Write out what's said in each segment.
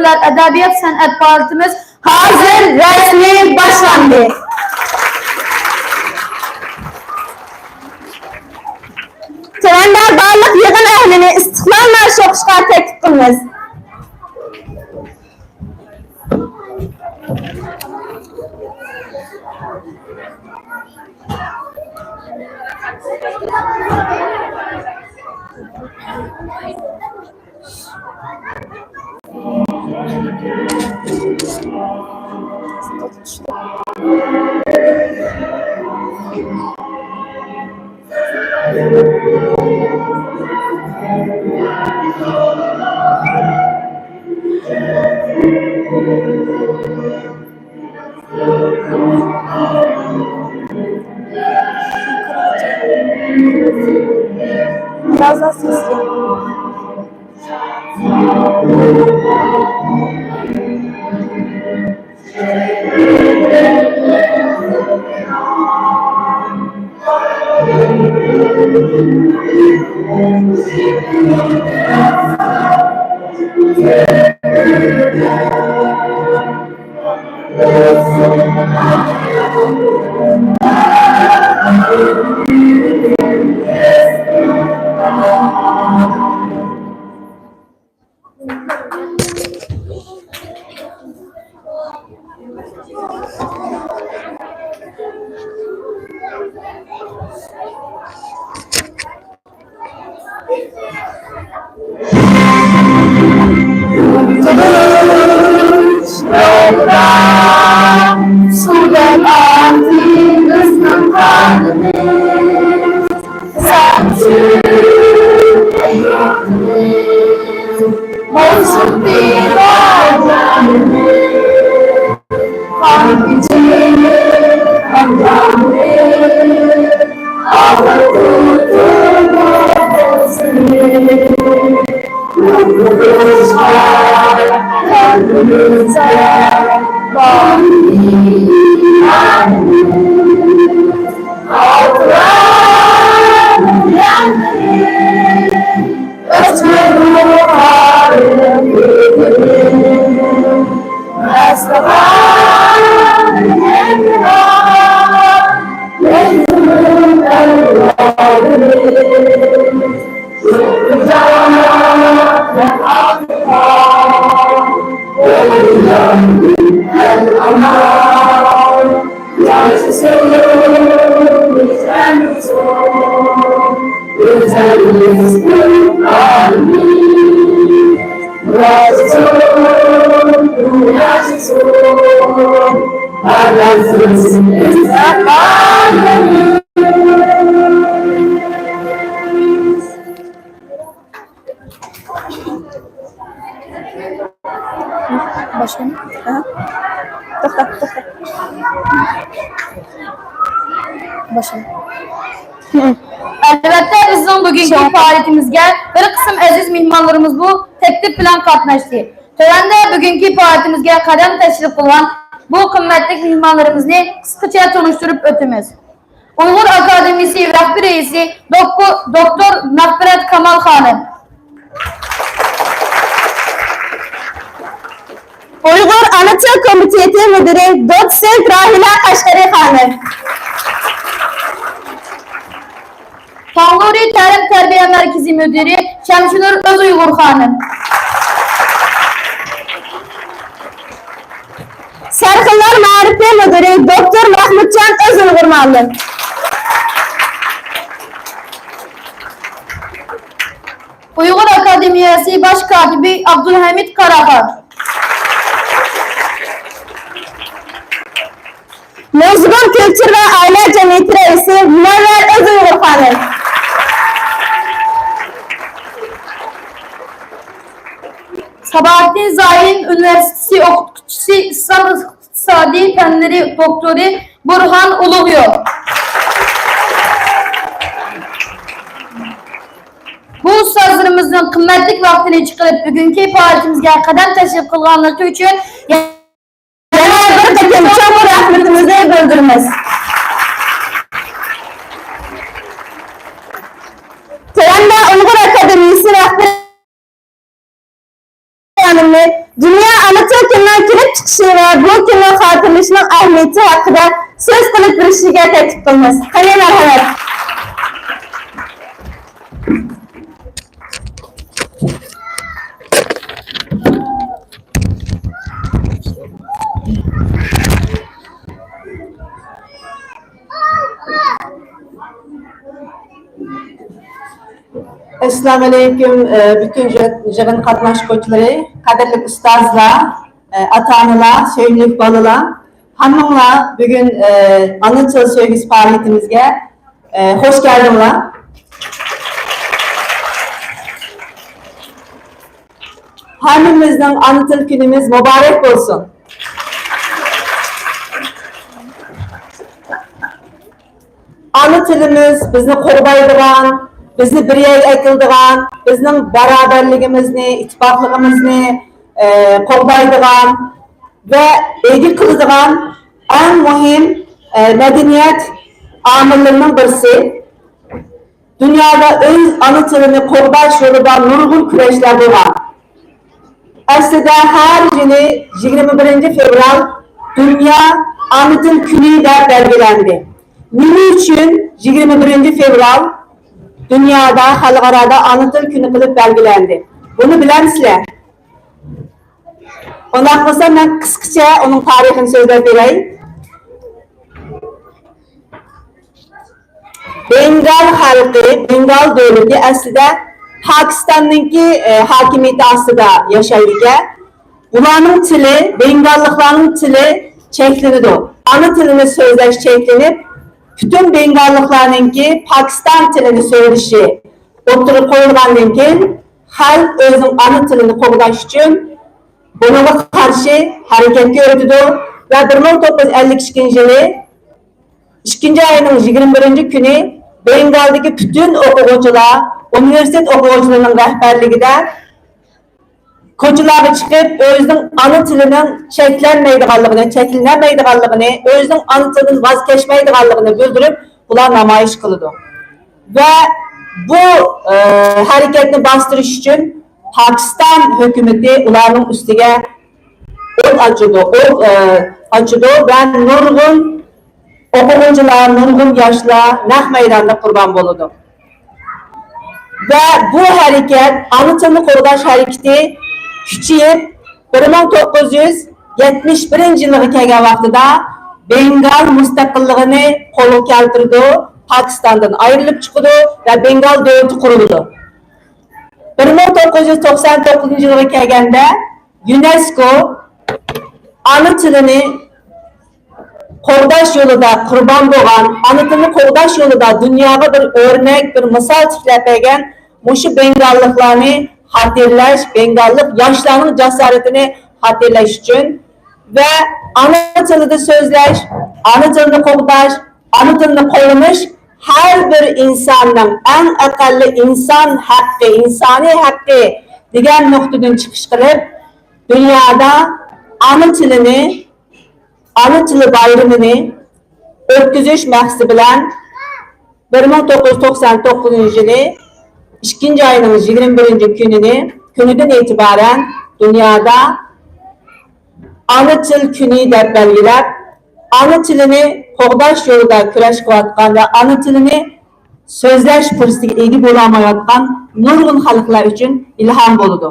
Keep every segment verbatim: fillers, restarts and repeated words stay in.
ئەدەبىيات سەنئەت پائالىيىتىمىز ھازىر رەسمىي باشلاندى. تۆۋەندە بارلىق يىغىن ئەھلىنى ئىستىقلال مارشى ئوقۇشقا تەكلىپ قىلىمىز. Biraz daha sesli. باشلىدىم. ھە؟ توختا، توختا. باشلىدىم. ئەلۋەتتە، بىزنىڭ بۈگۈنكى پائالىيىتىمىزگە بىر قىسىم ئەزىز مېھمانلىرىمىزمۇ تەكلىپ بىلەن قاتناشتى. تۆۋەندە بۈگۈنكى پائالىيىتىمىزگە قەدەم تەشرىپ قىلغان بۇ قىممەتلىك مېھمانلىرىمىزنى قىسقىچە تونۇشتۇرۇپ ئۆتىمىز. ئۇيغۇر ئاكادېمىيىسى رەھبىرىي رەئىسى دوكتور، دوكتور مەغپىرەت كامال خانىم. ئۇيغۇر ئانا تىل كومىتېتى مۇدىرى دوتسېنت راھىلە قەشقەرى خانىم. تاڭلۇرى تەلىم تەربىيە مەركىزى مۇدىرى شەمشىنۇر ئۆزئۇيغۇر خانىم. سەرخىللار مائارىپى مۇدىرى دوكتور مەخمۇتجان ئۆزئۇيغۇر مۇئەللىم. ئۇيغۇر ئاكادېمىيەسى باش كاتىپى ئابدۇلھەمىد قاراخان. لوزگۇن كۈلتۈر ۋە ئائىلە جەمئىيىتى رەئىسى مۇنەۋۋەر ئۆزئۇيغۇر خانىم. ساباھەتتىن زاھىرىن ئۇنىۋېرسىتېتى ئوقۇتقۇچىسى، ئىسلام ئىقتىسادىي پەنلىرى دوكتورى بۇرھان ئۇلۇغيول. بۇ ئۇستازلىرىمىزنىڭ قىممەتلىك ۋاقتىنى چىقىرىپ، بۈگۈنكى پائالىيىتىمىزگە قەدەم تەشرىپ قىلغانلىقى ئۈچۈن يەنە بىر قېتىم چوڭقۇر رەھمىتىمىزنى بىلدۈرىمىز. تۆۋەندە ئۇيغۇر ئاكادېمىيىسى رەھبىرى خانىمنى دۇنيا قىلىشى ۋە بۇ كۈننى خاتىرىلىشىنىڭ ئەھمىيىتى ھەققىدە سۆز قىلىپ بېرىشىگە تەكلىپ قىلىمىز. قېنى، مەرھەمەت. ئەسسالامۇئەلەيكۇم، ئە، پۈتۈن يىغىن قاتناشقۇچىلىرى، قەدىرلىك ئۇستازلار، ئە، ئاتا-ئانىلار، سۆيۈملۈك بالىلار، ھەممىڭلار بۈگۈن، ئە، ئانا تىل سۆيگۈسى پائالىيىتىمىزگە، ئە، خوش كەلدىڭلار. ھەممىمىزنىڭ ئانا تىل كۈنىمىز مۇبارەك بولسۇن. ئانا تىلىمىز بىزنى قوغدايدىغان، بىزنى بىر يەرگە ئەكېلىدىغان، بىزنىڭ باراۋەرلىكىمىزنى، ئىتتىپاقلىقىمىزنى، ئە، قوغدايدىغان ۋە ئىگە قىلىدىغان ئەڭ مۇھىم، ئە، مەدەنىيەت ئامىللىرىنىڭ بىرسى. دۇنيادا ئۆز ئانا تىلىنى قوغداش يولىدا نۇرغۇن كۈرەشلەر بولغان. ئەسلىدە ھەر يىلى يىگىرمە بىرىنچى فېۋرال دۇنيا ئانا تىل كۈنى دەپ بەلگىلەندى. نېمە ئۈچۈن يىگىرمە بىرىنچى فېۋرال دۇنيادا، خەلقئارادا ئانا تىل كۈنى قىلىپ بەلگىلەندى؟ بۇنى بىلەمسىلەر؟ ئۇنداق بولسا مەن قىسقىچە ئۇنىڭ تارىخىنى سۆزلەپ بېرەي. بېنگال خەلقى، بېنگال دۆلىتى ئەسلىدە پاكىستاننىڭكى، ئە، ھاكىمىيىتى ئاستىدا ياشايدىكەن. ئۇلارنىڭ تىلى، بېنگاللىقلارنىڭ تىلى چەكلىنىدۇ. ئانا تىلىنى سۆزلەش چەكلىنىپ، پۈتۈن بېنگاللىقلارنىڭكى پاكىستان تىلىنى سۆزلىشى ئوتتۇرىغا قويۇلغاندىن كېيىن، خەلق ئۆزىنىڭ ئانا تىلىنى قوغداش ئۈچۈن بۇنىڭغا قارشى ھەرىكەتكە ئۆتىدۇ ۋە بىر مىڭ توققۇز يۈز ئەللىك ئىككىنچى يىلى ئىككىنچى ئاينىڭ يىگىرمە بىرىنچى كۈنى بېنگالدىكى پۈتۈن ئوقۇغۇچىلار، ئۇنىۋېرسىتېت ئوقۇغۇچىلىرىنىڭ رەھبەرلىكىدە كوچىلارغا چىقىپ، ئۆزىنىڭ ئانا تىلىنىڭ چەكلەنمەيدىغانلىقىنى، چەكلىنەلمەيدىغانلىقىنى، ئۆزىنىڭ ئانا تىلىدىن ۋاز كەچمەيدىغانلىقىنى بىلدۈرۈپ، ئۇلار نامايىش قىلىدۇ. ۋە بۇ، ئە، ھەرىكەتنى باستۇرۇش ئۈچۈن پاكىستان ھۆكۈمىتى ئۇلارنىڭ ئۈستىگە ئوت ئاچىدۇ، ئوت، ئە، ئاچىدۇ ۋە نۇرغۇن ئوقۇغۇچىلار، نۇرغۇن ياشلار نەق مەيداندا قۇربان بولىدۇ. ۋە بۇ ھەرىكەت، ئانا تىلنى قوغداش ھەرىكىتى كۈچىيىپ، بىر مىڭ توققۇز يۈز يەتمىش بىرىنچى يىلىغا كەلگەن ۋاقتىدا بېنگال مۇستەقىللىقىنى قولغا كەلتۈرىدۇ، پاكىستاندىن ئايرىلىپ چىقىدۇ ۋە بېنگال دۆلىتى قۇرۇلىدۇ. بىر مىڭ توققۇز يۈز توقسان توققۇزىنچى يىلغا كەلگەندە يۇنېسكو ئانا تىلىنى قوغداش يولىدا قۇربان بولغان، ئانا تىلنى قوغداش يولىدا دۇنياغا بىر ئۆرنەك، بىر مىسال تىكلەپ بەرگەن مۇشۇ بېنگاللىقلارنى خاتىرىلەش، بېنگاللىق ياشلارنىڭ جاسارىتىنى خاتىرىلەش ئۈچۈن ۋە ئانا تىلىدا سۆزلەش، ئانا تىلىنى قوغداش، ئانا تىلىنى قوللىنىش ھەر بىر ئىنساننىڭ ئەڭ ئەقەللىي ئىنسان ھەققى، ئىنسانىي ھەققى دېگەن نۇقتىدىن چىقىش قىلىپ، دۇنيادا ئانا تىلىنى، ئانا تىلى بايرىمىنى ئۆتكۈزۈش مەقسىتى بىلەن بىر مىڭ توققۇز يۈز توقسان توققۇزىنچى يىلى ئىككىنچى ئاينىڭ يىگىرمە بىرىنچى كۈنىنى، كۈنىدىن ئېتىبارەن دۇنيادا ئانا تىل كۈنى دەپ بەلگىلەپ، ئانا تىلىنى قوغداش يولىدا كۈرەش قىلىۋاتقان ۋە ئانا تىلىنى سۆزلەش پۇرسىتىگە ئىگە بولالمايۋاتقان نۇرغۇن خەلقلەر ئۈچۈن ئىلھام بولىدۇ.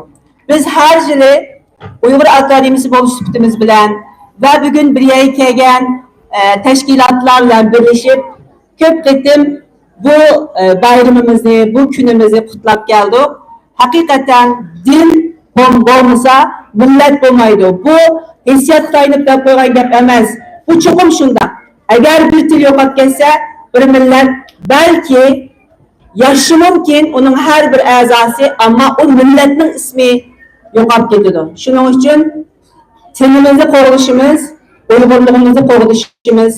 بىز ھەر يىلى ئۇيغۇر ئاكادېمىيىسى بولۇش سۈپىتىمىز بىلەن ۋە بۈگۈن بىر يەرگە كەلگەن، ئە، تەشكىلاتلار بىلەن بىرلىشىپ، كۆپ قېتىم بۇ، ئە، بايرىمىمىزنى، بۇ كۈنىمىزنى قۇتلاپ كەلدۇق. ھەقىقەتەن دىن بول-، بولمىسا، مىللەت بولمايدۇ. بۇ ھېسسىياتقا تايىنىپ دەپ قويغان گەپ ئەمەس. بۇ چوقۇم شۇنداق. ئەگەر بىر تىل يوقاپ كەتسە، بىر مىللەت بەلكى ياشىشى مۇمكىن، ئۇنىڭ ھەر بىر ئەزاسى، ئەمما ئۇ مىللەتنىڭ ئىسمى يوقاپ كېتىدۇ. شۇنىڭ ئۈچۈن تىلىمىزنى قوغدىشىمىز، ئۇيغۇرلۇقىمىزنى قوغدىشىمىز،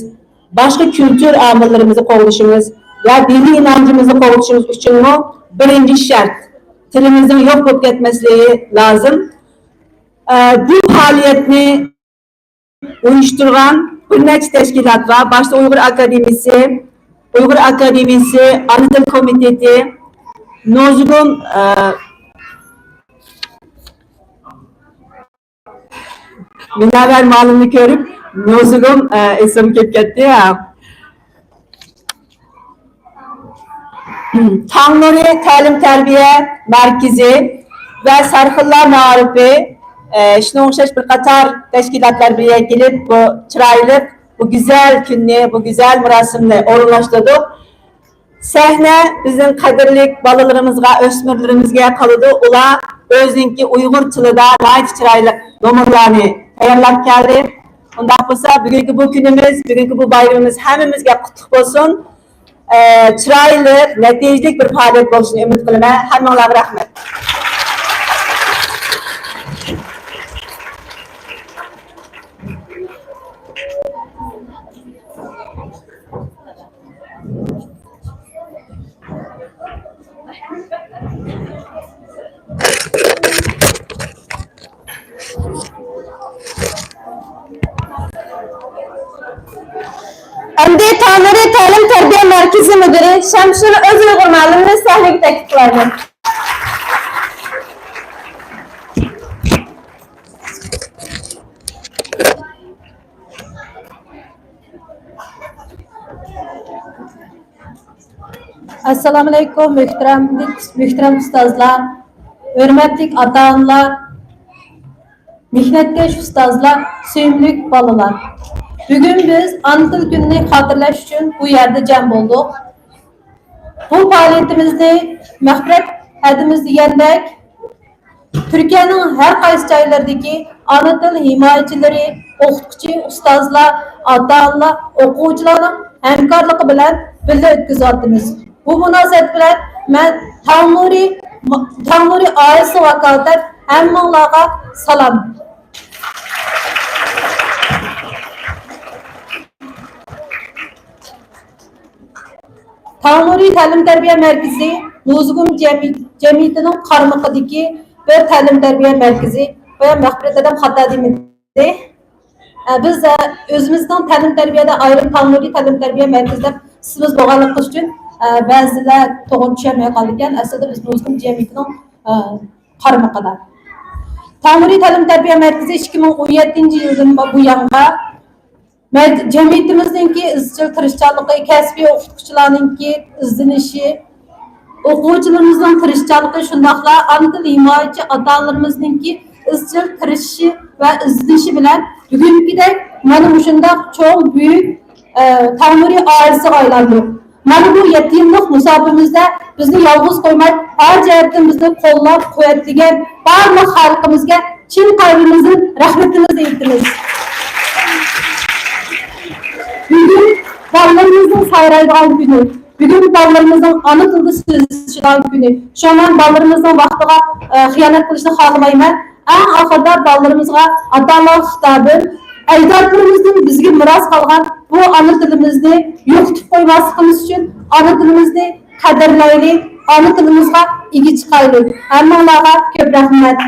باشقا كۈلتۈر ئامىللىرىمىزنى قوغدىشىمىز ۋە دىنىي ئىنانچىمىزنى قوغدىشىمىز ئۈچۈنمۇ بىرىنچى شەرت، تىلىمىزنىڭ يوق بولۇپ كەتمەسلىكى لازىم. ئە، بۇ پائالىيەتنى ئۇيۇشتۇرغان بىر نەچچە تەشكىلات بار. باشتا ئۇيغۇر ئاكادېمىيىسى، ئۇيغۇر ئاكادېمىيىسى ئانا تىل كومىتېتى، نۇزۇگۇم، ئە، مۇنەۋۋەر مۇئەللىمنى كۆرۈپ، نۇزۇگۇم، ئە، ئېسىمگە كېلىپ كەتتى. ھە. تاڭ نۇرى تەلىم تەربىيە مەركىزى ۋە سەرخىللار مائارىپى، ئە، شۇنىڭغا ئوخشاش بىر قاتار تەشكىلاتلار بىر يەرگە كېلىپ، بۇ چىرايلىق، بۇ گۈزەل كۈننى، بۇ گۈزەل مۇراسىمنى ئورۇنلاشتۇردۇق. سەھنە بىزنىڭ قەدىرلىك بالىلىرىمىزغا، ئۆسمۈرلىرىمىزگە قالىدۇ. ئۇلار ئۆزىنىڭكى ئۇيغۇر تىلىدا ناھايىتى چىرايلىق نومۇرلارنى تەييارلاپ كەلدى. ئۇنداق بولسا، بۈگۈنكى بۇ كۈنىمىز، بۈگۈنكى بۇ بايرىمىمىز ھەممىمىزگە قۇتلۇق بولسۇن. ئە، چىرايلىق، نەتىجىلىك بىر پائالىيەت بولۇشىنى ئۈمىد قىلىمەن. ھەممىڭلارغا رەھمەت. ئەمدى تاڭ نۇرى تەلىم تەربىيە مەركىزى مۇدىرى شەمشۇر ئۆز ئۇيغۇر مۇئەللىمنى سەھنىگە تەكلىپ قىلايمەن. ئەسسالامۇئەلەيكۇم، مۆھتەرەم، مۆھتەرەم ئۇستازلار، ھۆرمەتلىك ئاتا-ئانىلار، مېھنەتكەش ئۇستازلار، سۆيۈملۈك بالىلار. بۈگۈن بىز ئانا تىل كۈنىنى خاتىرىلەش ئۈچۈن بۇ يەردە جەم بولدۇق. بۇ پائالىيىتىمىزنى مەغپىرەت ھەدىمىز دېگەندەك، تۈركىيەنىڭ ھەر قايسى جايلىرىدىكى ئانا تىل ھىمايىچىلىرى، ئوقۇتقۇچى، ئۇستازلار، ئاتا-ئانىلار، ئوقۇغۇچىلارنىڭ ھەمكارلىقى بىلەن بىللە ئۆتكۈزۈۋاتىمىز. بۇ مۇناسىۋەت بىلەن مەن تاڭ نۇرى، تاڭ نۇرى ئائىلىسىگە ۋاكالىتەن ھەممىڭلارغا سالام. تاڭ نۇرى تەلىم تەربىيە مەركىزى نۇزۇگۇم جەمئىي-، جەمئىيىتىنىڭ قارمىقىدىكى بىر تەلىم تەربىيە مەركىزى. بايا مەغپىرەت ھەدەم خاتا دېمىدى. ئە، بىز، ئە، ئۆزىمىزنىڭ تەلىم تەربىيەدە ئايرىم تاڭ نۇرى تەلىم تەربىيە مەركىزى دەپ ئىسمىمىز بولغانلىقى ئۈچۈن، ئە، بەزىلەر توغرا چۈشەنمەي قالىدىكەن. ئەسلىدە بىز نۇزۇگۇم جەمئىيىتىنىڭ، ئە، قارمىقىدا. تاڭ نۇرى تەلىم تەربىيە مەركىزى ئىككى مىڭ ئون يەتتىنچى يىلدىن بۇيانغا مەج-، جەمئىيىتىمىزنىڭكى ئىزچىل تىرىشچانلىقى، كەسپىي ئوقۇتقۇچىلارنىڭكى ئىزدىنىشى، ئوقۇغۇچىلىرىمىزنىڭ تىرىشچانلىقى، شۇنداقلا ئانا تىل ھىمايىچى ئاتا-ئانىلىرىمىزنىڭكى ئىزچىل تىرىشىشى ۋە ئىزدىنىشى بىلەن بۈگۈنكىدەك مانا مۇشۇنداق چوڭ، بۈيۈك، ئە، تاڭ نۇرى ئائىلىسىگە ئايلاندۇق. مانا بۇ يەتتە يىللىق مۇساپىمىزدە بىزنى يالغۇز قويماي، ھەر جەھەتتىن بىزنى قوللاپ-قۇۋۋەتلىگەن بارلىق خەلقىمىزگە چىن قەلبىمىزدىن رەھمىتىمىزنى ئېيتىمىز. بۈگۈن بالىلىرىمىزنىڭ سايرايدىغان كۈنى، بۈگۈن بالىلىرىمىزنىڭ ئانا تىلدا سۆزلىشىدىغان كۈنى. شۇڭا مەن بالىلىرىمىزنىڭ ۋاقتىغا، ئە، خىيانەت قىلىشنى خالىمايمەن. ئەڭ ئاخىرىدا بالىلىرىمىزغا ئاتا-ئانىلارغا خىتابىم، ئەجدادلىرىمىزدىن بىزگە مىراس قالغان بۇ ئانا تىلىمىزنى يوقىتىپ قويماسلىقىمىز ئۈچۈن ئانا تىلىمىزنى قەدىرلەيلى، ئانا تىلىمىزغا ئىگە چىقايلى. ھەممىڭلارغا كۆپ رەھمەت.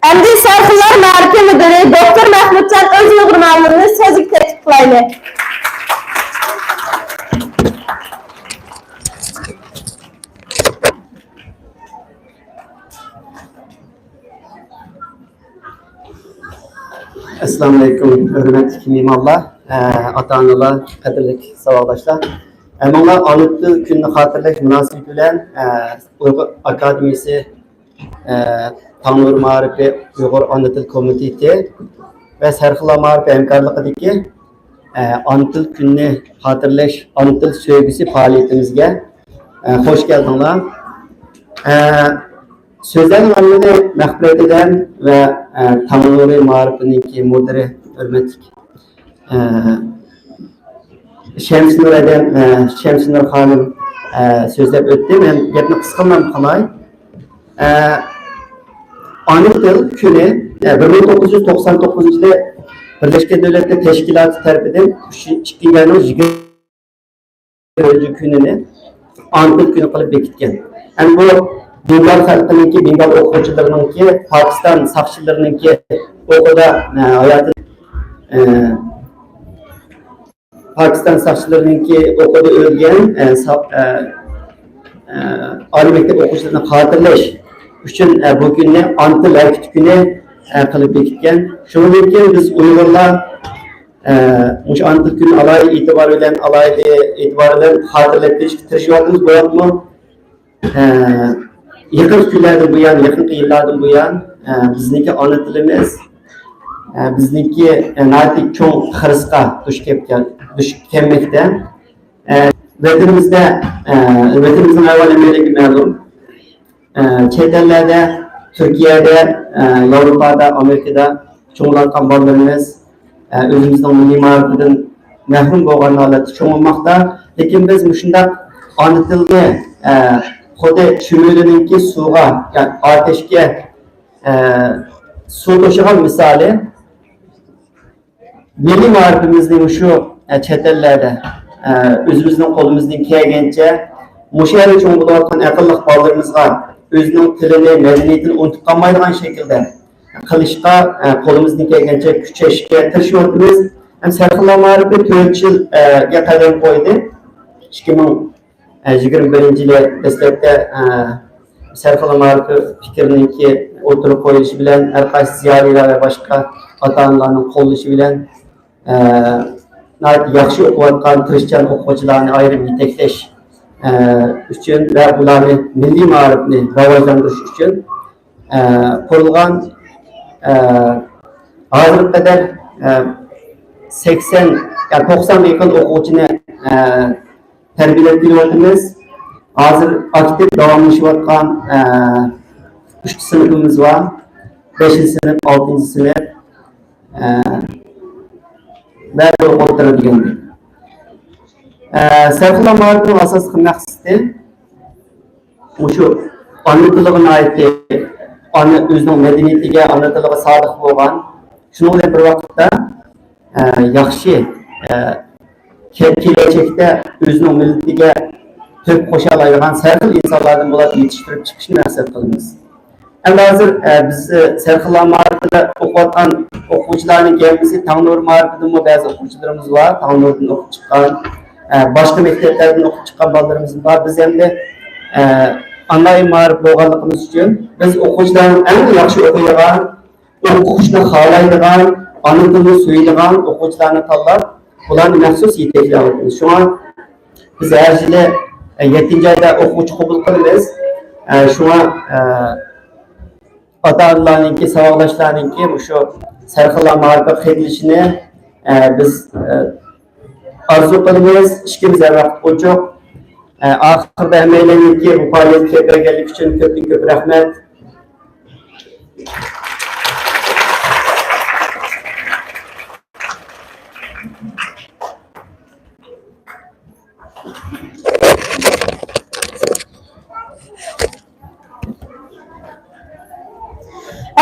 ئەمدى سەرخىللار مائارىپى مۇدىرى دوكتور مەھمۇتجان ئۆز ئۇيغۇر مۇئەللىمنى سۆزگە تەكلىپ قىلايلى. ئەسسالامۇئەلەيكۇم، ھۆرمەتلىك مېھمانلار، ئە، ئاتا-ئانىلار، قەدىرلىك ساۋاقداشلار. ھەممىڭلار ئانا تىل كۈنىنى خاتىرىلەش مۇناسىۋىتى بىلەن، ئە، ئۇيغۇر ئاكادېمىيىسى، ئە، تاڭ نۇرى مائارىپى ئۇيغۇر ئانا تىل كومىتېتى ۋە سەرخىللار مائارىپى ھەمكارلىقىدىكى، ئە، ئانا تىل كۈنىنى خاتىرىلەش، ئانا تىل سۆيگۈسى پائالىيىتىمىزگە، ئە، خوش كەلدىڭلار. ئە، سۆزلەرنىڭ ھەممىنى مەغپىرەت ئىلەم ۋە، ئە، تاڭ نۇرى مائارىپىنىڭكى مۇدىرى ھۆرمەتلىك، ئە، شەمسىنۇر ئادەم، ئە، شەمسىنۇر خانىم، ئە، سۆزلەپ ئۆتتى. مەن گەپنى قىسقىلىمام قىلاي. ئە، ئانا تىل كۈنى، ئە، بىر مىڭ توققۇز يۈز توقسان توققۇزىنچى يىلى بىرلەشكەن دۆلەتلەر تەشكىلاتى تەرىپىدىن ئىككىنچى ئاينىڭ يىگىرمە تۆتىنچى كۈنىنى ئانا تىل كۈنى قىلىپ بېكىتكەن. ھەم بۇ بېنگال خەلقىنىڭكى، بېنگال ئوقۇغۇچىلىرىنىڭكى، پاكىستان ساقچىلىرىنىڭكى ئوقىدا، ئە، ھاياتىنى، ئە، پاكىستان ساقچىلىرىنىڭكى ئوقىدا ئۆلگەن، ئە، سا-، ئە، ئە، ئالىي مەكتەپ ئوقۇغۇچىلىرىنى خاتىرىلەش ئۈچۈن، ئە، بۇ كۈننى ئانا تىل ھەرىكىتى كۈنى، ئە، قىلىپ بېكىتكەن. شۇنىڭدىن كېيىن بىز ئۇيغۇرلار، ئە، مۇشۇ ئانا تىل كۈنى ئالاھىدە ئېتىبار بىلەن، ئالاھىدە ئېتىبار بىلەن خاتىرىلەپ كېلىشكە تىرىشىۋاتىمىز. بولۇپمۇ، ئە، يېقىنقى كۈنلەردىن بۇيان، يېقىنقى يىللاردىن بۇيان، ئە، بىزنىڭكى ئانا تىلىمىز، ئە، بىزنىڭكى، ئە، ناھايىتى چوڭ خىرىسقا دۇچ كەپ كەل-، دۇچ كەلمەكتە. ئە، ۋەتىنىمىزدە، ئە، ۋەتىنىمىزنىڭ ئەھۋالى ھەممەيلەنگە مەلۇم. ئە، چەت ئەللەردە، تۈركىيەدە، ئە، ياۋروپادا، ئامېرىكىدا چوڭلايۋاتقان بالىلىرىمىز، ئە، ئۆزىمىزنىڭ مىللىي مائارىپىدىن مەھرۇم بولغان ھالەتتە چوڭ بولماقتا. لېكىن بىز مۇشۇنداق ئانا تىلنى، ئە، خۇددى چۈمۈلىنىڭكى سۇغا، يا ئاتەشكە، ئە، سۇ توشۇغان مىسالى، مىللىي مائارىپىمىزنى مۇشۇ، ئە، چەت ئەللەردە، ئە، ئۆزىمىزنىڭ قولىمىزدىن كەلگەنچە مۇشۇ يەردە چوڭ بولۇۋاتقان ئەقىللىق بالىلىرىمىزغا ئۆزىنىڭ تىلىنى، مەدەنىيىتىنى ئۇنتۇپ قالمايدىغان شەكىلدە قىلىشقا، ئە، قولىمىزدىن كەلگەنچە كۈچەشكە تىرىشىۋاتىمىز. ھەم سەرخىللار مائارىپى تۆت يىل، ئە، گە قەدەم قويدى. ئىككى مىڭ يىگىرمە بىرىنچى يىلى دەسلەپتە، ئە، سەرخىللار مائارىپى پىكرىنىڭكى ئوتتۇرىغا قويۇلۇشى بىلەن، ھەر قايسى زىيالىيلار ۋە باشقا ئاتا-ئانىلارنىڭ قوللىشى بىلەن، ئە، ناھايىتى ياخشى ئوقۇۋاتقان تىرىشچان ئوقۇغۇچىلارنى ئايرىم يېتەكلەش، ئە، ئۈچۈن ۋە ئۇلارنى مىللىي مائارىپنى راۋاجلاندۇرۇش ئۈچۈن، ئە، قۇرۇلغان، ئە، ھازىرغا قەدەر، ئە، سەكسەن، يا توقسانغا يېقىن ئوقۇغۇچىنى، ئە، تەربىيەلەپ كېلىۋاتىمىز. ھازىر ئاكتىپ داۋاملىشىۋاتقان، ئە، ئۈچ سىنىپىمىز بار. بەشىنچى سىنىپ، ئالتىنچى سىنىپ، ئە، ۋە تولۇق ئوتتۇرا دېگەندەك. ئە، سەرخىللار مائارىپىنىڭ ئاساسلىق مەقسىتى مۇشۇ ئانا تىلىغا ناھايىتى، ئانا، ئۆزىنىڭ مەدەنىيىتىگە، ئانا تىلىغا سادىق بولغان، شۇنىڭ بىلەن بىر ۋاقىتتا، ئە، ياخشى، ئە، كە-، كېلەچەكتە ئۆزىنىڭ مىللىتىگە تۆھپە قوشالايدىغان سەرخىل ئىنسانلاردىن بولۇپ يېتىشتۈرۈپ چىقىشنى مەقسەت قىلىمىز. ئەمدى ھازىر، ئە، بىز، ئە، سەرخىللار مائارىپىدا ئوقۇۋاتقان ئوقۇغۇچىلارنىڭ ھەممىسى تاڭنۇر مائارىپىدىنمۇ بەزى ئوقۇغۇچىلىرىمىز بار، تاڭنۇردىن ئوقۇپ چىققان، ئە، باشقا مەكتەپلەردىن ئوقۇپ چىققان بالىلىرىمىز بار. بىز ئەمدى، ئە، ئونلاين مائارىپ بولغانلىقىمىز ئۈچۈن بىز ئوقۇغۇچىلارنىڭ ئەڭ ياخشى ئوقۇيدىغان، ئوقۇشنى خالايدىغان، ئانا تىلنى سۆيىدىغان ئوقۇغۇچىلارنى تاللاپ، ئۇلارنى مەخسۇس يېتەكلەۋاتىمىز. شۇڭا بىز ھەر يىلى، ئە، يەتتىنچى ئايدا ئوقۇغۇچى قوبۇل قىلىمىز. ئە، شۇڭا، ئە، ئاتا-ئانىلارنىڭكى، ساۋاقداشلارنىڭكى مۇشۇ سەرخىللار مائارىپىغا قېتىلىشىنى، ئە، بىز، ئە، ئارزۇ قىلىمىز. ئىشىكىمىز ھەر ۋاقىت ئوچۇق. ئە، ئاخىرىدا ھەممەيلەننىڭكى بۇ پائالىيەتكە بەرگەنلىكى ئۈچۈن كۆپتىن كۆپ رەھمەت.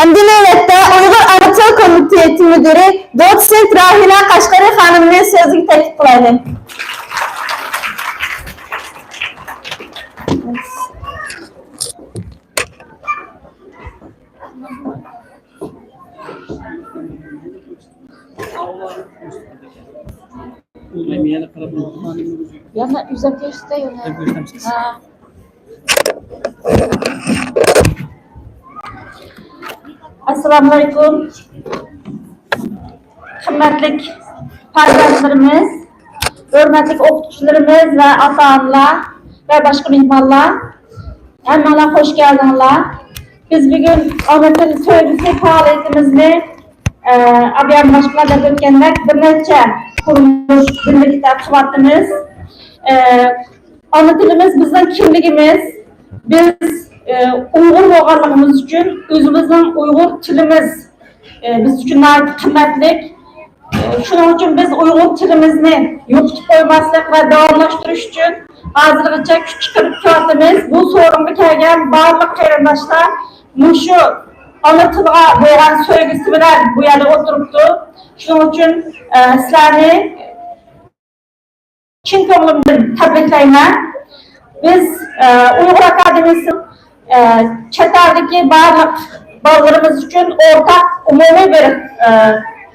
ئەمدى نۆۋەتتە ئۇيغۇر ئانا تىل كومىتېتى مۇدىرى، دوتسېنت راھىلە قەشقىرى خانىمنى سۆزگە تەكلىپ قىلايلى. يەنە ئۈزەپ كۆرسىتە يەنە. ھە. ئەسسالامۇئەلەيكۇم. قىممەتلىك پەرزەنتلىرىمىز، ھۆرمەتلىك ئوقۇتقۇچىلىرىمىز ۋە ئاتا-ئانىلار ۋە باشقا مېھمانلار، ھەممىڭلار خوش كەلدىڭلار. بىز بۈگۈن ئانا تىل سۆيگۈسى پائالىيىتىمىزنى، ئە، ئابىيان باشقىلار دەپ ئۆتكەندەك، بىر نەچچە قۇرۇلۇش بىرلىكتە قىلىۋاتىمىز. ئە، ئانا تىلىمىز بىزنىڭ كىملىكىمىز. بىز، ئە، ئۇيغۇر بولغانلىقىمىز ئۈچۈن ئۆزىمىزنىڭ ئۇيغۇر تىلىمىز ئى، بىز ئۈچۈن ناھايىتى قىممەتلىك. ئى، شۇنىڭ ئۈچۈن بىز ئۇيغۇر تىلىمىزنى يوقىتىپ قويماسلىق ۋە داۋاملاشتۇرۇش ئۈچۈن ھازىرغىچە كۈچ چىقىرىپ كېلىۋاتىمىز. بۇ سورۇنغا كەلگەن بارلىق قېرىنداشلار مۇشۇ ئانا تىلغا بولغان سۆيگۈسى بىلەن بۇ يەردە ئولتۇرۇپتۇ. شۇنىڭ ئۈچۈن، ئى، سىلەرنى چىن كۆڭلۈمدىن تەبرىكلەيمەن. بىز، ئە، ئۇيغۇر ئاكادېمىيىسى، ئە، چەت ئەلدىكى بارلىق بالىلىرىمىز ئۈچۈن ئورتاق ئومۇمىي بىر، ئە،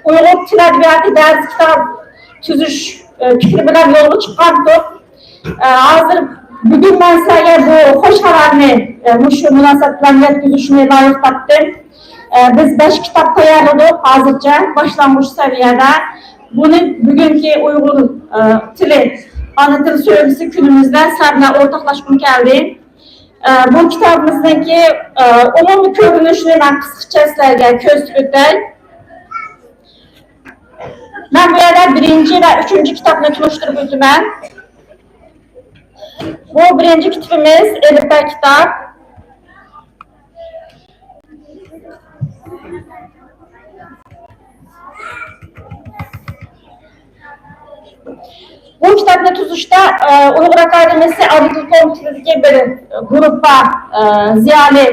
ئۇيغۇر تىل ئەدەبىياتى دەرس كىتاب تۈزۈش ئە، پىكرى بىلەن يولغا چىققانتۇق. ئە، ھازىر بۈگۈن مەن سىلەرگە بۇ خوش خەۋەرنى، ئە، مۇشۇ مۇناسىۋەت بىلەن يەتكۈزۈشنى لايىق تاپتىم. ئە، بىز بەش كىتاب تەييارلىدۇق ھازىرچە باشلانغۇچ سەۋىيەدە. بۇنى بۈگۈنكى ئۇيغۇر، ئە، تىلى، ئانا تىل سۆيگۈسى كۈنىمىزدە سىلەر بىلەن ئورتاقلاشقۇم كەلدى. ئە، بۇ كىتابىمىزنىڭكى، ئە، ئومۇمىي كۆرۈنۈشىنى مەن قىسقىچە سىلەرگە كۆرسىتىپ ئۆتەي. مەن بۇ يەردە بىرىنچى ۋە ئۈچىنچى كىتابنى تونۇشتۇرۇپ ئۆتىمەن. بۇ بىرىنچى كىتابىمىز ئېلىپبە كىتاب. بۇ كىتابنى تۈزۈشتە، ئە، ئۇيغۇر ئاكادېمىيىسى ئانا تىل كومىتېتىدىكى بىر گۇرۇپپا، ئە، زىيالىي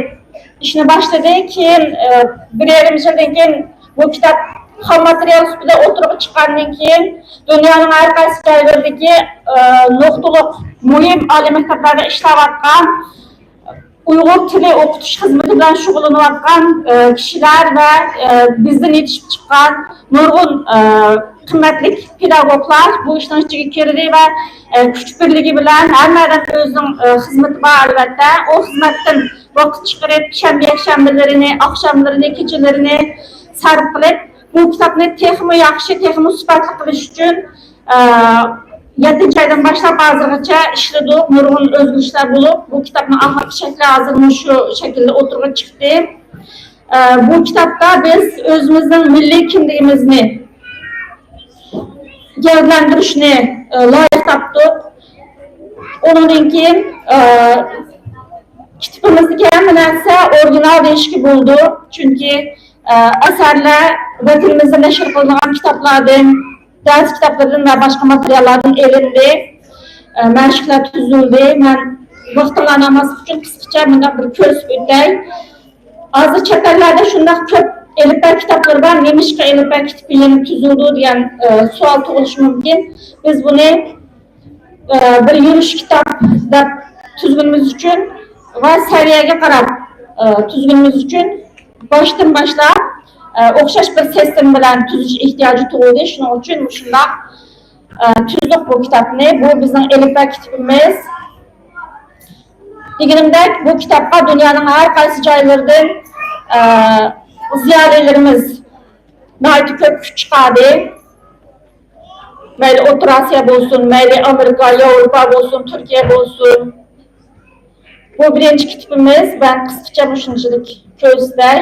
ئىشنى باشلىدى. كېيىن، ئە، بىر يېرىم يىلدىن كېيىن بۇ كىتاب خام ماتېرىيال سۈپىتىدە ئوتتۇرىغا چىققاندىن كېيىن، دۇنيانىڭ ھەر قايسى جايلىرىدىكى، ئە، نۇقتىلىق مۇھىم ئالىي مەكتەپلەردە ئىشلەۋاتقان، ئۇيغۇر تىلى ئوقۇتۇش خىزمىتى بىلەن شۇغۇللىنىۋاتقان، ئە، كىشىلەر ۋە، ئە، بىزدىن يېتىشىپ چىققان نۇرغۇن، ئە، قىممەتلىك پېداگوگلار بۇ ئىشنىڭ ئىچىگە كىردى ۋە، ئە، كۈچ بىرلىكى بىلەن ھەممە ئادەم ئۆزىنىڭ، ئە، خىزمىتى بار، ئەلۋەتتە. ئۇ خىزمەتتىن ۋاقىت چىقىرىپ، شەنبە، يەكشەنبىلىرىنى، ئاخشاملىرىنى، كېچىلىرىنى سەرپ قىلىپ، بۇ كىتابنى تېخىمۇ ياخشى، تېخىمۇ سۈپەتلىك قىلىش ئۈچۈن، ئە، يەتتىنچى ئايدىن باشلاپ ھازىرغىچە ئىشلىدۇق. نۇرغۇن ئۆزگىرىشلەر بولۇپ، بۇ كىتابنىڭ ئاخىرقى شەكلى ھازىر مۇشۇ شەكىلدە ئوتتۇرىغا چىقتى. ئە، بۇ كىتابتا بىز ئۆزىمىزنىڭ مىللىي كىملىكىمىزنى گەۋدىلەندۈرۈشنى، ئە، لايىق تاپتۇق. ئۇنىڭدىن كېيىن، ئە، كىتابىمىزدىكى ھەممە نەرسە ئورىگىنال دېيىشكە بولىدۇ. چۈنكى، ئە، ئەسەرلەر ۋەتىنىمىزدە نەشر قىلىنغان كىتابلاردىن، دەرس كىتابلىرىدىن ۋە باشقا ماتېرىياللاردىن ئېلىندى. ئە، مەشىقلەر تۈزۈلدى. مەن ۋاقتىڭلارنى ئالماسلىق ئۈچۈن قىسقىچە مۇنداق بىر كۆرسىتىپ ئۆتەي. ھازىر چەت ئەللەردە شۇنداق كۆپ ئېلىپبە كىتابلىرى بار، نېمىشقا ئېلىپبە كىتابى يەنە تۈزۈلدى دېگەن، ئە، سوئال تۇغۇلۇشى مۇمكىن. بىز بۇنى، ئە، بىر يۈرۈش كىتاب دەپ تۈزگىنىمىز ئۈچۈن ۋە سەۋىيەگە قاراپ، ئە، تۈزگىنىمىز ئۈچۈن باشتىن باشلاپ، ئە، ئوخشاش بىر سىستېما بىلەن تۈزۈش ئېھتىياجى تۇغۇلدى. شۇنىڭ ئۈچۈن مۇشۇنداق، ئە، تۈزدۇق بۇ كىتابنى. بۇ بىزنىڭ ئېلىپبە كىتابىمىز. دېگىنىمدەك، بۇ كىتابقا دۇنيانىڭ ھەر قايسى جايلىرىدىن، ئە، زىيالىيلىرىمىز ناھايىتى كۆپ كۈچ چىقاردى. مەيلى ئوتتۇرا ئاسىيا بولسۇن، مەيلى ئامېرىكا، ياۋروپا بولسۇن، تۈركىيە بولسۇن. بۇ بىرىنچى كىتابىمىز. مەن قىسقىچە مۇشۇنچىلىك كۆرسىتەي.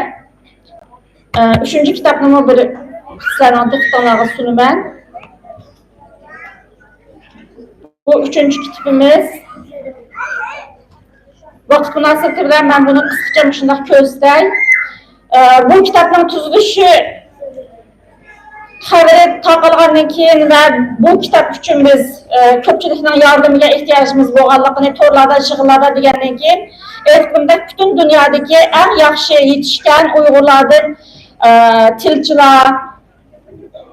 ئە، ئۈچىنچى كىتابنىمۇ بىر سىلەرنىڭ دىققىتىڭلارغا سۇنىمەن. بۇ ئۈچىنچى كىتابىمىز. ۋاقىت مۇناسىۋىتى بىلەن مەن بۇنى قىسقىچە مۇشۇنداق كۆرسىتەي. ئە، بۇ كىتابنىڭ تۈزۈلۈشى خەۋىرى تارقالغاندىن كېيىن ۋە بۇ كىتاب ئۈچۈن بىز، ئە، كۆپچىلىكنىڭ ياردىمىگە ئېھتىياجىمىز بولغانلىقىنى تورلاردا، يىغىنلاردا دېگەندىن كېيىن، ئېيتقىنىمدەك، پۈتۈن دۇنيادىكى ئەڭ ياخشى يېتىشكەن ئۇيغۇرلاردىن، ئە، تىلچىلار،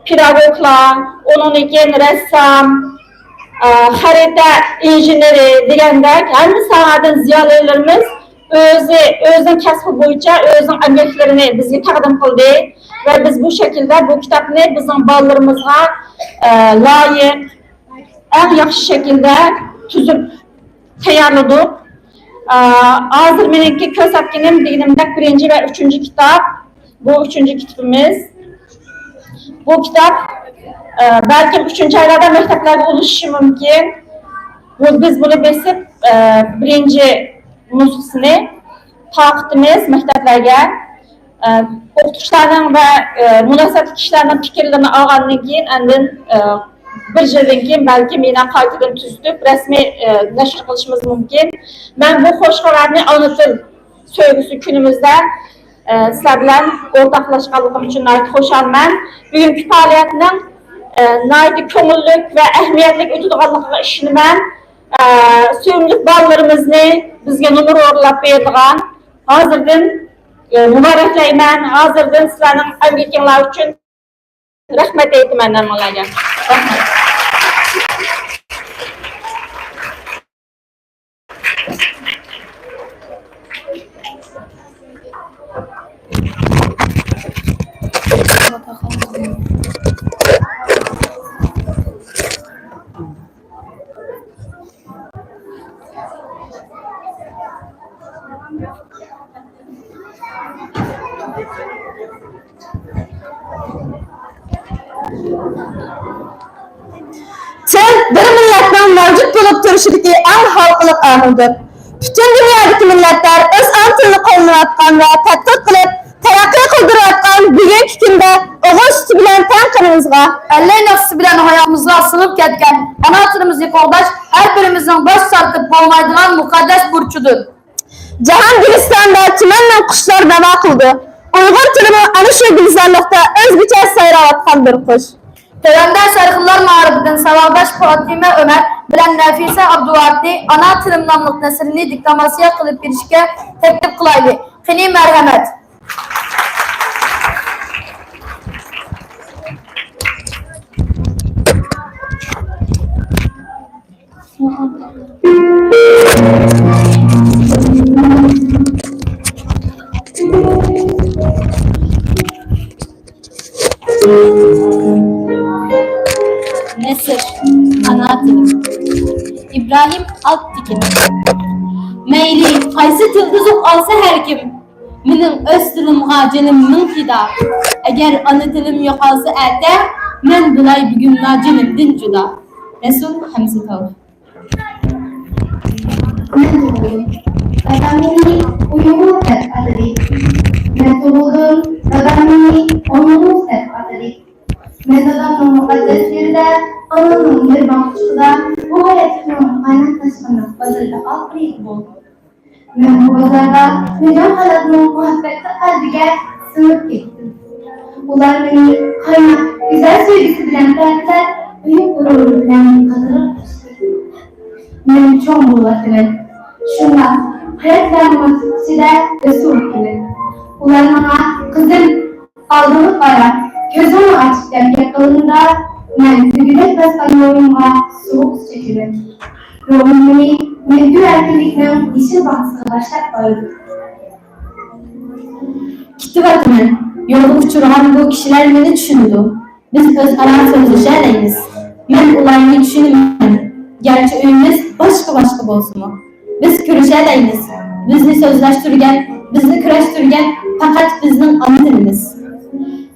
پېداگوگلار، ئۇنىڭدىن كېيىن رەسسام، ئە، خەرىتە ئىنژېنېرى دېگەندەك ھەممە ساھەدىن زىيالىيلىرىمىز ئۆزى، ئۆزىنىڭ كەسپى بويىچە ئۆزىنىڭ ئەمگەكلىرىنى بىزگە تەقدىم قىلدى ۋە بىز بۇ شەكىلدە بۇ كىتابنى بىزنىڭ بالىلىرىمىزغا، ئە، لايىق، ئەڭ ياخشى شەكىلدە تۈزۈپ تەييارلىدۇق. ئە، ھازىر مېنىڭكى كۆرسەتكىنىم دېگىنىمدەك بىرىنچى ۋە ئۈچىنچى كىتاب. بۇ ئۈچىنچى كىتابىمىز. بۇ كىتاب، ئە، بەلكىم ئۈچىنچى ئايلاردا مەكتەپلەرگە ئۇلىشىشى مۇمكىن. بۇ، بىز بۇنى بېسىپ، ئە، بىرىنچى نۇسخىسىنى تارقىتىمىز مەكتەپلەرگە. ئە، ئوقۇتقۇچىلارنىڭ ۋە، ئە، مۇناسىۋەتلىك كىشىلەرنىڭ پىكىرلىرىنى ئالغاندىن كېيىن، ئاندىن، ئە، بىر يىلدىن كېيىن بەلكىم يەنە قايتىدىن تۈزىتىپ رەسمىي، ئە، نەشر قىلىشىمىز مۇمكىن. مەن بۇ خوش خەۋەرنى ئانا تىل سۆيگۈسى كۈنىمىزدە، ئە، سىلەر بىلەن ئورتاقلاشقانلىقىم ئۈچۈن ناھايىتى خۇشالمەن. بۈگۈنكى پائالىيەتنىڭ، ئە، ناھايىتى كۆڭۈللۈك ۋە ئەھمىيەتلىك ئۆتىدىغانلىقىغا ئىشىنىمەن. ئە، سۆيۈملۈك بالىلىرىمىزنى بىزگە نومۇر ئورۇنلاپ بېرىدىغان ھازىردىن، ئە، مۇبارەكلەيمەن. ھازىردىن سىلەرنىڭ ئەمگىكىڭلار ئۈچۈن رەھمەت ئېيتىمەن ھەممىڭلارغا. رەھمەت. بىر مىللەتنىڭ مەۋجۇت بولۇپ تۇرۇشىدىكى ئەڭ ھالقىلىق ئامىلدۇر. پۈتۈن دۇنيادىكى مىللەتلەر ئۆز ئانا تىلىنى قوللىنىۋاتقان ۋە تەتقىق قىلىپ، تەرەققىي قىلدۇرۇۋاتقان بۈگۈنكى كۈندە ئوغۇز سۈتى بىلەن تەڭ قېنىمىزغا، ئەللەي ناخشىسى بىلەن ھاياتىمىزغا سىڭىپ كەتكەن ئانا تىلىمىزنى قوغداش ھەر بىرىمىزنىڭ باش تارتىپ بولمايدىغان مۇقەددەس بۇرچىدۇر. جاھان گۈلىستانىدا چىمەننىڭ قۇشلار ناۋا قىلىدۇ. ئۇيغۇر تىلىمۇ ئەنە شۇ گۈلزارلىقتا ئۆزگىچە سايراۋاتقان بىر قۇش. تۆۋەندە سەرخىللار مائارىپىدىن ساۋاقداش پاتىمە ئۆمەر بىلەن نەفىسە ئابدۇۋاھابنى ئانا تىلىم ناملىق نەسرىنى دېكلاماتسىيە قىلىپ بېرىشكە تەكلىپ قىلايلى. قېنى، مەرھەمەت. نەسر، ئانا تىلىم. ئىبراھىم ئالپتېكىن. مەيلى قايسى تىلدا زوق ئالسا ھەر كىم، مېنىڭ ئۆز تىلىمغا جېنىم مىڭ پىدا. ئەگەر ئانا تىلىم يوقالسا ئەتە، مەن بولاي بۈگۈنلا جېنىمدىن جۇدا. رەسۇل ھەمزىتاۋ. مەن تۇغۇلدۇم. دادام مېنى ئۇيغۇر دەپ ئاتىدى. مەن تۇغۇلدۇم. دادام مېنى ئۇيغۇر دەپ ئاتىدى. مەن دادامنىڭ مۇقەددەس يېرىدە، ئانامنىڭ مېھرىبان قۇچىقىدا، بۇ ھاياتلىقنىڭ قايناق تاشقىنىلىق بازىرىدا ئالقىرىپ بولدۇم. مەن بۇ بازاردا مىليون قاناتنىڭ مۇھەببەتلىك قەلبىگە سىڭىپ كەتتىم. ئۇلار مېنى قايناق، گۈزەل سۆيگۈسى بىلەن پەرقلەپ، بۈيۈك غۇرۇرى بىلەن قادىرلاپ ئۆستۈردى. مەن چوڭ بولۇۋاتىمەن. شۇنداق، ھايات يامغۇرى ئىچىدە ئۆسۈۋاتىمەن. ئۇلار ماڭا، «قىزىم، ئالدىڭغا قارا، كۆزۈڭنى ئاچ» دەپ گەپ قىلغىنىدا، مەن مۈگدەك باسقان روھۇمغا سوغۇق چېچىمەن. روھۇم مېنى مەڭگۈ ئەركىنلىكنىڭ يېشىل باغچىسىغا باشلاپ بارىدۇ. كېتىۋاتىمەن. يولدا ئۇچرىغان بۇ كىشىلەر مېنى چۈشىنىدۇ. بىز ئۆزئارا سۆزلىشەلەيمىز. مەن ئۇلارنى چۈشىنىمەن. گەرچە ئۆيىمىز باشقا-باشقا بولسىمۇ، بىز كۆرۈشەلەيمىز. بىزنى سۆزلەشتۈرگەن، بىزنى كۈرەشتۈرگەن پەقەت بىزنىڭ ئانا تىلىمىز.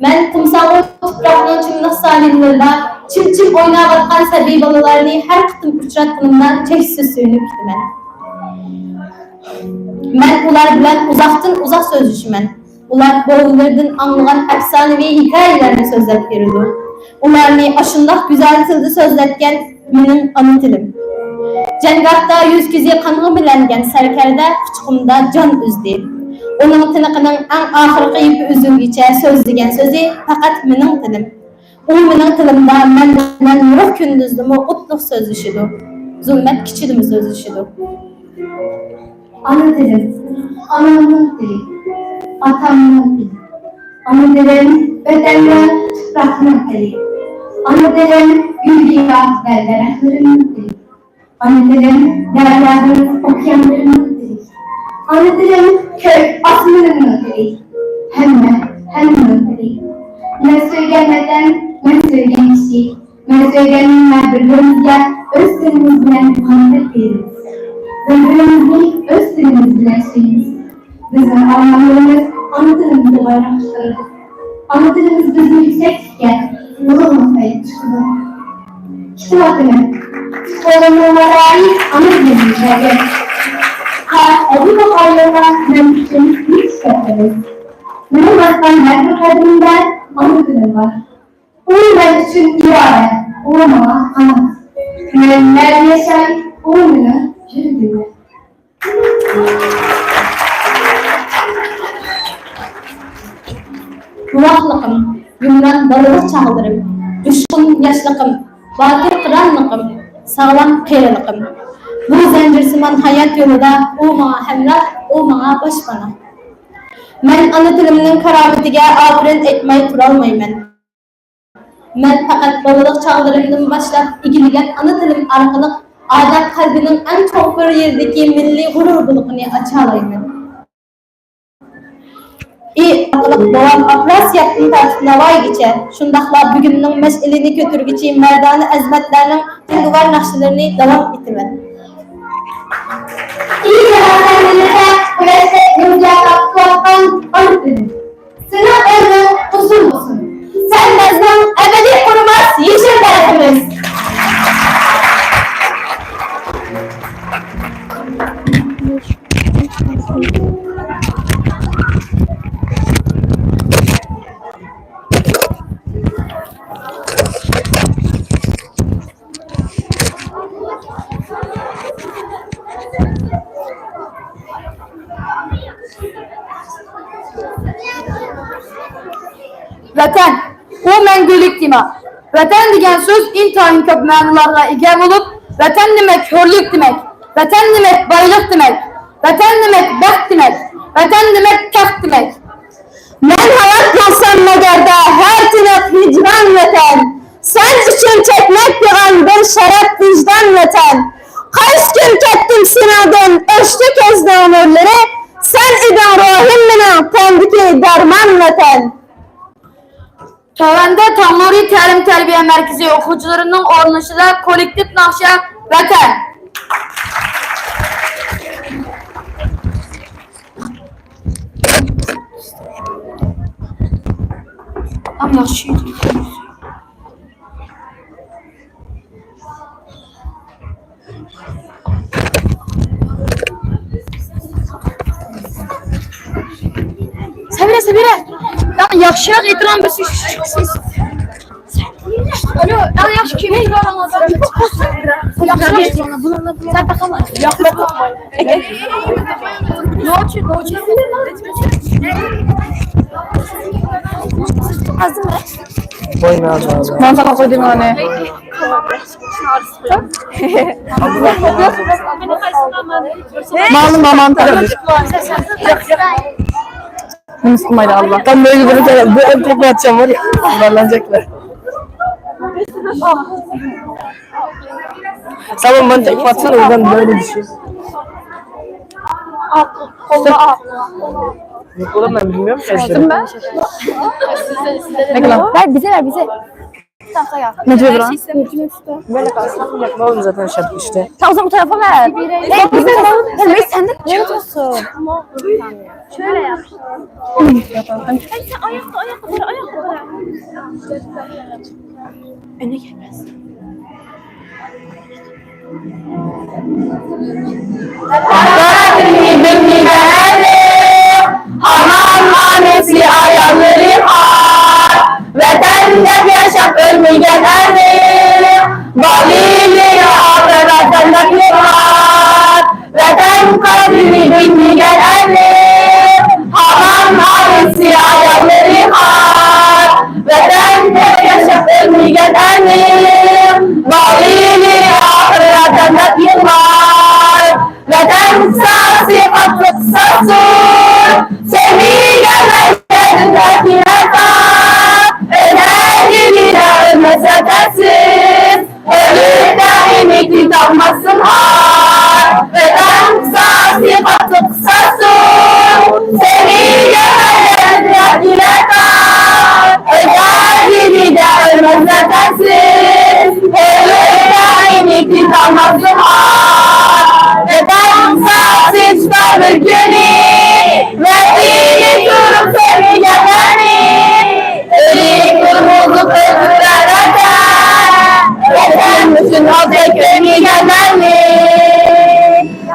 مەن قۇمساڭغۇ تۇپراقنىڭ چىملىق ساھىللىرىدا چىم-چىم ئويناۋاتقان سەبىي بالىلارنى ھەر قېتىم ئۇچراتقىنىمدا چەكسىز سۆيۈنۈپ كېتىمەن. مەن ئۇلار بىلەن ئۇزاقتىن ئۇزاق سۆزلىشىمەن. ئۇلار بوۋىلىرىدىن ئاڭلىغان ئەپسانىۋى ھېكايىلەرنى سۆزلەپ بېرىدۇ. ئۇلارنى ئاشۇنداق گۈزەل تىلدا سۆزلەتكەن مېنىڭ ئانا تىلىم. جەڭگاھتا يۈز-كۆزى قانغا بۆلەنگەن سەركەردە قۇچىقىمدا جان ئۈزدى. ئۇنىڭ تىنىقىنىڭ ئەڭ ئاخىرقى يىپى ئۈزۈلگىچە سۆزلىگەن سۆزى پەقەت مېنىڭ تىلىم. ئۇ مېنىڭ تىلىمدا مەن بىلەن يورۇق كۈندۈزدىمۇ ئوتلۇق سۆزلىشىدۇ، زۇلمەت كېچىدىمۇ سۆزلىشىدۇ. ئانا تىلىم، ئانامنىڭ تىلى، ئاتامنىڭ تىلى. ئانا تىلىم، ۋەتەننىڭ، تۇپراقنىڭ تىلى. ئانا تىلىم، گۈل-گىياھ ۋە دەرەخلىرىمنىڭ تىلى. ئانا تىلىم، دەريا-دېڭىز، ئوكيانلىرىمنىڭ تىلى. ئانا تىلىم، كۆك ئاسمىنىمنىڭ تىلى. ھەممە، ھەممىنىڭ تىلى. مەن سۆيگەن ۋەتەن، مەن سۆيگەن كىشى. مەن سۆيگەن ھەر بىرىمىزگە ئۆز تىلىمىز بىلەن مۇھەببەت بېرىمىز. بىر-بىرىمىزنى ئۆز تىلىمىز بىلەن سۆيىمىز. بىزنىڭ ئارمانلىرىمىز ئانا تىلىمىزدا بايراق چىقىرىدۇ. ئانا تىلىمىز بىزنى يۈكسەكلىككە، ئۇلۇغ نۇقتىغا چىقىدۇ. كېتىۋاتىمەن. قولۇمنىڭ ماتائى ئانا تىلىمنى بەرگەن. ھە، ئەبۇ بەقا يولىدا مەن ئۈچۈن يۈكسەك قەدەم. مېنىڭ باسقان ھەر بىر قەدىمىمدە ئانا تىلىم بار. ئۇ مەن ئۈچۈن ئىرادە، ئۇ ماڭا قانات. مەن نەدە ياشاي، ئۇ مېنىڭ يۈرىكىمدە. بوۋاقلىقىم، گۈمران بالىلىق چاغلىرىم، جۇشقۇن ياشلىقىم، باتۇر قىرانلىقىم، ساغلام قېرىلىقىم. بۇ زەنجىرسىمان ھايات يولىدا ئۇ ماڭا ھەمراھ، ئۇ ماڭا باشپاناھ. مەن ئانا تىلىمنىڭ كارامىتىگە ئاپىرىن ئېيتماي تۇرالمايمەن. مەن پەقەت بالىلىق چاغلىرىمدىن باشلاپ ئىگىلىگەن ئانا تىلىم ئارقىلىق ئادەم قەلبىنىڭ ئەڭ چوڭقۇر يېرىدىكى مىللىي غۇرۇر بۇلىقىنى ئاچالايمەن. ئى ئارقىلىق بوۋام ئافراسىيەتتىن تارتىپ ناۋايىگىچە، شۇنداقلا بۈگۈننىڭ مەشئىلىنى كۆتۈرگۈچى مەردانە ئەزىمەتلەرنىڭ جەڭگىۋار ناخشىلىرىنى داۋام ئېتىمەن. ئى جاھاندا مىللىتە كۈرەشتە ئىنزىياغا پۇتۇۋاتقان ئانا تىلىم. سېنىڭ ئۆمرۈڭ ئۇزۇن بولسۇن. سەن بىزنىڭ ئەبەدىي قۇرۇماس يېشىل دەرىخىمىز. ۋەتەن، ئۇ مەڭگۈلۈك تېما. ۋەتەن دېگەن سۆز ئىنتايىن كۆپ مەنىلەرگە ئىگە بولۇپ، ۋەتەن دېمەك ھۆرلۈك دېمەك، ۋەتەن دېمەك بايلىق دېمەك، ۋەتەن دېمەك بەخت دېمەك، ۋەتەن دېمەك تەخت دېمەك. مەن ھايات بولسام مەگەردە ھەر تىنىق ھىجران ۋەتەن، سەن ئۈچۈن چەكمەك پىغان بىر شەرەپ ۋىجدان ۋەتەن. قايسى كۈن كەتتىم سېنىڭدىن ئۆچتى كۆزنىڭ نۇرلىرى، سەن ئىدىڭ روھىم مېنىڭ تەندىكى دەرمان ۋەتەن. تۆۋەندە تاڭ نۇرى تەلىم-تەربىيە مەركىزى ئوقۇغۇچىلىرىنىڭ ئورۇنلىشىدا كوللېكتىپ ناخشا ۋەتەن. ئەڭ ياخشى. سەمىرە، سەمىرە! ياخشىراق ئېيتىدىغان بىرسى. ئالو، ئەڭ ياخشى كىم ئېيتىدۇ؟ ياخشىراق. سەن تاقاما. ياخشىراق. نوچى، نوچى. ھازىرمۇ؟ مانا ساقلاپ قويدۇم ئۇنى. مانا مامان تەرەپ. نېمىسى قىلمايدۇ ئاللا. تام مەيلى بىر تەرەپ. بۇ ئەپ تەكمە ئاتسام بار يا. بارلانجاكلار. سامان بان تەكمە ئاتسان، ئۇدان بىلەيلى دېشى. Oğlum ben bilmiyorum ki. Ver bize, ver bize. Tahtaya. Necə verirəm? Böyle kalsın. Oğlum zaten şey işte. Tamam, o zaman bu tarafa ver. Hey, bize ver. Sen de ne yapıyorsun? Şöyle yap. Sen ayakta, ayakta, böyle ayakta, böyle. Öne gelmez. ھامان ئانىسى ئاياللىرىغا، ۋەتەن دەپ ياشاپ ئۆلمىگەن ئەرنىڭ بالىلىرى ئاخىرەتتە يىغلار. ۋەتەن قەدرىنى بىلمىگەن ئەرنىڭ ھامان ئانىسى ئاياللىرىغا، ۋەتەن دەپ ياشاپ ئۆلمىگەن ئەرنىڭ بالىلىرى ئاخىرەتتە يىغلار. ۋەتەن قىساسى قاتتىق قىساستۇر، سۆيمىگەنلەرگە جەننەتنى ئاتا، ئۆلەر يېرىدە ئۆلمەس ۋەتەنسىز. ئۆلۈپ دائىمىي كۈن تاپماس زىنھار. ۋەتەن قىساسى قاتتىق قىساستۇر، سۆيمىگەنلەرگە جەننەتنى ئاتا، ئۆلەر يېرىدە ئۆلمەس ۋەتەنسىز. ئۆلۈپ دائىمىي كۈن تاپماس زىنھار. ۋەتەن قىساسى تۇتار بىر كۈنى، ۋەتىنى تۇرۇپ سۆيمىگەنلەرنى. تىرىك تۇرغۇزۇپ ئۆلتۈرەر ۋەتەن، ۋەتەن ئۈچۈن ئالتە كۆيمىگەنلەرنى.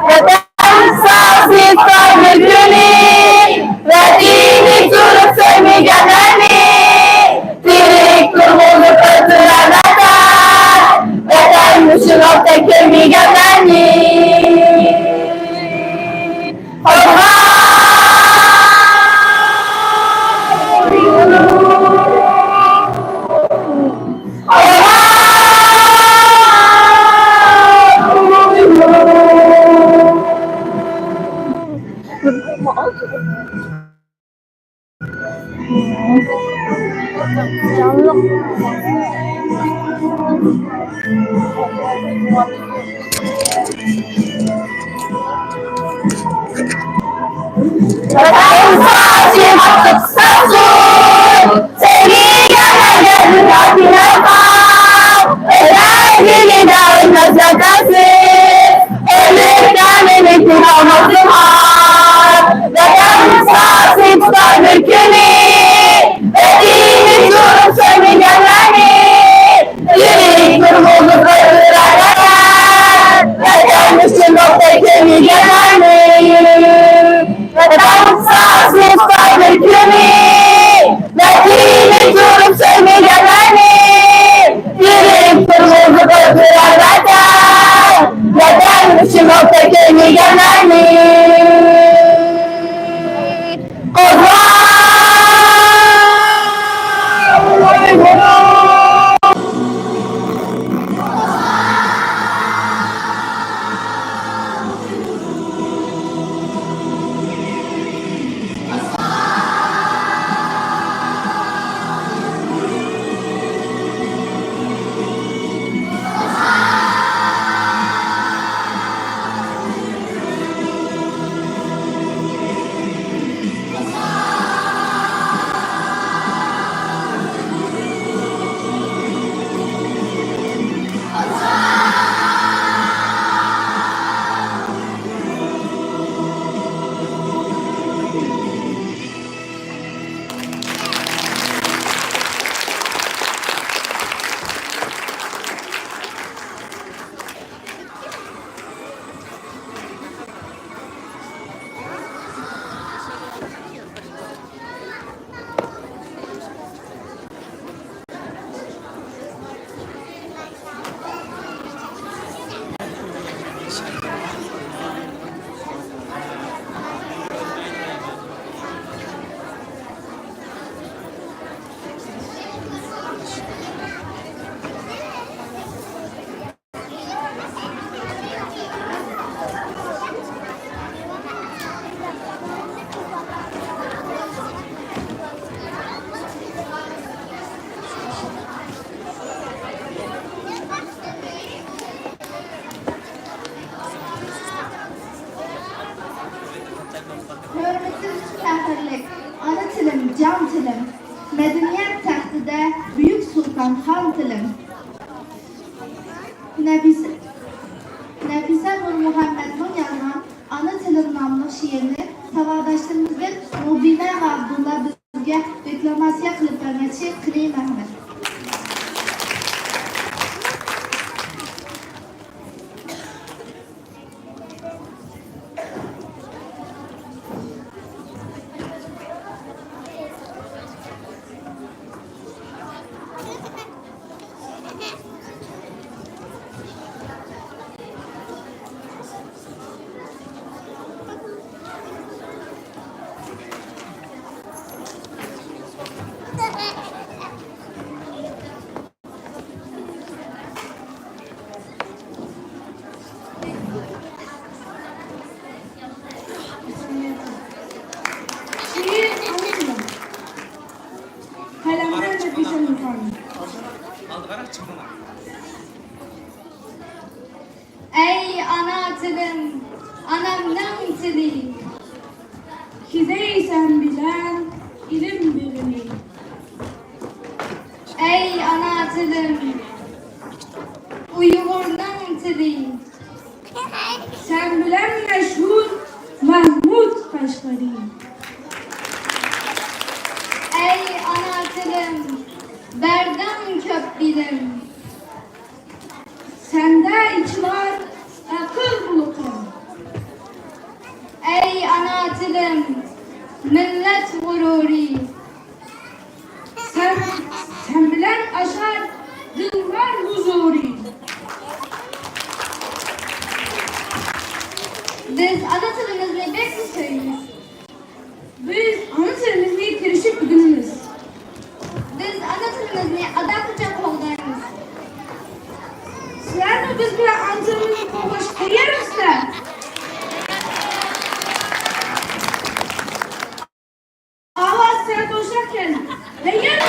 ۋەتەن ساقچىسى بار بىر كۈنى، ۋەتىنى تۇرۇپ سۆيمىگەنلەرنى. تىرىك تۇرغۇزۇپ ئۆلتۈرەر ۋەتەن، ۋەتەن ئۈچۈن ئالتە كۆيمىگەنلەرنى. ۋەتەن ساقچىسى تۇتار بىر كۈنى، ۋەتىنى تۇرۇپ سۆيمىگەنلەرنى، تىرىك تۇرغۇزۇپ ئۆلتۈرەر ۋەتەن، ۋەتەن ئۈچۈن ئوتتەك كۆيمىگەنلەرنى. ۋەتەن ساقچىسى تۇتار بىر كۈنى، ۋەتىنى تۇرۇپ سۆيمىگەنلەرنى، تىرىك تۇرغۇزۇپ ئۆلتۈرەر ۋەتەن، ۋەتەن ئۈچۈن ئوتتەك كۆيمىگەنلەرنى. قوزغاڭ! نەپىسە، نەپىسە نۇرمۇھەممەتنىڭ يازغان ئانا تىلىم ناملىق شېئىرىنى ساۋاقداشلىرىمىزدىن مۇبىنە ۋە ئابدۇللا بىزگە دېكلاماتسىيە قىلىپ بەرمەكچى. قېنى، مەرھەمەت. شېئىر ئانا تىلىم. قەلەمدە نەپىسە نۇرخان. ئەي ئانا تىلىم، ئانامنىڭ تىلى. كېزەي سەن بىلەن ئىلىم بېغىنى. ئەي ئانا تىلىم، ئۇيغۇرنىڭ تىلى. سەن بىلەن مەشھۇر مەھمۇد قەشقىرى. ئەي ئانا تىلىم، بەردىڭ كۆپ بىلىم. سەندە ئېچىلار ئەقىل بۇلىقىم. ئەي ئانا تىلىم، مىللەت غۇرۇرى. سەن، سەن بىلەن ئاشار دىللار ھۇزۇرى. بىز ئانا تىلىمىزنى بەكلا سۆيىمىز. بىز ئانا تىلىمىزنى تىرىشىپ ئۆگىنىمىز. بىز ئانا تىلىمىزنى ئاداققىچە قوغدايمىز. سىلەرمۇ بىز بىلەن ئانا تىلىمىزنى قوغداشقا تەييارمۇسىلەر؟ ئاۋاز سەل بوشاقكەن. تەييارمۇ؟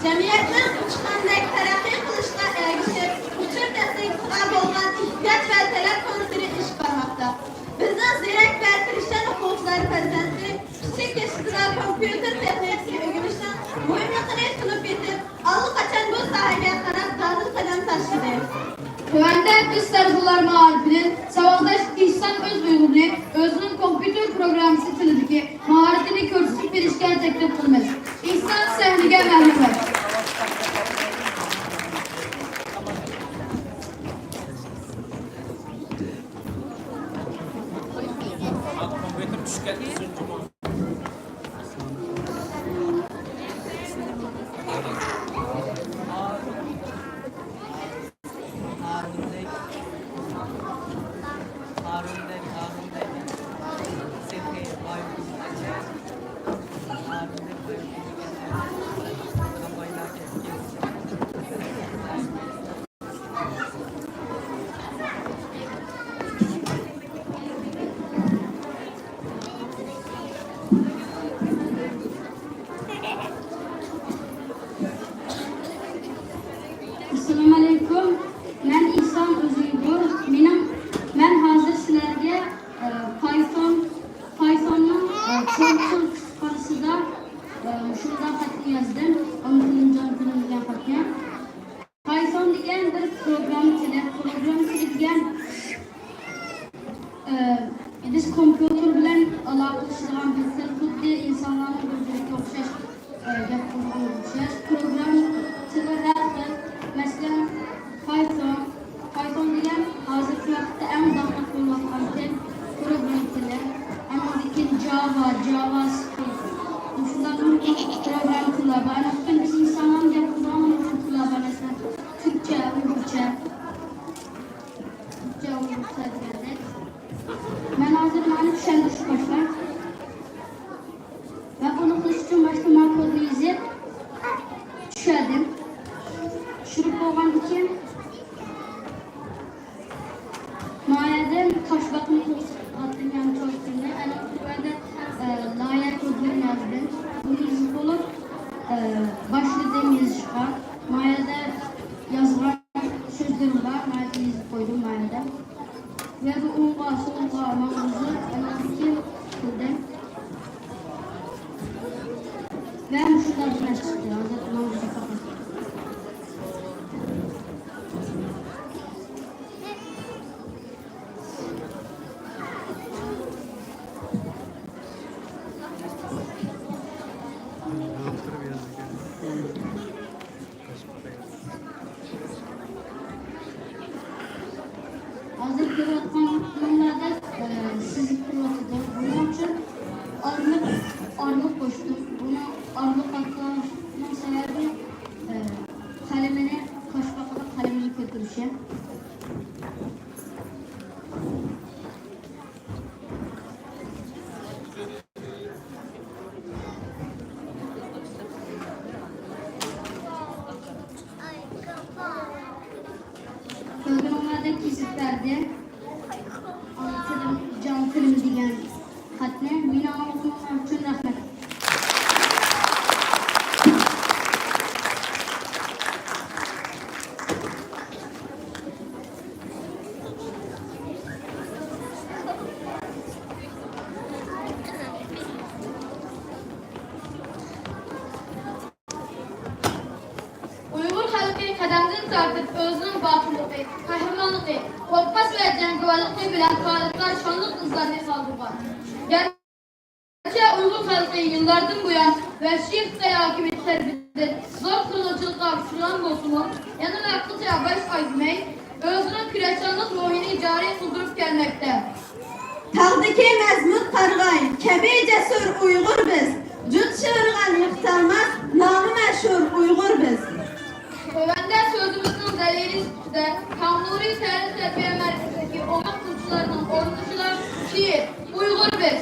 جەمئىيەتنىڭ ئۇچقاندەك تەرەققىي قىلىشىغا ئەگىشىپ، ئۇچۇر تېخنىكىسىغا بولغان ئېھتىياج ۋە تەلەپ خۇنۇكلىرى ئېشىپ بارماقتا. بىزنىڭ زېرەك ۋە تىرىشچان ئوقۇغۇچىلار پەرزەنتى كىچىك يېشىدىلا كومپيۇتېر تېخنىكىسىنى ئۆگىنىشنىڭ مۇھىملىقىنى تونۇپ يېتىپ، ئاللىقاچان بۇ ساھەگە قاراپ دادىل قەدەم تاشلىدى. تۆۋەندە بىز سەرخىللار مائارىپىدىن ساۋاقداش ئېھسان ئۆز ئۇيغۇرنى ئۆزىنىڭ كومپيۇتېر پروگراممىسى تىلىدىكى ماھارىتىنى كۆرسىتىپ بېرىشكە تەكلىپ قىلىمىز. ئېھسان، سەھنىگە مەرھەمەت. ئەسسالامۇئەلەيكۇم. مەن ئېھسان ئۆزئۇيغۇر. مېنىڭ، مەن ھازىر سىلەرگە، ئە، پايتون، پايتوننىڭ، ئە، كونسول كۇتۇپخانىسىدا، ئە، مۇشۇنداق خەتنى يازدىم. ئانا تىلىم، جان تىلىم دېگەن خەتنى. پايتون دېگەن بىر پروگرامما تىلى. پروگرامما تىلى دېگەن، ئە، بىز كومپيۇتېر بىلەن ئالاقىلىشىدىغان بىر تىل، خۇددى ئىنسانلارنىڭ بىر-بىرىگە ئوخشاش، ئە، گەپ قىلىدىغان ئوخشاش. پروگرامما تىلى ھەر خىل. مەسىلەن، پايتون. پايتون دېگەن ھازىرقى ۋاقىتتا ئەڭ داڭلىق بولۇۋاتقان تىل، پروگرامما تىلى. ئاندىن كېيىن جاۋا، جاۋا سكرىپت. مۇشۇنداق پروگرامما تىللار بار. ئەنە پۈتۈن بىز ئىنسانلارنىڭ گەپ قىلىدىغان مۇشۇ تىللار بار. مەسىلەن، تۈركچە، ئۇيغۇرچە. تۈركچە، ئۇيغۇرچە دېگەندەك. مەن ھازىر مانا چۈشەندۈرۈش باشلاڭ. ۋە بۇنى قىلىش ئۈچۈن باشتا ما كودنى يېزىپ چۈشۈردۈم. چۈشۈرۈپ بولغاندىن كېيىن، ما يەردىن تاشباقىنى قويۇپ ئاتتىم، يەنى چوشكىنى. ئەنە تۆۋەندە، ئە، لايىھە كودىنى يازدىم. بۇنى يېزىپ بولۇپ، ئە، باشلىدىم يېزىشقا. ما يەردە يازغان سۆزلىرىم بار، ما يەردە يېزىپ قويدۇم، ما يەردە. ۋە بۇ ئوڭغا، سولغا ماڭغۇزۇپ، ئاندىن كېيىن قىلدىم. ۋە مۇشۇنداق بىر نەرسە چىقتى. ھازىر ماڭغۇزۇپ باقاي. ھازىر كۆرۈۋاتقانلىرىڭلاردەك، ئە، سىزىپ تۇرۇۋاتىدۇ. بۇنىڭ ئۈچۈن ئارىلىق، ئارىلىق قوشتۇم. بۇنىڭ ئارىلىق ئاتىلىشىنىڭ سەۋەبى، ئە، قەلىمىنى، تاشپاقىدا قەلىمىنى كۆتۈرۈشى. كۆرگىنىڭلاردەك كېسىپ بەردى. ئانا تىلىم، جان تىلىم دېگەن خەتنى مېنى ئاڭلىغىنىڭلار ئۈچۈن رەھمەت. ئۇيغۇر خەلقى قەدىمدىن تارتىپ ئۆزىنىڭ باتۇرلۇقى، قەھرىمانلىقى، قورقماس ۋە جەڭگىۋارلىقى بىلەن تارىختا شانلىق ئىزلارنى قالدۇرغان. گەرچە ئۇيغۇر خەلقى يىللاردىن بۇيان ۋەھشىي خىتاي ھاكىمىيىتى تەرىپىدىن زور قىرغىنچىلىققا ئۇچرىغان بولسىمۇ، يەنىلا قىلچە باش ئەگمەي، ئۆزىنىڭ كۈرەشچانلىق روھىنى جارى قىلدۇرۇپ كەلمەكتە. تاغدىكى مەزمۇت قارىغاي كەبى جەسۇر ئۇيغۇر بىز، جۇت شىۋىرغان يىقىتالماس نامى مەشھۇر ئۇيغۇر بىز. تۆۋەندە سۆزىمىزنىڭ دەلىلى سۈپىتىدە تاڭ نۇرى تەلىم تەربىيە مەركىزىدىكى ئوقۇتقۇچىلارنىڭ ئورۇندىشىدا شېئىر ئۇيغۇر بىز.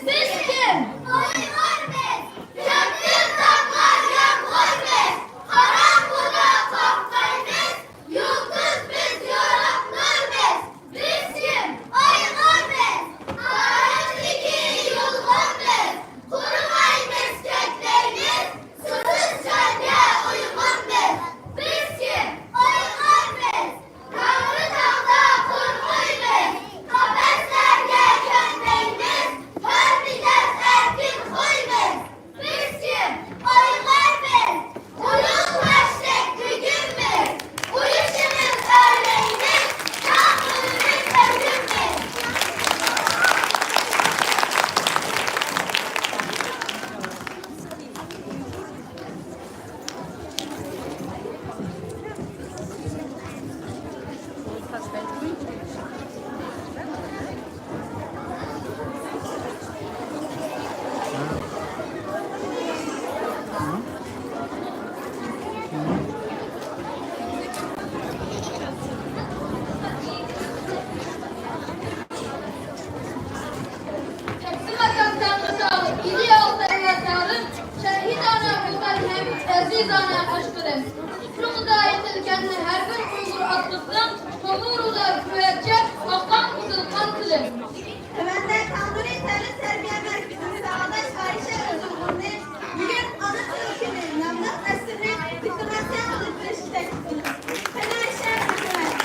بىز كىم؟ ئۇيغۇر بىز. كۆكتىن تامغان يامغۇر بىز. قاراڭغۇدا قاققايمىز. يۇلتۇز بىز، يورۇق نۇر بىز. بىز كىم؟ ئۇيغۇر بىز. تارىختىكى يۇلغۇن بىز. قۇرۇمايمىز، كەتمەيمىز. سۇسىز جانگە ئۇيغۇن بىز. بىز كىم؟ ئۇيغۇر بىز. تاغدا، تاغدا قۇرغۇي بىز، قەپەسلەرگە كۆنمەيمىز، ھۆر مىجەز، ئەركىن خۇي بىز. بىز كىم؟ ئۇيغۇر بىز. ئۇلۇغ باشتەك بۈگۈن بىز، ئۇرۇشىمىز ئۆرلەيمىز، تاغلىرىمىز ئۆگۈن بىز. تەقسىم ئاكام تەڭرى ساغلىق، ئىدىيە ئالتاي ۋە تارىم، شەھىدانە ۋەتەن ھەم ئەزىزانە قەشقىرىم. تۇپرىقىدا يېتىلگەن ھەر بىر ئۇيغۇر ئاتلىقنىڭ، تومۇرىدا كۆۋەرچەك ئاققان قىزىل قان تىلىم. تۆۋەندە تاڭ نۇرى تەلىم تەربىيە مەركىزىنىڭ ساۋاقداش ئايشە ئۆزۈڭغۇرنى بۈگۈن ئانا تىل كۈنى ناملىق ئەسىرنى دېكلاماتسىيە قىلىپ بېرىشكە تەكلىپ قىلىمىز. قېنى ئايشە، مەرھەمەت.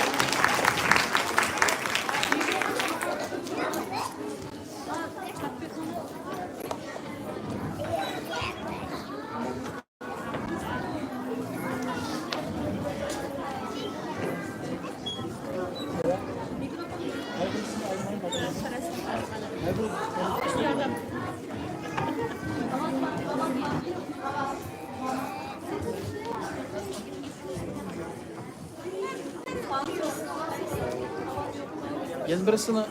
يەنە بىرسىنى.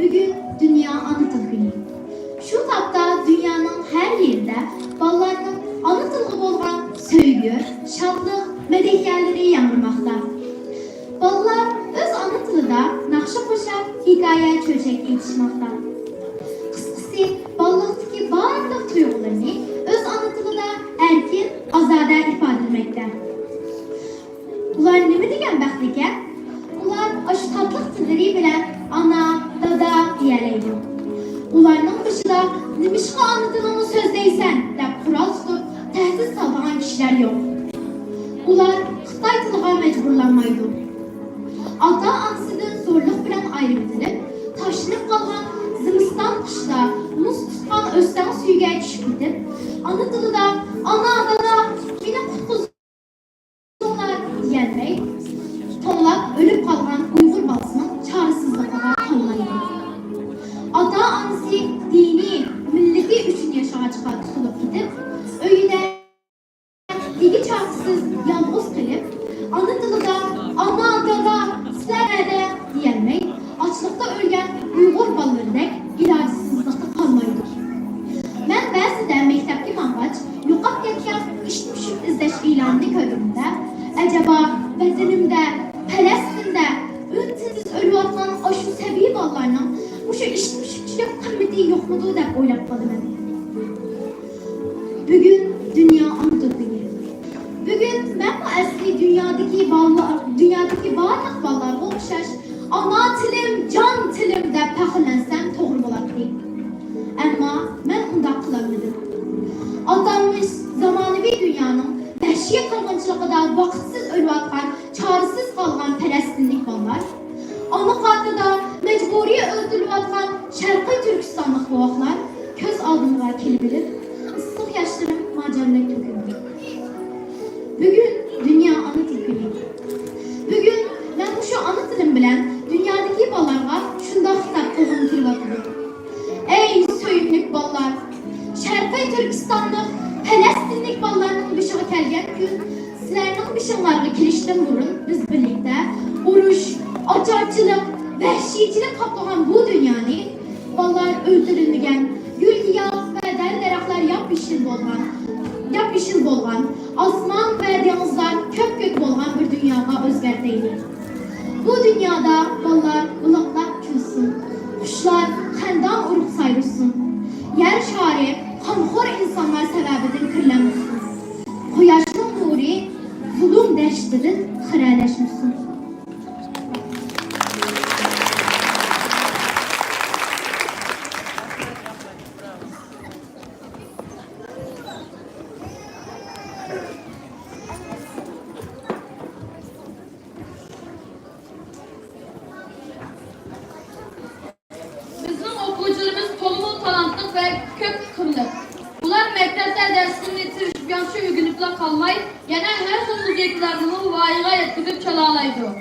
بۈگۈن دۇنيا ئانا تىل كۈنى. شۇ تاپتا دۇنيانىڭ ھەر يېرىدە بالىلارنىڭ ئانا تىلغا بولغان سۆيگۈ، شادلىق، مەدھىيەلىرى ياڭرىماقتا. بالىلار ئۆز ئانا تىلىدا ناخشا قوشاپ، ھېكايە، چۆچەك ئېيتىشماقتا. قىسقىسى، بالىلىقتىكى بارلىق تۇيغۇلىرىنى ئۆز ئانا تىلىدا ئەركىن، ئازادە ئىپادىلىمەكتە. ئۇلار نېمە دېگەن بەختلىككەن؟ ئۇلار ئاشۇ تاتلىق تىللىرى بىلەن ئانا، دادا دېيەلەيدۇ. ئۇلارنىڭ بېشىدا «نېمىشقا ئانا تىلىڭنى سۆزلەيسەن؟» دەپ قورال تۇتۇپ تەھدىت سالىدىغان كىشىلەر يوق. ئۇلار خىتاي تىلىغا مەجبۇرلانمايدۇ. ئاتا-ئانىسىدىن زورلۇق بىلەن ئايرىۋېتىلىپ، تاشلىنىپ قالغان زىمىستان قىشتا مۇز تۇتقان ئۆستەڭ سۈيىگە چۈشۈپ كېتىپ، ئانا تىلىدا «ئانا، دادا، مېنى قۇتقۇزۇڭلار» دېيەلمەي، توڭلاپ ئۆلۈپ قالغان ئۇيغۇر بالىسىنىڭ چارىسىزلىقىغا قالمايدۇ. ئاتا-ئانىسى دىنى، مىللىتى ئۈچۈن ياشىغاچقا تۇتۇلۇپ كېتىپ، ئۆيىدە ئىگە-چاقىسىز يالغۇز قېلىپ، ئانا تىلىدا «ئانا، دادا، سىلەر نەدە؟» دېيەلمەي، ئاچلىقتا ئۆلگەن ئۇيغۇر بالىلىرىدەك ئىلاجسىزلىقتا قالمايدۇ. مەن بەزىدە مەكتەپكە ماڭغاچ، يوقاپ كەتكەن ئىت-مۈشۈك ئىزدەش ئېلانىنى كۆرگىنىمدە، ئەجەبا، ۋەتىنىمدە، پەلەستىندە ئۈن-تىنسىز ئۆلۈۋاتقان ئاشۇ سەبىي بالىلارنىڭ مۇشۇ ئىت-مۈشۈكچىلىك قىممىتى يوقمىدۇ دەپ ئويلاپ قالىمەن. بۈگۈن دۇنيا ئانا تىل كۈنى. بۈگۈن مەنمۇ ئەسلى دۇنيادىكى بالىلار، دۇنيادىكى بارلىق بالىلارغا ئوخشاش «ئانا تىلىم، جان تىلىم» دەپ پەخىرلەنسەم توغرا بولاتتى. ئەمما مەن ئۇنداق قىلالمىدىم. ئاتالمىش زامانىۋى دۇنيانىڭ ۋەھشىي قىرغىنچىلىقىدا ۋاقىتسىز ئۆلۈۋاتقان، چارىسىز قالغان پەلەستىنلىك بالىلار، ئانا قارنىدا مەجبۇرىي ئۆلتۈرۈلۈۋاتقان شەرقىي تۈركىستانلىق بوۋاقلار كۆز ئالدىمغا كېلىۋېلىپ، ئىسسىق ياشلىرىم ماجاندەك تۆكۈلدى. بۈگۈن دۇنيا ئانا تىل كۈنى. بۈگۈن مەن مۇشۇ ئانا تىلىم بىلەن دۇنيادىكى بالىلارغا شۇنداق خىتاب قىلغۇم كېلىۋاتىدۇ. ئەي سۆيۈملۈك بالىلار! شەرقىي تۈركىستانلىق، پەلەستىنلىك بالىلارنىڭ بېشىغا كەلگەن كۈن سىلەرنىڭ بېشىڭلارغا كېلىشتىن بۇرۇن بىز بىرلىكتە ئۇرۇش، ئاچارچىلىق، ۋەھشىيچىلىك قاپلىغان بۇ دۇنيانى، بالىلار ئۆلتۈرۈلمىگەن، گۈل-گىياھ ۋە دەل-دەرەخلەر ياپيېشىل بولغان، ياپيېشىل بولغان، ئاسمان ۋە دېڭىزلار كۆپكۆك بولغان بىر دۇنياغا ئۆزگەرتەيلى. بۇ دۇنيادا بالىلار بۇلاقلاپ كۈلسۇن، قۇشلار خەندان ئۇرۇپ سايرىشسۇن، يەر شارى قانخور ئىنسانلار سەۋەبىدىن كىرلەنمىسۇن، قۇياشنىڭ نۇرى زۇلۇم دەشتىدىن خىرەلەشمىسۇن. بىزنىڭ ئوقۇغۇچىلىرىمىز تولىمۇ تالانتلىق ۋە كۆپ قىملىق. ئۇلار مەكتەپتە دەرسلىرىنى تىرىشىپ ياخشى ئۆگىنىپلا قالماي، يەنە ھەر خىل مۇزىكىلارنىمۇ ۋايىغا يەتكۈزۈپ چالالايدۇ.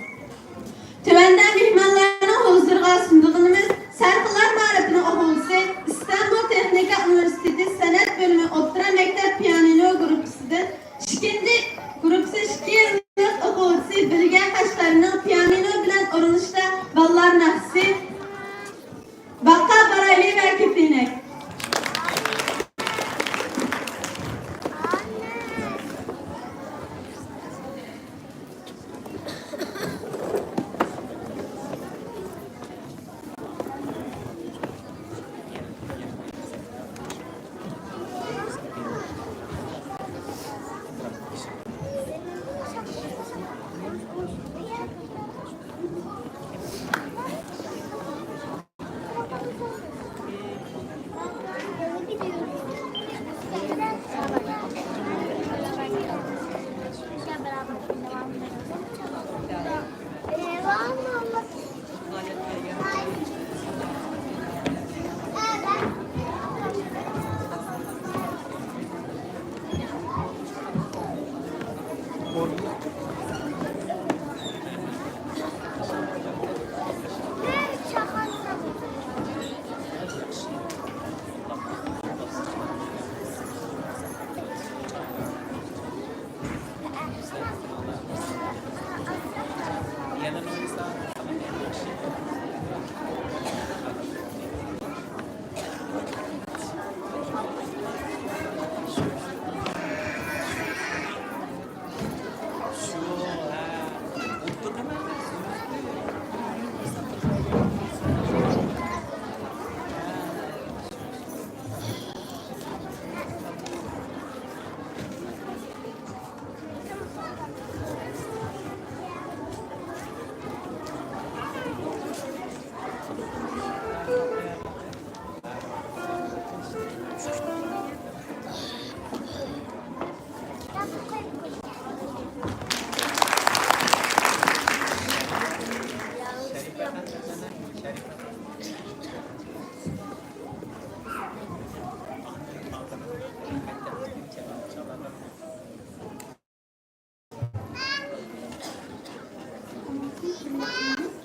تۆۋەندە مېھمانلارنىڭ ھۇزۇرىغا سۇنىدىغىنىمىز سەرخىللار مائارىپىنىڭ ئوقۇغۇچىسى، ئىستانبۇل تېخنىكا ئۇنىۋېرسىتېتى سەنئەت بۆلۈمى ئوتتۇرا مەكتەپ پىيانىنو گۇرۇپپىسىدىن ئىككىنچى، گۇرۇپپىسى ئىككى يىللىق ئوقۇغۇچىسى بىلگە قەشقەرىنىڭ پىيانىنو بىلەن ئورۇنلىشىشتا بالىلار ناخشىسى، باغقا بارايلى ۋە كېپىنەك.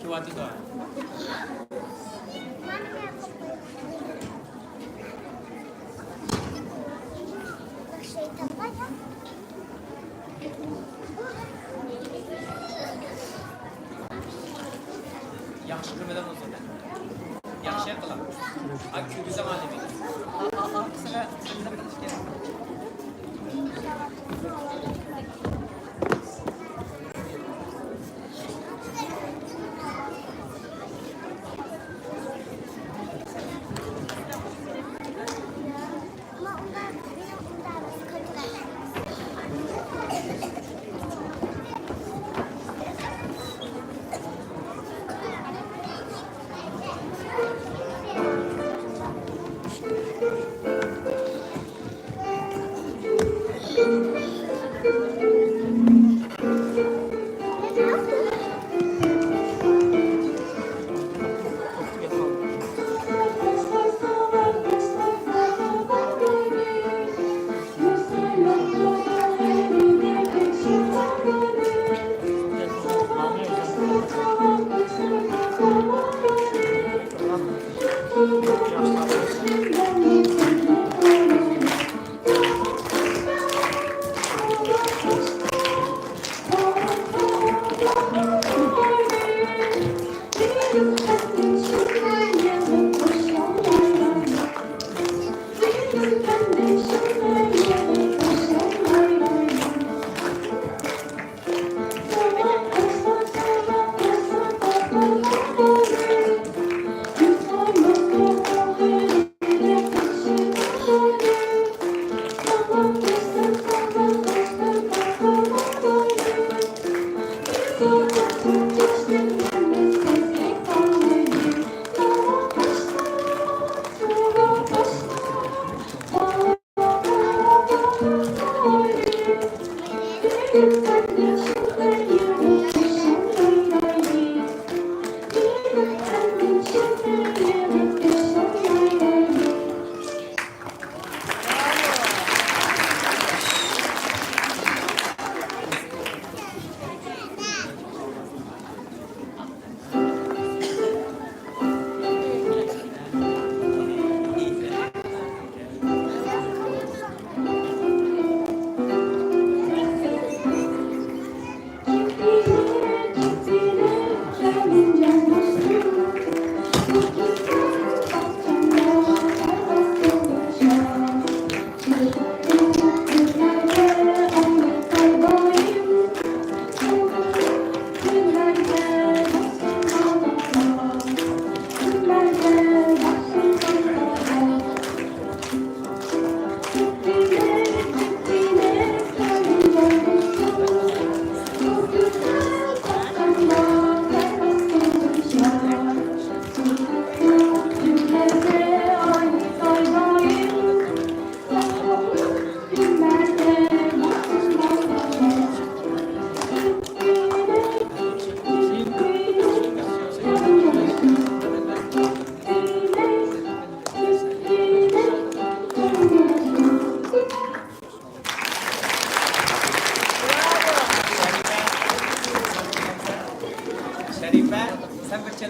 كېلىۋاتىدۇ. ياخشى كۆرمىدىڭىز ئۇنى. ياخشى قىلىڭ. ھا، كۆرگۈزۈڭ ئادىمى.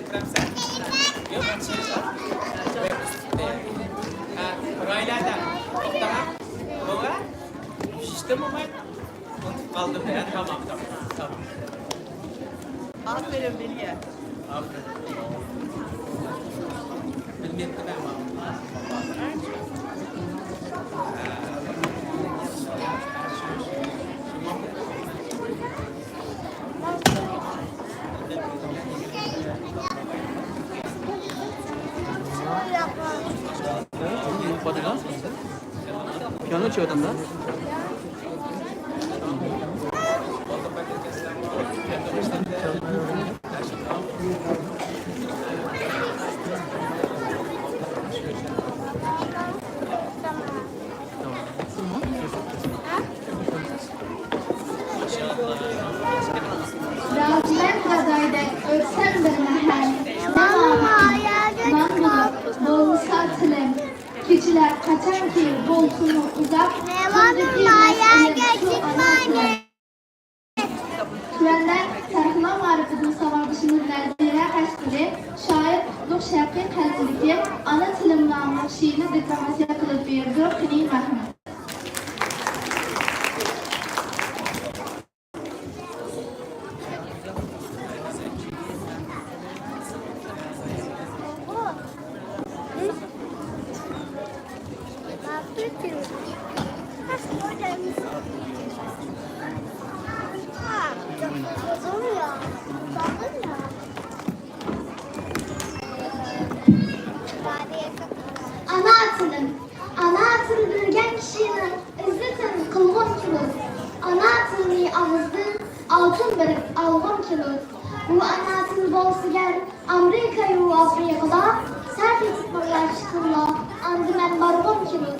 كىرەمسەن؟ يوق، ھە، رايلاردا. توختاڭا. بوۋا، شىشتىمۇ؟ ئۇنتۇپ قالدىم. ھە، تامام، تامام، تامام. ئاپىرىن، بىلگە. ئاپىرىن. بىلمەپتىمەن. پىيانو چېلىۋاتامدا. رازىمەن گادايدەك ئۆتسەم بىر مەھەل، نامايان نان بولۇپ بولمىسا تىلىم. كېچىلەر قاچانكى بولسىمۇ ئۇزاق، كۈندىكى مەسىلىم شۇ ئانا تىلىم. تۆۋەندە سەرخىلام مائارىپىدىن ساۋاقدىشىمىز نەزىرە قەشقىرى شائىر قۇتلۇق شەۋقى قەلبىدىكى ئانا تىلىم ناملىق شېئىرىنى دېكلاماتسىيە قىلىپ بېرىدۇ. قېنى مەھمۇد. ئانا تىلىم، ئانا تىل بىلگەن كىشىنىڭ ئىززىتىنى قىلغۇم كېلىدۇ. ئانا تىلنى ئاغزىدىن ئالتۇن بېرىپ ئالغۇم كېلىدۇ. بۇ ئانا تىل بولسا گەر ئامېرىكايۇ ئافرىقىدا سەر تېپىپ بىرلەشسىلا، ئاندىن مەن بارغۇم كېلىدۇ.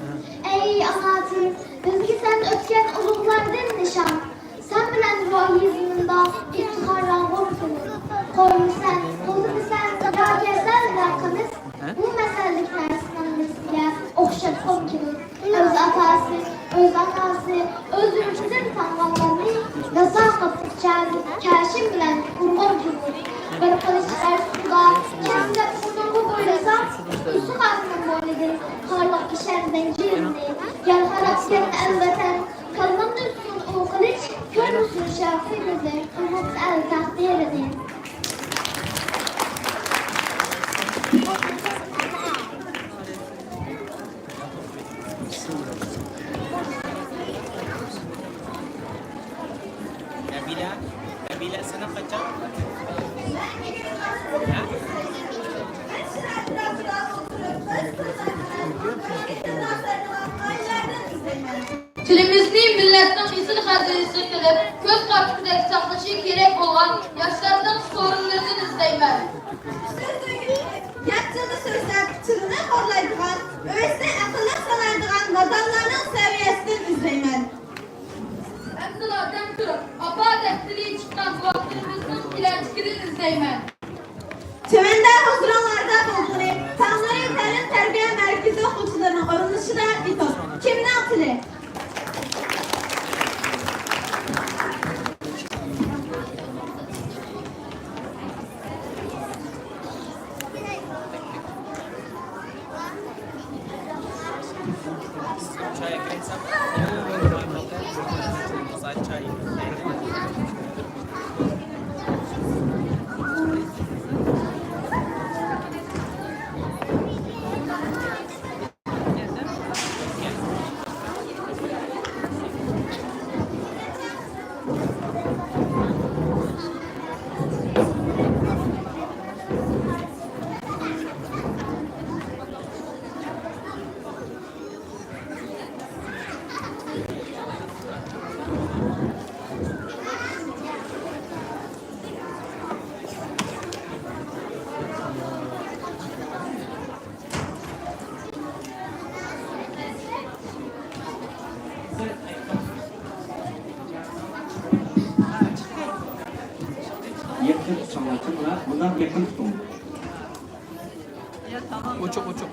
ئەي ئانا تىل، بىزگە سەن ئۆتكەن ئۇلۇغلاردىن نىشان. سەن بىلەن روھىي زېمىندا ئىپتىخارلانغۇم كېلىدۇ. قولنى سەن، قولنى سەن، يا كەسەل، يا قىمىز، بۇ مەسەللىك نەرسىنىڭ نېسىگە ئوخشاتقۇم كېلىدۇ. ئۆز ئاتاسى، ئۆز ئاناسى، ئۆز يۇرتىدىن تاڭغانلارنى رازا قىلسىچە كەشىم بىلەن ئۇرغۇم كېلىدۇ. بىر قىلىچ تەرسۇدا كەم دەپ ئۇنىڭغا بويلىسام، ئۇسسۇخانىنىڭ بوينىدىن قارلىق كىشەن زەنجىرىنى يارقىراتكەن ئەلۋەتەن، كاللامدا ئۈستۈن ئۇ قىلىچ، كۆرمىسۇن شەرقىي بىزنى قىلماس ئەل تەقدىرىنى. نەبىلە، نەبىلە، سېنىڭ قاچان؟ تىلىمىزنى مىللەتنىڭ ئېسىل خەزىنىسى قىلىپ، كۆز قارىچۇقىدەك ساقلىشى كېرەك بولغان ياشلارنىڭ سورۇنلىرىدىن ئىزدەيمەن. سۆز تۈگۈل، يات تىلدا سۆزلەپ، تىلىنى خورلايدىغان، ئۆزىنى ئەقىللىق سانايدىغان نادانلارنىڭ سەۋىيەسىدىن ئىزدەيمەن. ئەمدىلا دەم تۇرۇپ، ئاپا دەپ تىلى چىققان بوۋاقلىرىمىزنىڭ كېلەچىكىدىن ئىزدەيمەن. تۆۋەندە ھۇزۇرۇڭلاردا بولغىنى تاڭنۇرى تەلىم تەربىيە مەركىزى ئوقۇغۇچىلىرىنىڭ ئورۇنلىشىشىدا ئېتوت. كىمنىڭ تىلى؟ يېقىن تۇتۇڭلار، چىڭلار، مۇنداق يېقىن تۇتۇڭ. ئوچۇق، ئوچۇق.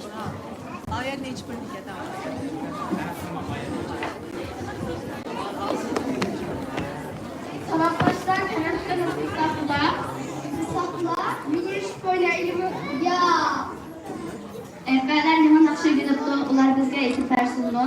ساۋاقداشلار، تەنەپپۇسنى ساقلاپ، ساقلاپ، يۈگۈرۈش بويىچە ئېيتىپ بەرسۇنمۇ؟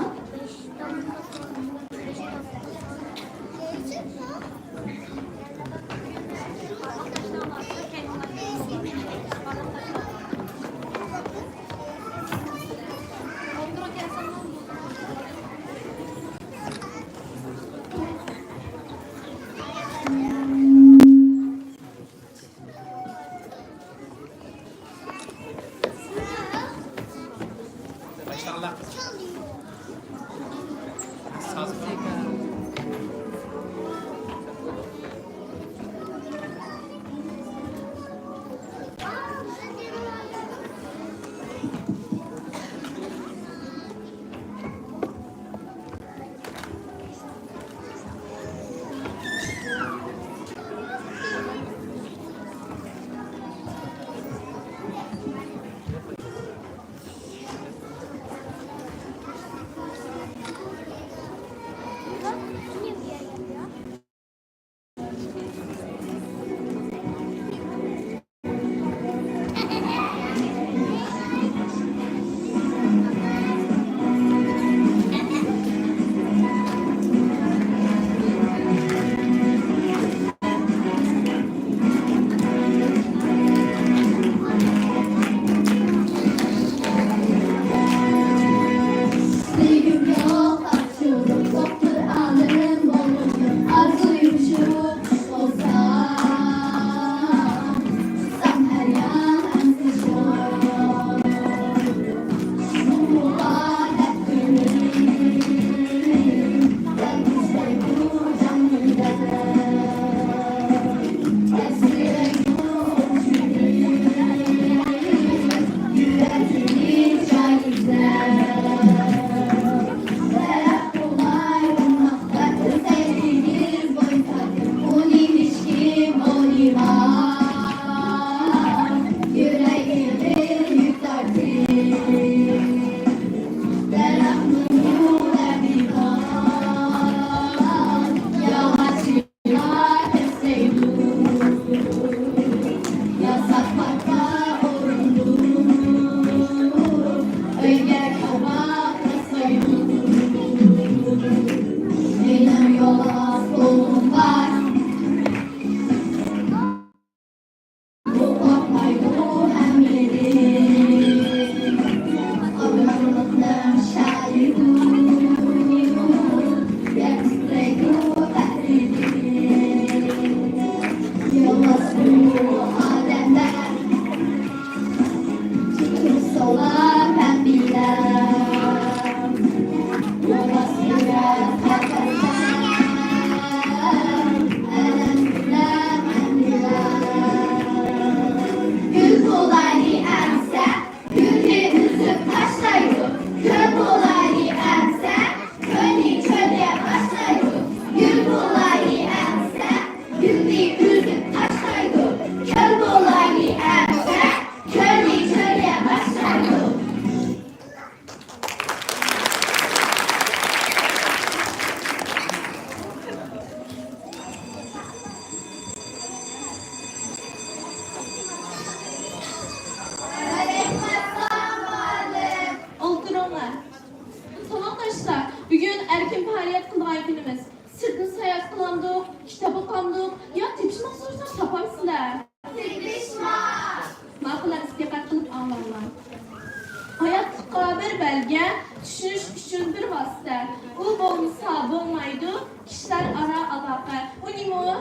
ئولتۇرۇڭلار. ساۋاقداشلار، بۈگۈن ئەركىن پائالىيەت قىلىدىغان كۈنىمىز. سىرتنى ساياھەت قىلامدۇق، كىتاب ئوقامدۇق يا تېپىشماق سورىساق تاپامسىلەر؟ تېپىشماق. ماقۇل، ئەمىسە دىققەت قىلىپ ئاڭلاڭلار. ھاياتلىققا بىر بەلگە، چۈشىنىش ئۈچۈن بىر ۋاسىتە. ئۇ بولمىسا بولمايدۇ، كىشىلەر ئارا ئالاقە. ئۇ نېمە ئۇ؟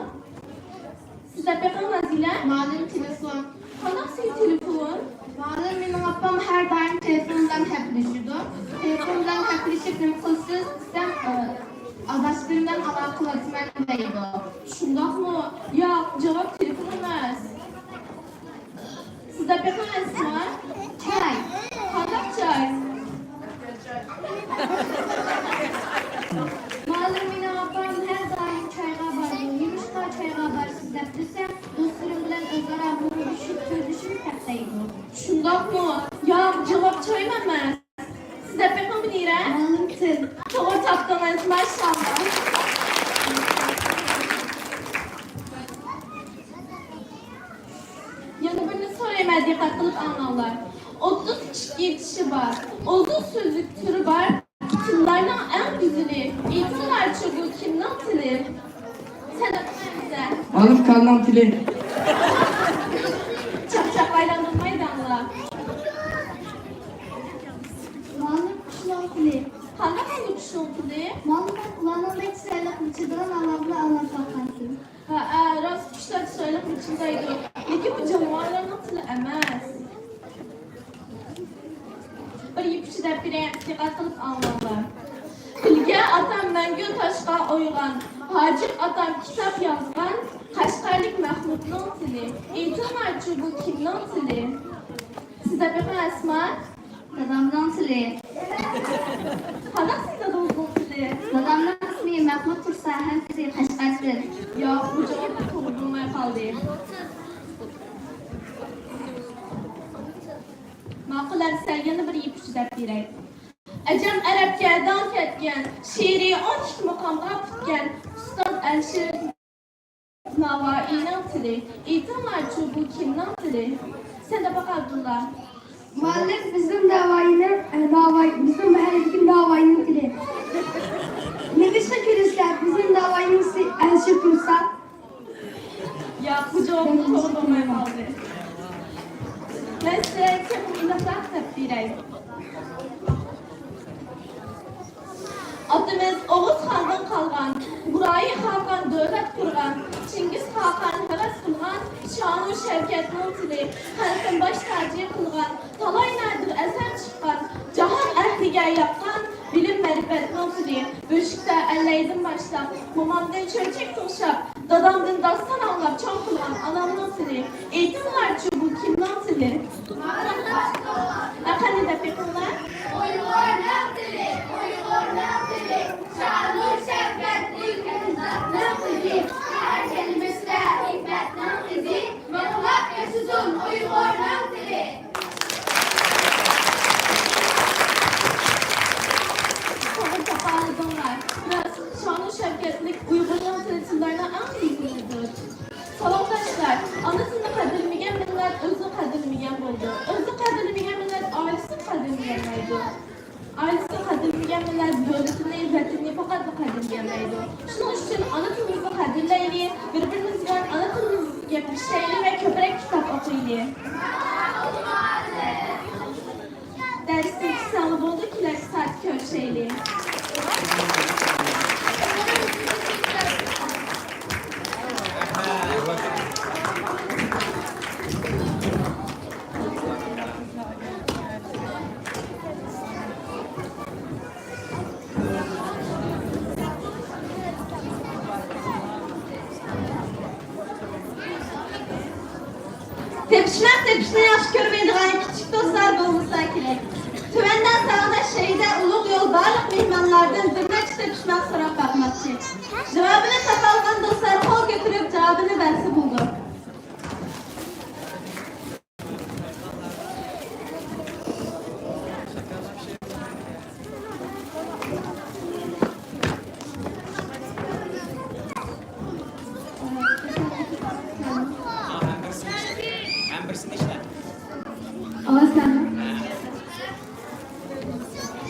سىز دەپ بېقىڭ، نازىلە. مۇئەللىم، تېلېفون. قانداق سېنىڭ تېلېفون؟ مۇئەللىم، مېنىڭ ئاپام ھەر دائىم تېلېفون بىلەن ھەپىلىشىدۇ. تېلېفون بىلەن ھەپىلىشىپ نېمە قىلىسىز دېسەم، ئاداشلىرىم بىلەن ئالاقە قىلىۋاتىمەن دەيدۇ. شۇنداقمۇ؟ ياق، جاۋاب تېلېفون ئەمەس. سىز دەپ بېقىڭ، ئەسما. چاي. قانداق چاي؟ مۇئەللىم، مېنىڭ ئاپام ھەر دائىم چايغا بارىدۇ. نېمىشقا چايغا بارىسىز دەپ دېسەم، دوستلىرىم بىلەن ئۆزئارا مۇڭدىشىپ، سۆزلىشىمىز ھەق دەيدۇ. شۇنداقمۇ؟ ياق، جاۋاب چايمۇ ئەمەس. سىز دەپ بېقىڭ، مۇنىرە. مۇئەللىم، تىل. توغرا تاپتىڭىز، ماشائاللا. يەنە بىرنى سورايمەن، دىققەت قىلىپ ئاڭلاڭلار. ئوتتۇز ئىككى چىشى بار، ئوتتۇز سۆزلۈك تۈرى بار، تىللارنىڭ ئەڭ گۈزىلى. ئېيتىڭلارچۇ، بۇ كىمنىڭ تىلى؟ سەن ئوقۇمامسەن؟ مۇئەللىم، كالىنىڭ تىلى. چاقچاق ئايلاندۇرمايدىڭلار. مۇئەللىم، قۇشنىڭ تىلى. قانداق ئەمدى قۇشنىڭ تىلى؟ مۇئەللىم، ئۇلارنىڭ بەك چىرايلىق مىچىلدىغان ئاۋازلىرى ئاڭلاپ باققانتىم. ھەئە، راست، قۇشلار چىرايلىق مىچىلدايدۇ، لېكىن بۇ جانىۋارلارنىڭ تىلى ئەمەس. بىر يىپ ئۇچى دەپ بېرەي، دىققەت قىلىپ ئاڭلاڭلار. بىلگە ئاتام مەڭگۈ تاشقا ئويغان، ھاجىپ ئاتام كىتاب يازغان، قەشقەرلىك مەخمۇتنىڭ تىلى. ئېيتىڭلارچۇ، بۇ كىمنىڭ تىلى؟ سىز دەپ بېقىڭ، ئەسما. دادامنىڭ تىلى. قانداق سىزنىڭ دادىڭىزنىڭ تىلى؟ دادامنىڭ ئىسمى مەخمۇت تۇرسا ھەم ئۆزى قەشقەرتىن. ياق، بۇ جاۋاب توغرا بولماي قالدى. ماقۇل، ئەمسە يەنە بىر يىپ ئۇچى دەپ بېرەي. ئەجەم ئەرەبكە داڭ كەتكەن، شېئىرى ئون ئىككى مۇقامغا پۈتكەن ئۇستاز ئەلىشىر ناۋائىينىڭ تىلى. ئېيتىڭلارچۇ، بۇ كىمنىڭ تىلى؟ سەن دەپ باق، ئابدۇللا. مۇئەللىم، بىزنىڭ ناۋائىينىڭ، ئە، ناۋاي-، بىزنىڭ مەھەللىدىكى ناۋائىينىڭ تىلى. نېمىشقا كۈلىسىلەر؟ بىزنىڭ ناۋائىينىڭ ئىسمى ئەلىشىر تۇرسا. ياق، بۇ جاۋاب توغرا بولماي قالدى. مەن سىلەرگە تېخىمۇ ئېنىقراق دەپ بېرەي. ئاتىمىز ئوغۇز خاندىن قالغان، ئىبراھىم خاقان دۆلەت قۇرغان، چىڭگىز خاقان ھەۋەس قىلغان، شانۇ شەۋكەتنىڭ تىلى، خەلقىم باش تاجى قىلغان، تالاي نادىر ئەسەر چىققان، جاھان ئەھلىگە ياققان، بىلىم مەرىپەتنىڭ تىلى، بۆشۈكتە ئەللەيدىن باشلاپ، مومامدىن چۆچەك توشاپ، دادامدىن داستان ئاڭلاپ چوڭ قىلغان ئانامنىڭ تىلى. ئېيتىڭلارچۇ، بۇ كىمنىڭ تىلى؟ ھە، قېنى دەپ بېقىڭلار. ئۇيغۇرنىڭ تىلى، ئۇيغۇرنىڭ تىلى، شانۇ شەۋكەتلىك ئەجدادنىڭ ئىزى، ھەر كەلمىسىدە ھېكمەتنىڭ ئىزى، مىڭلاپ ياشىسۇن ئۇيغۇرنىڭ تىلى. توغرا تاپالىدىڭلار. راست، شانۇ شەۋكەتلىك ئۇيغۇرنىڭ تىلى تىللارنىڭ ئەڭ گۈزىلىدۇر. ساۋاقداشلار، ئانا تىلنى قەدىرلىمىگەن مىللەت ئۆزىنى قەدىرلىمىگەن بولىدۇ. ئۆزىنى قەدىرلىمىگەن مىللەت ئائىلىسىنى قەدىرلىيەلمەيدۇ. ئائىلىسىنى قەدىرلىمىگەن مىللەت دۆلىتىنى، ۋەتىنىنى پەقەتلا قەدىرلىيەلمەيدۇ. شۇنىڭ ئۈچۈن ئانا تىلىمىزنى قەدىرلەيلى، بىر-بىرىمىز بىلەن ئانا تىلىمىزدا گەپلىشەيلى ۋە كۆپرەك كىتاب ئوقۇيلى. دەرستىن چىقساڭلار بولدى، كېلەر سائەتتە كۆرۈشەيلى. تېپىشماق تېپىشنى ياخشى كۆرمەيدىغان كىچىك دوستلار بولمىسا كېرەك. تۆۋەندە ساۋاقداش شەھىدە ئۇلۇغ يول بارلىق مېھمانلاردىن بىر نەچچە تېپىشماق سوراپ باقماقچى. جاۋابىنى تاپالغان دوستلار قول كۆتۈرۈپ جاۋابىنى بەرسە بولىدۇ.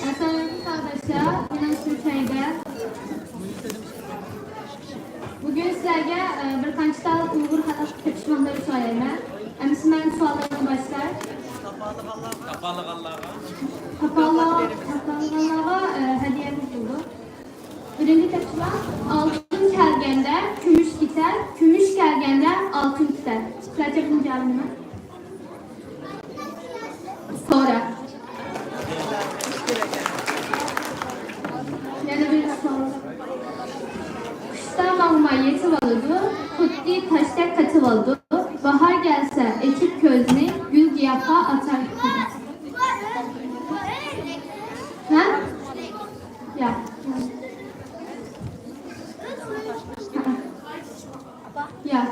ئەسسالامۇئەلەيكۇم ساۋاقداشلار، مېنىڭ ئىسمىم سەيدە. بۈگۈن سىلەرگە، ئە، بىر قانچە تال ئۇيغۇر خەلق تېپىشماقلىرى سورايمەن. ئەمىسە مەن سوئاللارنى باشلاي. تاپالىغانلارغا. تاپالىغانلارغا، ئە، ھەدىيەمىز بولىدۇ. بىرىنچى تېپىشماق، ئالتۇن كەلگەندە كۈمۈش كېتەر، كۈمۈش كەلگەندە ئالتۇن كېتەر. سىلەر تېپىشنىڭ جاۋابى نېمە؟ سورا. يەنە بىر سوئال. قىشتا ماڭماي يېتىۋالىدۇ، خۇددى تاشتەك قېتىۋالىدۇ. باھار كەلسە ئېچىپ كۆزنى، گۈل گىياھقا ئاتار. ھە؟ يا. يا. يا.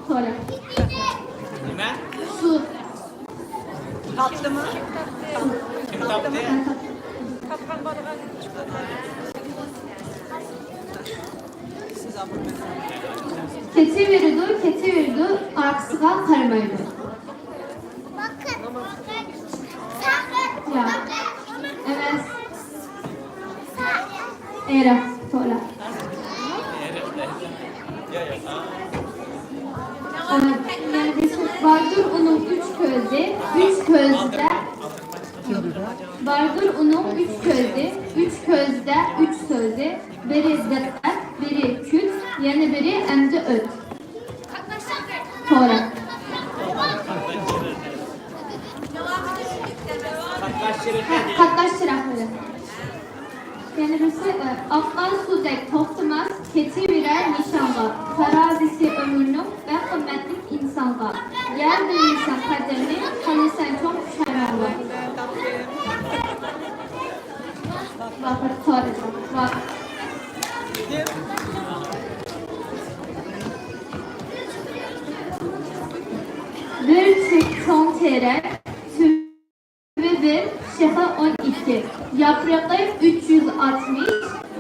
سورا. نېمە؟ سۇ. تاپتىمۇ؟ كىم تاپتى؟ تاپقان بارغان. كېتىۋېرىدۇ، كېتىۋېرىدۇ، ئارقىسىغا قارىمايدۇ. ياق. ئەمەس. ئېرىق، توغرا. باردۇر ئۇنىڭ ئۈچ كۆزى، ئۈچ كۆزىدە. باردۇر ئۇنىڭ ئۈچ كۆزى، ئۈچ كۆزىدە ئۈچ سۆزى. بىرى دىققەت، بىرى كۈچ، يەنە بىرى ئەمدى ئۆت. توغرا. قاتناش چىراغلىرى. يەنە بىرسى، ئە، ئاققان سۇدەك توختىماس، كېتىۋېرەر نىشانغا. تارازىسى ئۆمۈرنىڭ بەك قىممەتلىك ئىنسانغا. يەر بىلمىسەڭ قەدرىنى، قالىسەن چوڭ پۇشايمانغا. ۋاقىت، توغرا جاۋاب. ۋاقىت. بىر چېك چوڭ تېرەك، تۈۋى بىر، شېخى ئون ئىككى، ياپرىقى ئۈچ يۈز ئاتمىش،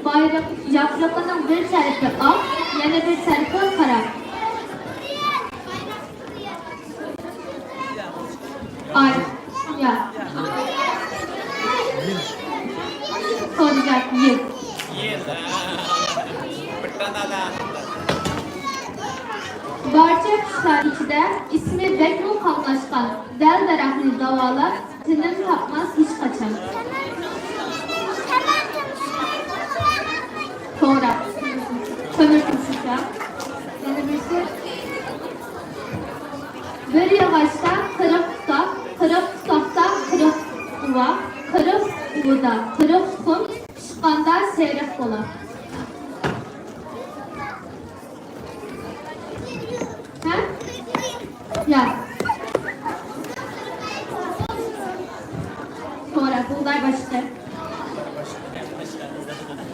بايرىق، ياپرىقىنىڭ بىر تەرىپى ئاق، يەنە بىر تەرىپى قارا. ئاي، يا. سورىجاق، يىل. بارچە قۇشلار ئىچىدە ئىسمى بەكمۇ قاملاشقان، دەل دەرەخنى داۋالاپ، تىنىم تاپماس ھېچقاچان. توغرا. كۆمۈر تۇمشۇقچە. يەنە بىرسى. بىر ياغاچتا قىرىق تۇتاق، قىرىق تۇتاقتا قىرىق ئۇۋا، قىرىق ئۇۋىدا قىرىق تۇخۇم، پىشقاندا سېرىق بولا. ھە؟ ياق. توغرا، بۇغداي باشلىقى.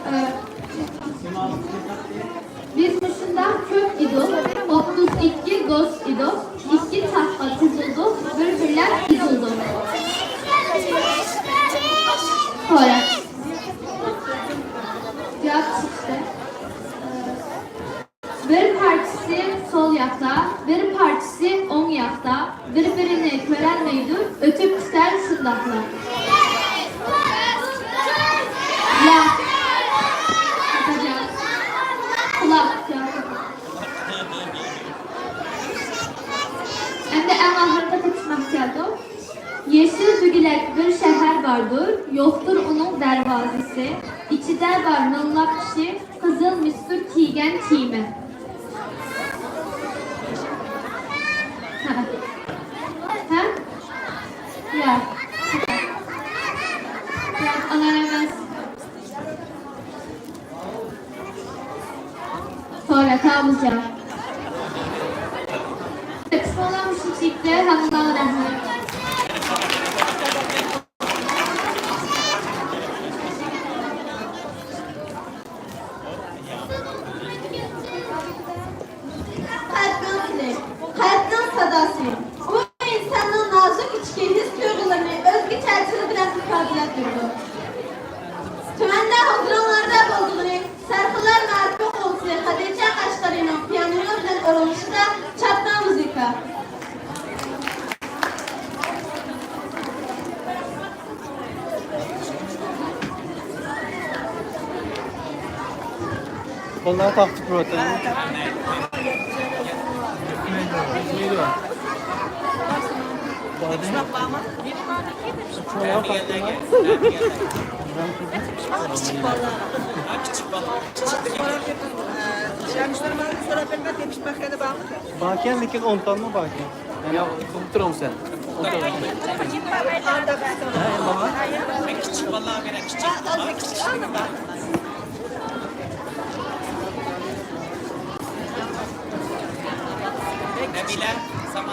ئە، بىز مۇشۇنداق كۆپ ئىدۇق، ئوتتۇز ئىككى دوست ئىدۇق، ئىككى تاغقا تىزىلدۇق، بىر-بىرلەپ ئېزىلدۇق. توغرا. جاۋاب چىقتى. بىر پارچىسى سول ياقتا، بىر پارچىسى ئوڭ ياقتا، بىر-بىرىنى كۆرەلمەيدۇ، ئۆتۈپ كېتەر شۇنداقلا. ياق. خاتا جاۋاب. قۇلاق. ئەمدى ئەڭ ئاخىرقى تېپىشماققا كەلدۇق. يېشىل دۈگىلەك بىر شەھەر باردۇر، يوقتۇر ئۇنىڭ دەرۋازىسى. ئىچىدە بار مىڭلاپ كىشى، قىزىل مىستۇر كىيگەن كىيىمى. ھە؟ ھە؟ ياق. ياق، ئاڭلار ئەمەس. سورا تاۋۇزجان. تېپىشماڭلار مۇشۇ چېكتە، ھەممىڭلارغا رەھمەت. قەلبنىڭ تىلى، قەلبنىڭ ساداسى. ئۇ ئىنساننىڭ نازۇك ئىچكى ھېس تۇيغۇلىرىنى ئۆزگىچە تىل بىلەن ئىپادىلەپ بېرىدۇ. تۆۋەندە ھۇزۇرۇڭلاردا بولىدىغىنى سەرخىللار مائارىپى قولچىسى خەدىچە قەشقەرىنىڭ پىيانىنو بىلەن ئورۇنلىشىشىدا چاتما مۇزىكا. قوللارنى تارتىپ تۇرۇۋاتىدۇ. كىچىك بالىلارغا. كىچىك بالىلارغا. سوراپ بېرىمەن، تېپىشماق كەدە بار. باركەن، لېكىن ئون تالمۇ باركەن. ياق، ئۇقۇپ تۇرۇڭ سەن. ئون تال. نەبىلە، ساڭا.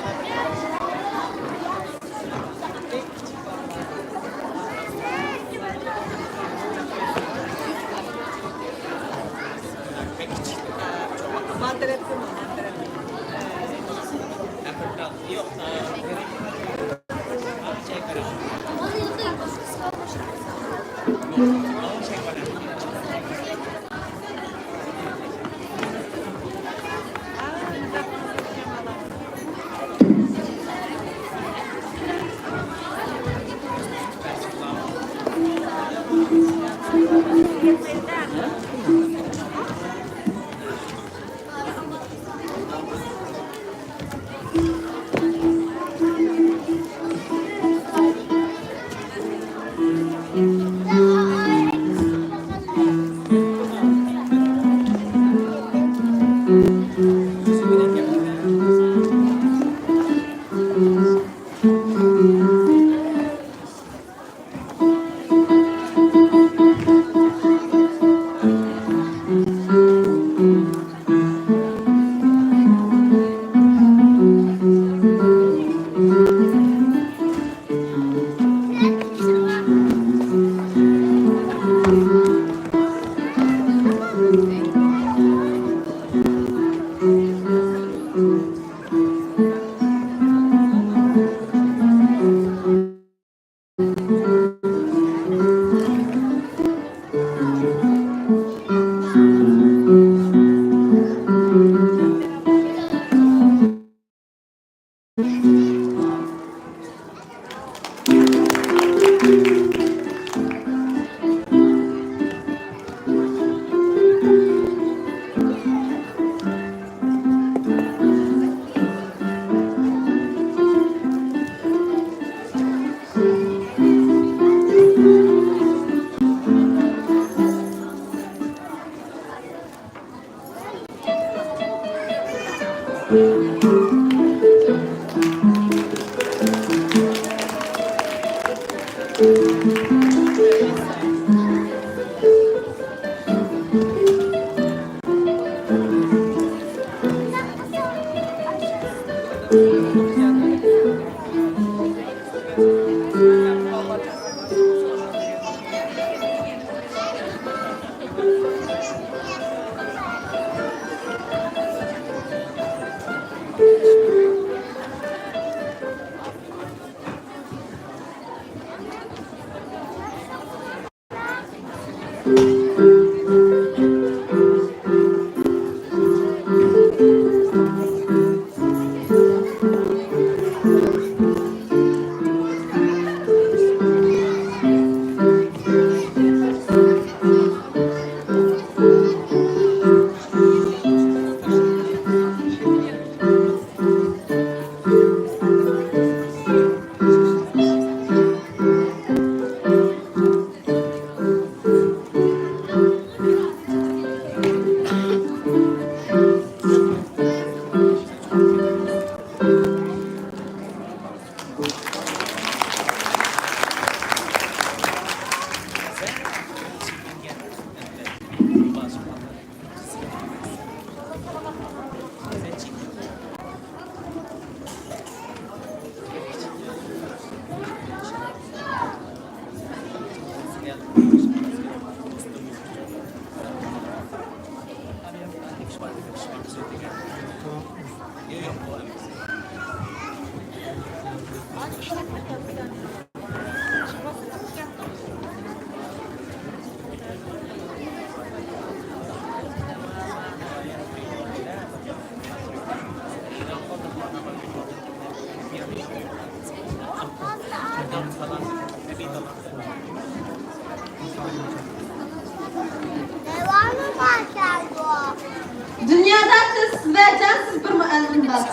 دۇنيادا تىلسىز ۋە جانسىز بىر مۇئەللىم بار.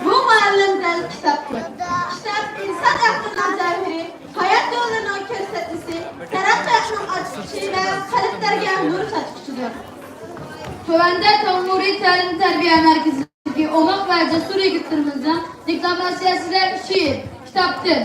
بۇ مۇئەللىم دەل كىتابتۇر. كىتاب ئىنسان ئەقلىنىڭ جەۋھىرى، ھايات يولىنىڭ كۆرسەتمىسى، تەرەققىياتنىڭ ئاچقۇچى ۋە قەلبلەرگە نۇر چاچقۇچىدۇر. تۆۋەندە تاڭمۇرى تەلىم-تەربىيە مەركىزىدىكى ئوماق ۋە جەسۇر يىگىتلىرىمىزنىڭ دېكلاماتسىيەسىدە شېئىر، كىتابتىن.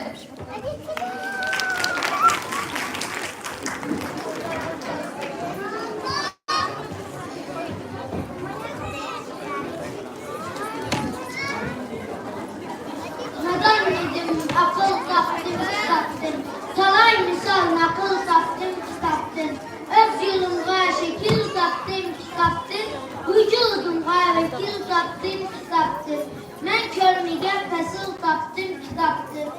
نادان ئىدىم، ئەقىل تاپتىم كىتابتىن. تالاي مىسال، نەقىل تاپتىم كىتابتىن. ئۆز يولۇمغا شەكىل تاپتىم كىتابتىن. ۋۇجۇدۇمغا ۋەكىل تاپتىم كىتابتىن. مەن كۆرمىگەن پەسىل تاپتىم كىتابتىن.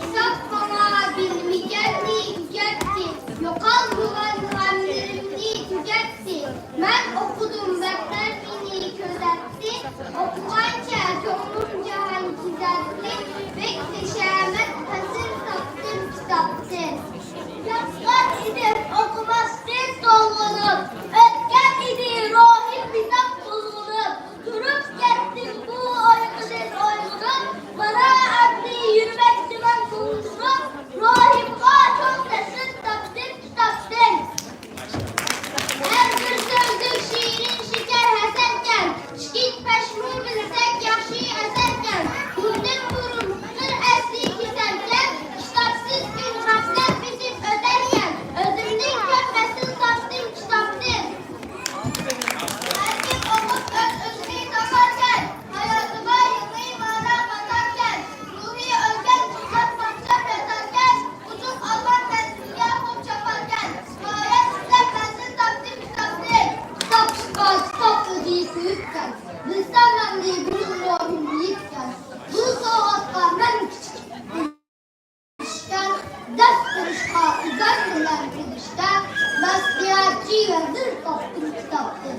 كىتاب ماڭا بىلمىگەننى ئۆگەتتى، يوقالمىغان غەملىرىمنى تۈگەتتى. مەن ئوقۇدۇم، ۋەتەن مېنى كۆزەتتى، ئوقۇغانچە كۆڭلۈم جاھان كېزەتتى. بەك خۇشامەت پەسىل تاپتىم كىتابتىن. ياتقان ئىدىم ئوقۇماستىن تولغىنىپ، ئۆتكەن ئىدى روھىم بىتاپ بۇلغىنىپ. تۇرۇپ كەتتىم بۇ ئۇيقۇدىن ئويغىنىپ، مانا ئەمدى يۈرمەكچىمەن بۇلغىنىپ، روھىمغا چوڭ تەسىر تاپتىم كىتابتىن. ھەر بىر سۆزلۈك شېرىن شېكەر ھەسەلكەن، ئىككى پەشمۇ بىلسەك ياخشى ئەسەركەن، بۇندىن بۇرۇن بىر ئەسلى كېسەلكەن، كىتابسىز كۈن غەپلەت بېسىپ ئۆتەركەن، ئۆزۈمدىن كۆپ پەسىل تاپتىم كىتابتىن. ھەركىم ئوقۇپ ئۆز-ئۆزىنى تاپاركەن، ھاياتىغا يېڭى مانا قاتاركەن، روھى ئۆلگەن قىزلار قاقشاپ ياتاركەن، ئوچۇق ئالۋان مەنزىلگە قول چاپاركەن، غايەت ئىزدەپ مەنزىل تاپتىم كىتابتىن. كىتاب ئىشقا، كىتاب ئۆزى سۆيۈپكەن، بىلسەم ئەمدى بۈگۈن روھىم بېيىپكەن، بۇ سوۋغاتقا مەن كىچىك ئېرىشكەن، دەس بېرىشقا ئىزاي بىلەن كېلىشكەن، نەسىھەتچى ۋەزىر تاپتىم كىتابتىن.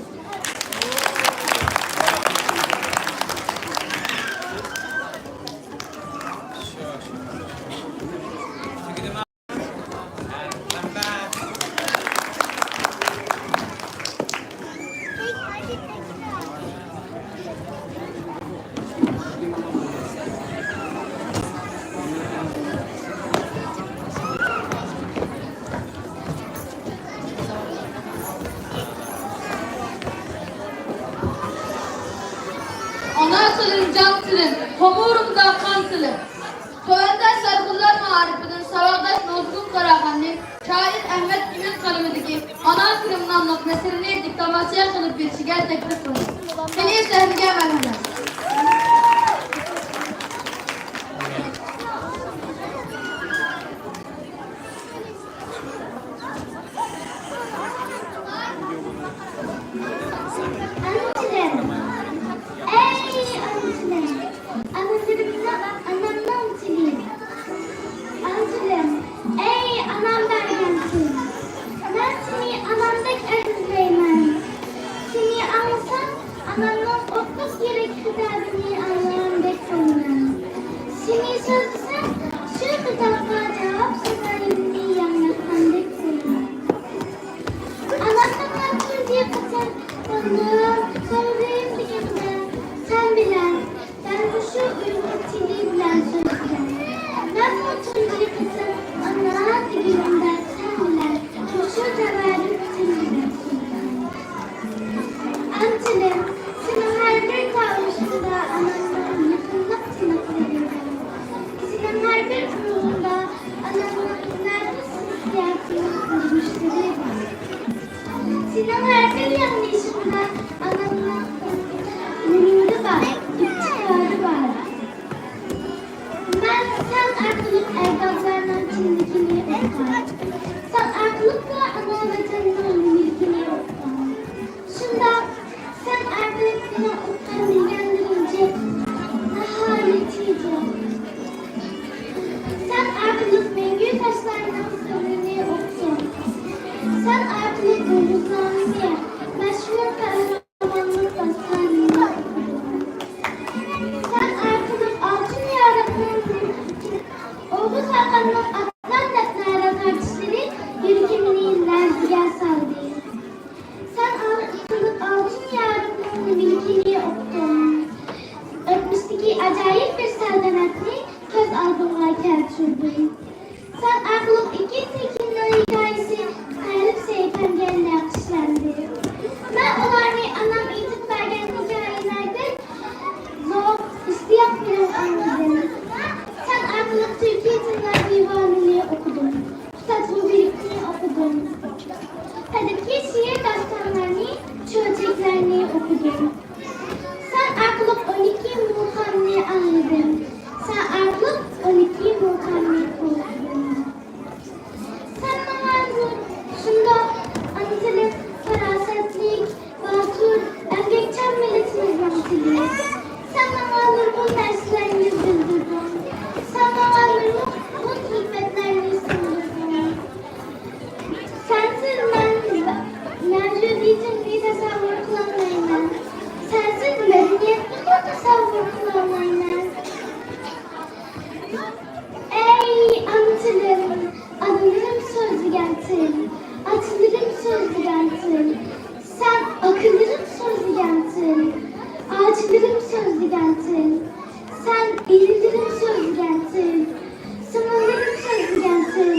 ئانا تىلىم، جان تىلىم، تومۇرۇمدا قان تىلىم. تۆۋەندە سەرخىللار مائارىپىدىن ساۋاقداش نۇزگۇل قاراخاننى شائىر ئەمەت ئىمىن قەلىمىدىكى ئانا تىلىم ناملىق نەسرىنى دېكلاماتسىيە قىلىپ بېرىشىگە تەكلىپ قىلىمەن. قېنى، سەھنىگە مەرھەمەت. ئانا تىلىم. ئەي ئانا تىلىم. ئانىلىرىمنىڭ، ئانامنىڭ تىلى. ئانا تىلىم. ئەي ئانام بەرگەن تىل. مەن سېنى ئانامدەك ئەزىزلەيمەن. سېنى ئاڭلىسام، ئانامنىڭ ئوتلۇق يۈرەك خىتابىنى ئاڭلىغاندەك بولىمەن. سېنى سۆزلىسەم، شۇ خىتابقا جاۋاب سادالىرىنى ياڭراتقاندەك بولىمەن. ئانامنىڭ تۇنجى قېتىم «بالام، بالىلىرىم» دېگىنىدە سەن بىلەن مەن مۇشۇ ئۇيغۇر تىلى بىلەن سۆزلىگەن. مەنمۇ تۇنجى قېتىم «ئانا» دېگىنىمدە سەن بىلەن مۇشۇ تەۋەلىك تىل بىلەن سۆزلىگەن. ئانا تىلىم، سېنىڭ ھەر بىر تاۋۇشۇڭدا ئانامنىڭ يېقىملىق تىنىقلىرى بار. سېنىڭ ھەر بىر ئۇرغۇڭدا ئانامنىڭ نەپىس ھېسسىياتىنىڭ ئۇرغۇشلىرى بار. سېنىڭ ھەر بىر يىغلىشىڭدا ئانامنىڭ نۇرى بار، ئىپتىخارى بار. مەن سەن ئارقىلىق ئەجدادلارنىڭ كىملىكىنى ئۇققان. سەن ئارقىلىقلا ئانا ۋەتەننىڭ نېمىلىكىنى ئۇققان. شۇنداق، سەن ئارقىلىق مېنىڭ ئۇققان بىلگەنلىرىم جىق، ناھايىتى جىق. سەن ئارقىلىق مەڭگۈ تاشلارنىڭ سىرىنى ئۇقتۇم. سەن ئارقىلىق روزنامىنى، مەشھۇر قەھرىماننىڭ داستانىنى ئوقۇدۇم. سەن ئارقىلىق ئالتۇن يارۇقنىڭ، ئوغۇز خاقاننىڭ ئاتلان دەپ نەرە تارتىشلىرى يۈرىكىمنى لەرزىگە سالدى. سەن ئارقىلىق ئالتۇن يارۇقنىڭ مۈلكىنى ئۇقتۇم. ئۆتمۈشتىكى ئاجايىپ بىر سەلتەنەتنى كۆز ئالدىمغا كەلتۈردۈم. سەن ئارقىلىق ئېكىن تېكىننىڭ ھېكايىسى قەلب سەھىپەمگە نەقىشلەندى. مەن ئۇلارنى ئانام ئېيتىپ بەرگەن ھېكايىلەردەك زوق ئىشتىياق بىلەن ئاڭلىدىم. سەن ئارقىلىق تۈركىي تىللار دىۋانىنى ئوقۇدۇم. ئۇستاد رۇبىرىكنى ئوقۇدۇم. قەدىمكى شېئىر داستانلارنى، چۆچەكلەرنى ئوقۇدۇم. سەن ئارقىلىق ئون ئىككى مۇقامنى ئاڭلىدىم. سەن ئارقىلىق ئون ئىككى مۇقامنى ئوقۇدۇم. سەن ماڭا شۇنداق ئانا تىلىم، پاراسەتلىك، باتۇر، ئەمگەكچان مىللىتىمىزنىڭ تىلى. سەن ماڭا نۇرغۇن نەرسىلەرنى بىلدۈردۈڭ. سەن ماڭا نۇرغۇن ھېكمەتلەرنى سىڭدۈردۈڭ. سەنسىز مەن مەۋجۇدىيىتىمنى تەسەۋۋۇر قىلالمايمەن. سەنسىز مەدەنىيەتنىمۇ تەسەۋۋۇر قىلالمايمەن. ئەي ئانا تىلىم، ئانىلىرىم سۆزلىگەن تىل، ئاتىلىرىم سۆزلىگەن تىل، سەن ئاكىلىرىم سۆزلىگەن تىل، ئاچىلىرىم سۆزلىگەن تىل، سەن ئىنىلىرىم سۆزلىگەن تىل، سىڭىللىرىم سۆزلىگەن تىل،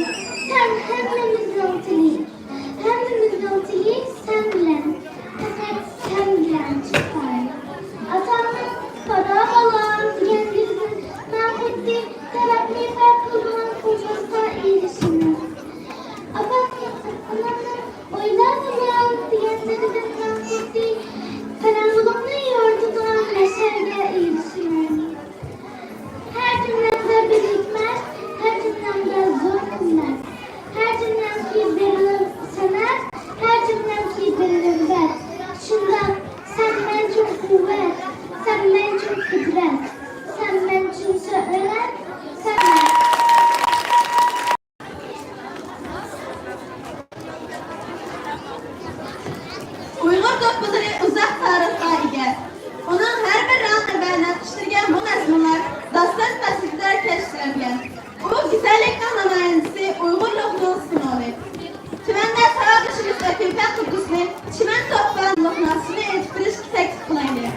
سەن ھەممىمىزنىڭ تىلى. ھەممىمىزنىڭ تىلى سەن بىلەن، پەقەت سەن بىلەن تۇتقان. ئاتامنىڭ «قارا بالام» دېگەنلىرىدىن مەن خۇددى تەرەپنى پەرق قىلىدىغان قۇملۇققا ئېرىشىمەن. ئاپامنىڭ، ئانامنىڭ «ئويلا بالام» دېگەنلىرىدىن مەن خۇددى قاراڭغۇلۇقنى يورۇتىدىغان مەشئەلگە ئېرىشىمەن. ھەر جۈملەمدە بىر ھېكمەت، ھەر جۈملەمدە زور قىممەت. ھەر جۈملەمكى بىر سەنئەت، ھەر جۈملەمكى بىر غەيرەت. شۇنداق، سەن مەن ئۈچۈن قۇۋۋەت، سەن مەن ئۈچۈن قۇدرەت، سەن مەن ئۈچۈن سۆھبەت، سەن مەن. ئۇيغۇر دوپپىلىرى ئۇزاق تارىخقا ئىگە. ئۇنىڭ ھەر بىر رەڭ ۋە نەقىشلىرىگە مۇڭ مەزمۇنلار، داستان پەسلىكلەر كەشىپ قىلىنغان. ئۇ گۈزەللىكنىڭ نامايەندىسى، ئۇيغۇرلۇقنىڭ سىمۋولى. تۆۋەندە ساۋاقدىشىمىز ئەپىپە قۇددۇسنى چىمەن دوپپا ناملىق ناخشىسىنى ئېيتىپ بېرىشكە تەكلىپ قىلايلى.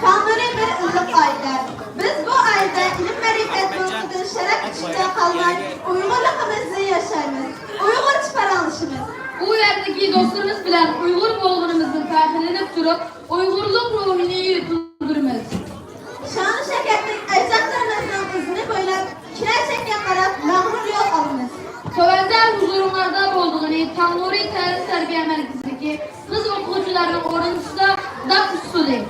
تاڭنۇرى بىر ئىللىق ئائىلە. بىز بۇ ئائىلىدە ئىلىم-مەرىپەت روھىدىن شەرەپ ئىچىدە قالماي، ئۇيغۇرلۇقىمىزنى ياشايمىز، ئۇيغۇرچە پاراڭلىشىمىز. ئۇ يەردىكى دوستلىرىمىز بىلەن ئۇيغۇر بولغىنىمىزدىن پەخىرلىنىپ تۇرۇپ، ئۇيغۇرلۇق روھىنى يېتىلدۈرىمىز. شانلى شەھەردىكى ئەجدادلىرىمىزنىڭ ئىزىنى بويلاپ، كېلەچەككە قاراپ مەغرۇر يول ئالىمىز. تۆۋەندە ھۇزۇرۇڭلاردا بولىدىغىنى تاڭنۇرى تەلىم-تەربىيە مەركىزىدىكى قىز ئوقۇغۇچىلارنىڭ ئورۇندىشىدا داپ ئۇسسۇلى.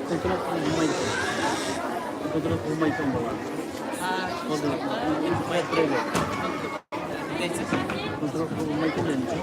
كونترول قىلمايدىكەن. كونترول قىلمايدىكەن بۇلار. كونترول قىلمايدىكەن مېنىڭچە.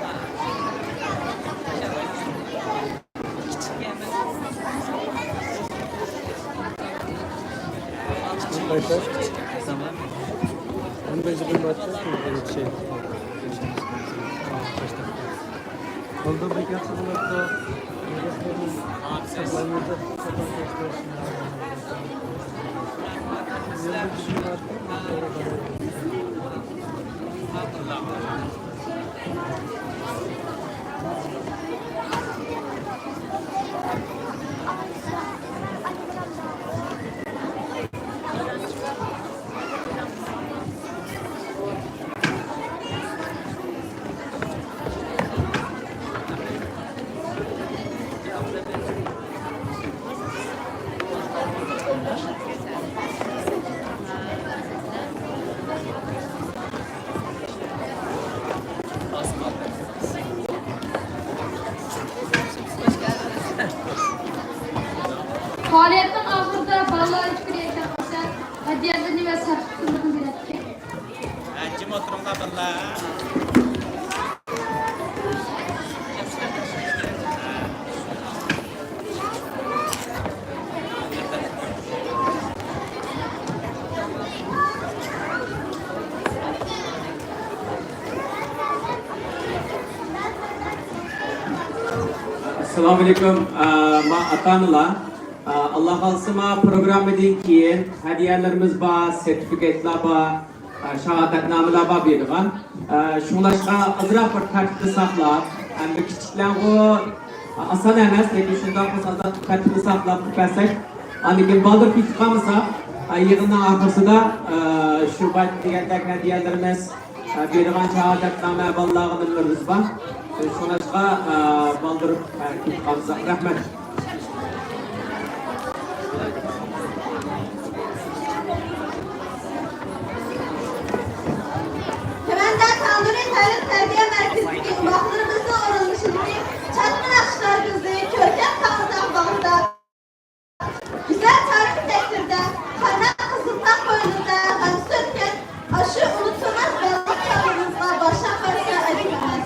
پائالىيەتنىڭ ئاخىرىدا بالىلار ئۈچ بىر يەككە قىلسا، ھەدىيەلىرىنى ۋە سەرتىپىكلىرىنى بېرەتتى. ھە، جىم ئولتۇرۇڭلار بالىلار. ئەسسالامۇئەلەيكۇم، ئە، ما ئاتا-ئانىلار. ئە، ئاللا خالىسا، ما پروگراممىدىن كېيىن ھەدىيەلىرىمىز بار، سېرتىفىكاتلار بار، ئە، شاھادەتنامىلەر بار بېرىدىغان. ئە، شۇڭلاشقا ئازراق بىر تەرتىپنى ساقلاپ، ئەمدى كىچىكلەرغۇ ئاسان ئەمەس، لېكىن شۇنداق بولسا ئازراق تەرتىپنى ساقلاپ قىلىپ بەرسەك، ئاندىن كېيىن بالدۇر كېتىپ قالمىسا، ئە، يىغىننىڭ ئاخىرسىدا، ئە، شۇ بايا دېگەندەك ھەدىيەلىرىمىز، ئە، بېرىدىغان شاھادەتنامە بالىلارغا نېمىلىرىمىز بار. شۇڭلاشقا، ئە، بالدۇر، ئە، كېتىپ قالمىساق. رەھمەت. تۆۋەندە تەڭنۇرى تەلىم تەربىيە مەركىزىدىكى ئوماقلىرىمىزنىڭ ئورۇنلىشىشىدىكى چاچما ناخشىلار گۈلزىيى كۆركەم تاغدا باغدا، گۈزەل تارىخىي تەكتىردە، قايناق قىزىل تاغ بوينىدا غەم سۈركەن ئاشۇ ئۇنتۇلماس بالىلىق چاغلىرىمىزغا باشلاپ بەرسە ئەجەب ئەمەس.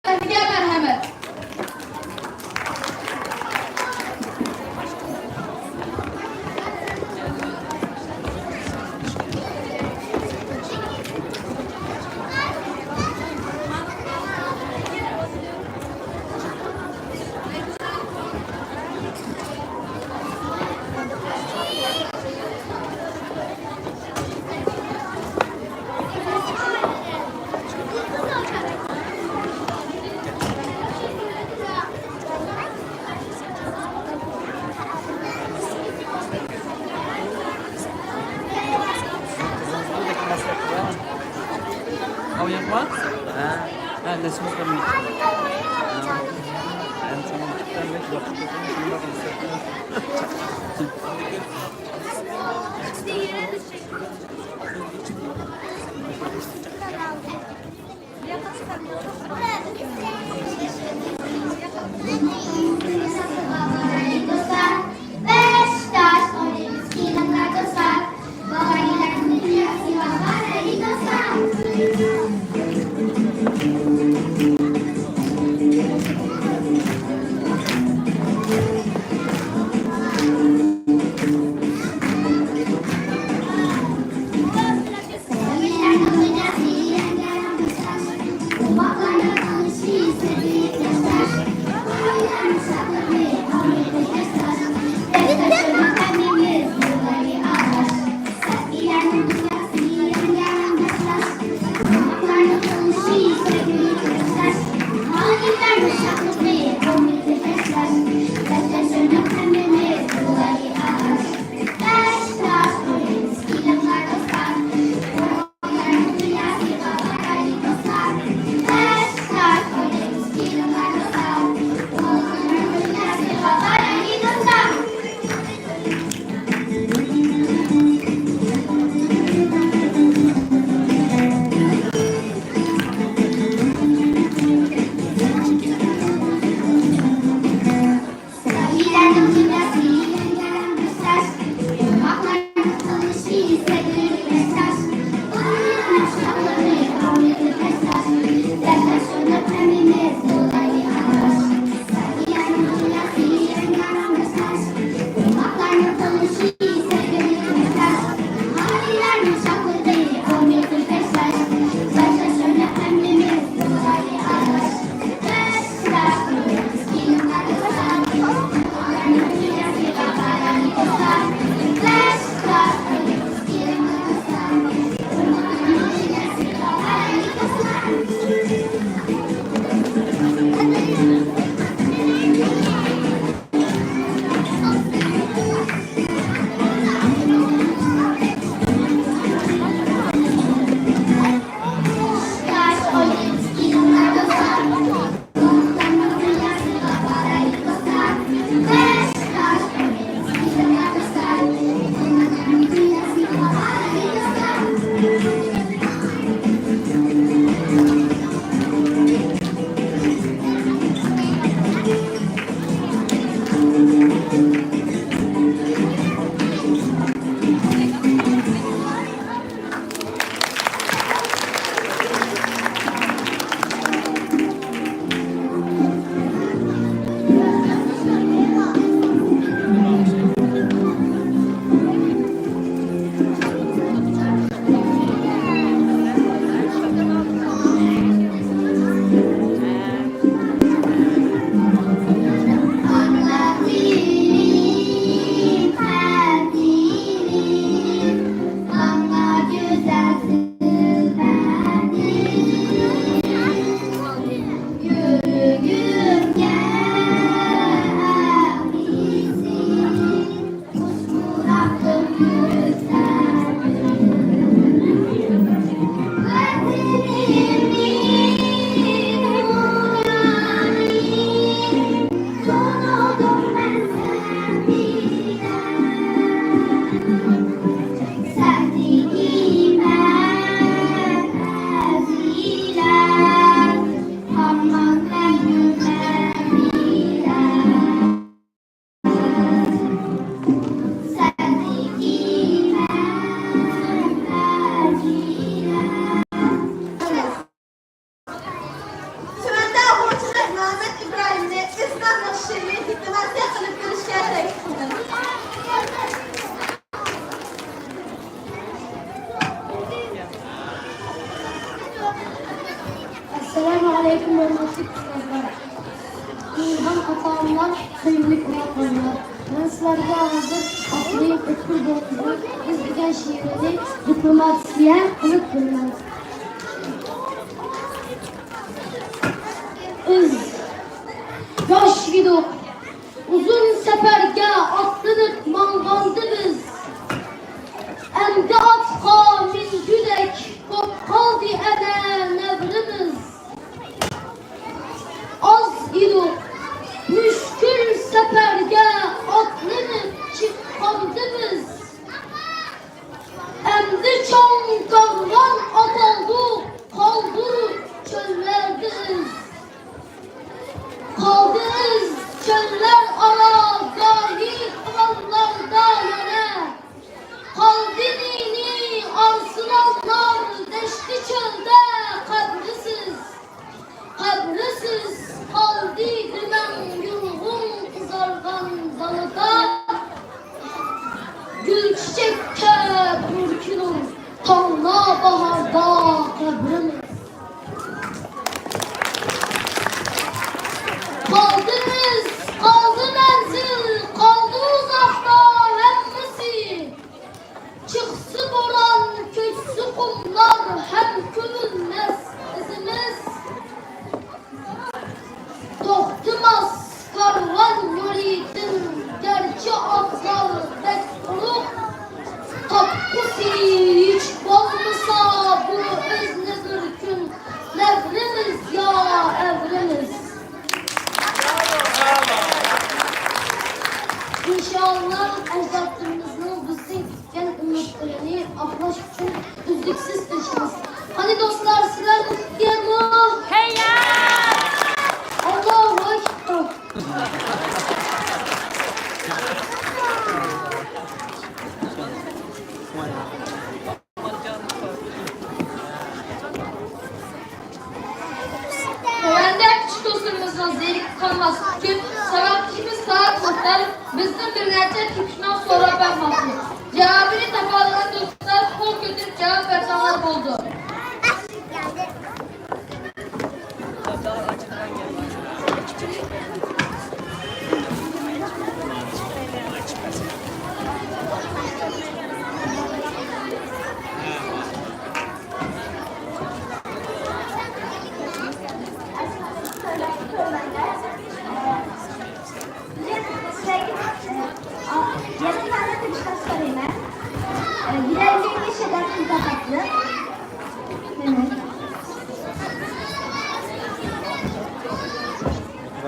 سىزگە مەرھەمەت. مەمەت ئىبراھىمنى ئۆزىنىڭ ناخشىسىنى دېكلاماتسىيە قىلىپ بېرىشكە تەكلىپ قىلدىم. ئەسسالامۇ ئەلەيكۇم، ھۆرمەتلىك ئۇستازلار، مېھرىبان ئاتا-ئانىلار، سۆيۈملۈك ئوغۇل-قىزلار. مەن سىلەرگە ھازىر ئابدۇرېھىم ئۆتكۈر بوۋىمىزنىڭ «ئىز» دېگەن شېئىرىنى دېكلاماتسىيە قىلىپ بېرىمەن. ئىز. ياش ئىدۇق، ئۇزۇن سەپەرگە ئاتلىنىپ ماڭغاندا بىز. ئەمدى ئاتقا مىنگۈدەك بولۇپ قالدى ئەنە نەۋرىمىز. ئاز ئىدۇق، مۈشكۈل سەپەرگە ئاتلىنىپ چىققاندا بىز. ئەمدى چوڭ كارۋان ئاتالدۇق، قالدۇرۇپ چۆللەردە ئىز. قالدى ئىز چۆللەر ئارا، گاھى قوراللاردا يەنە. قالدى نى-نى ئارسلانلار دەشتى چۆلدە قەبرىسىز. قەبرىسىز قالدى دېمەڭ يۇلغۇن قىزارغان دالىدا. گۈل چېچەككە بۈركىنۇر تاڭلا باھاردا قەبرىمىز. قالدى ئىز، قالدى مەنزىل، قالدى ئۇزاقتا ھەممىسى. چىقسا بوران، كۆچسە قۇملار ھەم كۆمۈلمەس ئىزىمىز. توختىماس كارۋان يولىدىن گەرچە ئاتلار بەك قۇرۇق، تاپقۇسى ھېچ بولمىسا بۇ ئىزنى بىر كۈن نەۋرىمىز يا ئەۋرىمىز. ئىنشائاللا، ئەجدادلىرىمىزنىڭ بىزدىن كۈتكەن ئۈمىدلىرىنى ئاقلاش ئۈچۈن ئۈزلۈكسىز تىرىشىمىز. قېنى دوستلار، سىلەر ئۇنتۇپ كەلمۇ؟ تەييار! ئاللاھۇ ئەكبەر! تۆۋەندە كىچىك دوستلىرىمىزنىڭ زېرىكىپ قالماسلىقى ئۈچۈن ساۋاقدىشىمىز سائەت مۇختار بىزدىن بىر نەچچە تېپىشماق سوراپ باقماقچى. جاۋابىنى تاپالىغان دوستلار قول كۆتۈرۈپ جاۋاب بەرسەڭلار بولىدۇ. Yarım tane kıvırcık soruyorum ben. Ee, birer yenge şeker tuzla tatlı.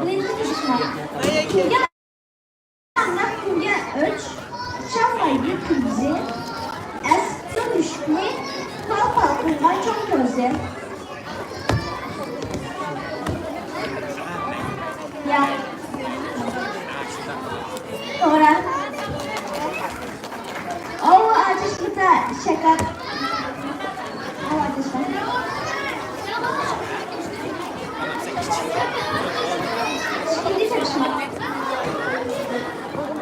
Birinci kızışma. Kimge anlat, kimge ölç. Çapaydı kızı. Es sürüşme. Pal pal kılga çok gözü. ياق. توغرا. ئاۋۇ ئاچىشمىسا شەكەر. ئاۋۇ ئاچىشمىسا. ئىككىنچى تىرىشما.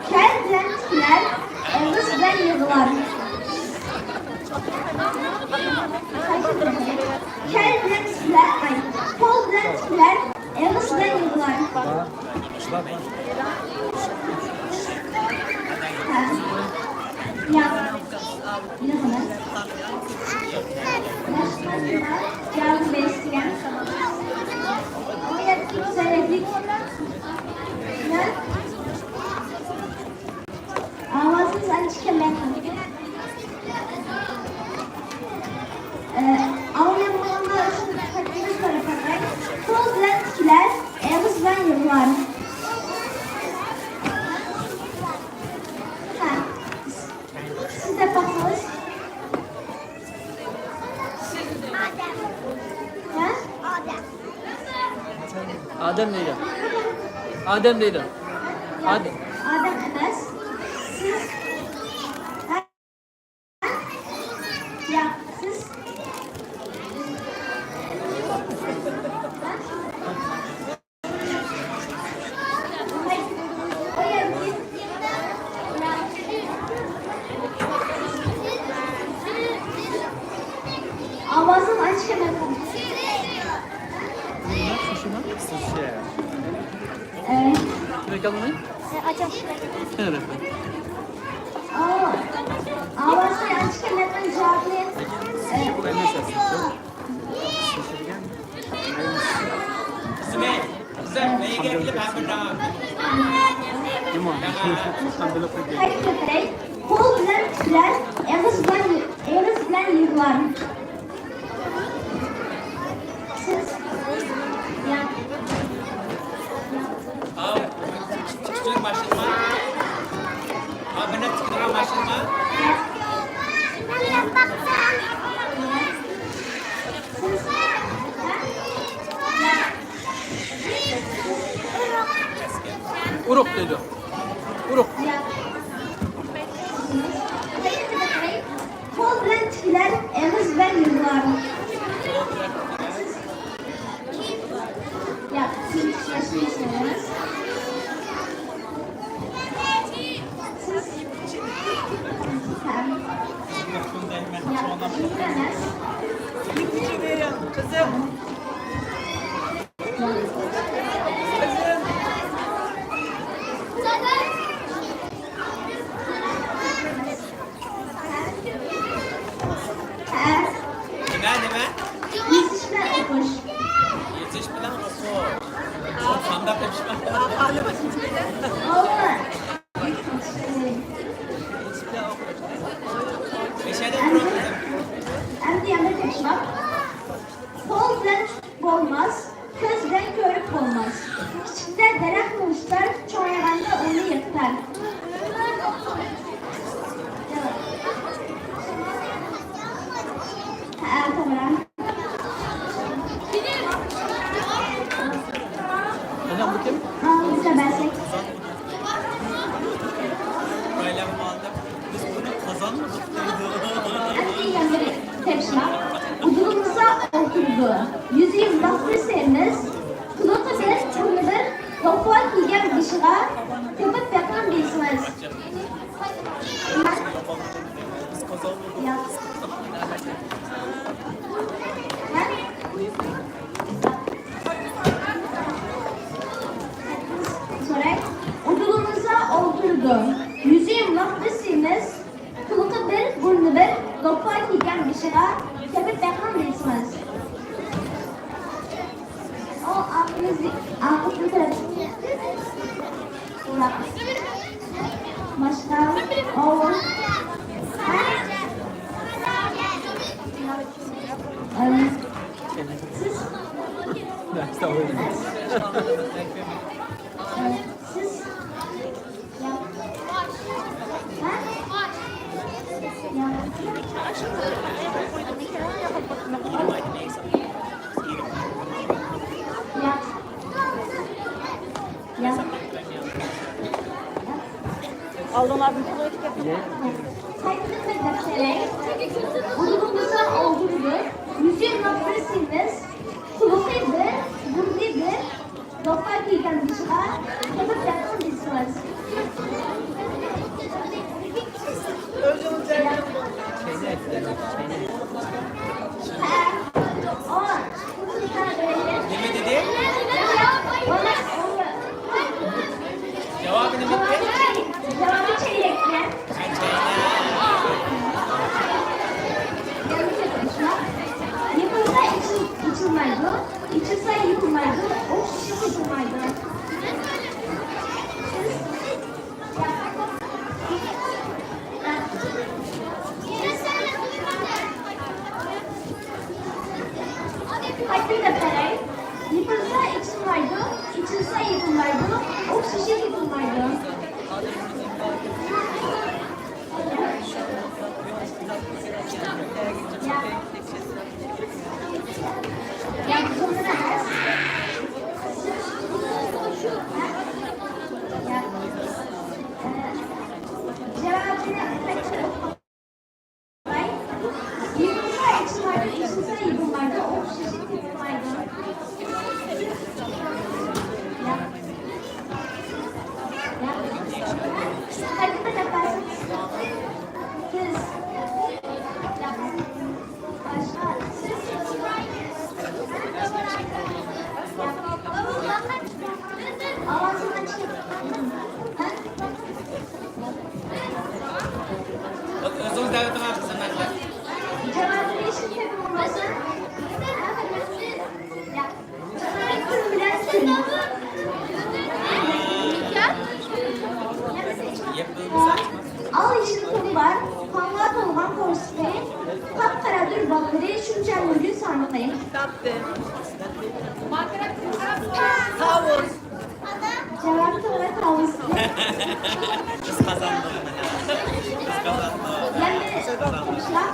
كەل بىلەن تىكىلەر، ئېغىز بىلەن يىغلار. كەل بىلەن تىكىلەر، ئاي، قول بىلەن تىكىلەر، ئېغىز بىلەن يىغلار. ھە. ياق. يىغلار. باشقا نېمە؟ ياغ بېسىگەن. ئۇ يەردىكى گۈزەللىك. نە؟ ئاۋازىڭىز ئانچە كەلمەي قالدى. ئاڭلىمىغانلار ئۈچۈن تەكرار سوراپ باقاي. قول بىلەن تىكىلەر، ئېغىز بىلەن يىغلار. ھە. سىز دەپ باقسىڭىز. ھە؟ ئادەم دەيدۇ. ئادەم دەيدۇ. ئادەم. ئادەم ئەمەس. سىز. ھە؟ ياق، سىز. ھە؟ ئە، ئاۋازنى ئاشۇ كەلمەيدىغان جاۋابنى، ئە، قول بىلەن تىكىلەر، ئېغىز بىلەن، ئېغىز بىلەن يىغلار. سىز؟ ياق. ياق. ئاۋۇ، تىكىتىڭ باشلىما. ئاۋۇ، بىر نەچچە تىكىتىڭ باشلىما. ئۇرۇق دەيدۇ. ئۇرۇق. قول بىلەن تىكىلەر، ئېغىز بىلەن يىغلار. ياق، سىز ياشىمىسىڭىز. سىز. ياق، سىز ئەمەس. قىزىم. نېمە، نېمە؟ يېزىش بىلەن ئوقۇش. يېزىش بىلەن ئوقۇش. قانداق تېپىشقا؟ ئەمدى، ئەمدى تېپىشماق. قول بىلەن تۇتۇپ بولماس، كۆز بىلەن كۆرۈپ بولماس. كىچىكتە دەرەخنى ئۇشتار، چوڭايغاندا ئۇنى يىقىتار. ھە، توغرا. ئەمدى يەنە بىر تەپشىماق. ئۇدۇلىمىزدا ئولتۇرىدۇ. يۈزى يۇمىلاق بىر سېمىز، قۇلىقى بىر، بۇرنى بىر، دوپپا كىيگەن بېشىغا، تېپىپ بېقىڭ بىلسىڭىز. ياق. ھە؟ سوراي. ئۇدۇلىمىزدا ئولتۇرىدۇ. يۈزى يۇمىلاق بىر سېمىز، قۇلىقى بىر، بۇرنى بىر، دوپپا كىيگەن بېشىغا، تېپىپ بېقىڭ بىلسىڭىز. ئۇ ئاقىمىز، ئاقىمىز. باشقا؟ ئاۋۇ. ھە؟ ئەم، سىز؟ ئەم، سىز؟ ياق. ھە؟ ياق. ياق. ياق. ئالدىڭلاردىن قويۇپ كەتتىم. قايتىدىن بىر دەپتەرەي. ئۇدۇلىمىزدا ئولتۇرىدۇ. يۈزى يۇمىلاق بىر سېمىز، قۇلىقى بىر، بۇرنى بىر، دوپپا كىيگەن بېشىغا، تېپىپ بېقىڭ بىلسىڭىز. ھە. ئون. نېمە دېدى؟ جاۋابى نېمە دېدى؟ جاۋابى چەينەك. يېپىلسا ئېچىلمايدۇ، ئېچىلسا يېپىلمايدۇ، ئوق شېشىپ يېپىلمايدۇ. قايتىدىن دەپ قاراي. يېپىلسا ئېچىلمايدۇ، ئېچىلسا يېپىلمايدۇ، ئوق شېشىپ يېپىلمايدۇ. تاپتىم. تاۋۇز. جاۋاب توغرا، تاۋۇز. بىز قازاندۇق. بىز قازاندۇق. يەنى، قوشۇلۇپ،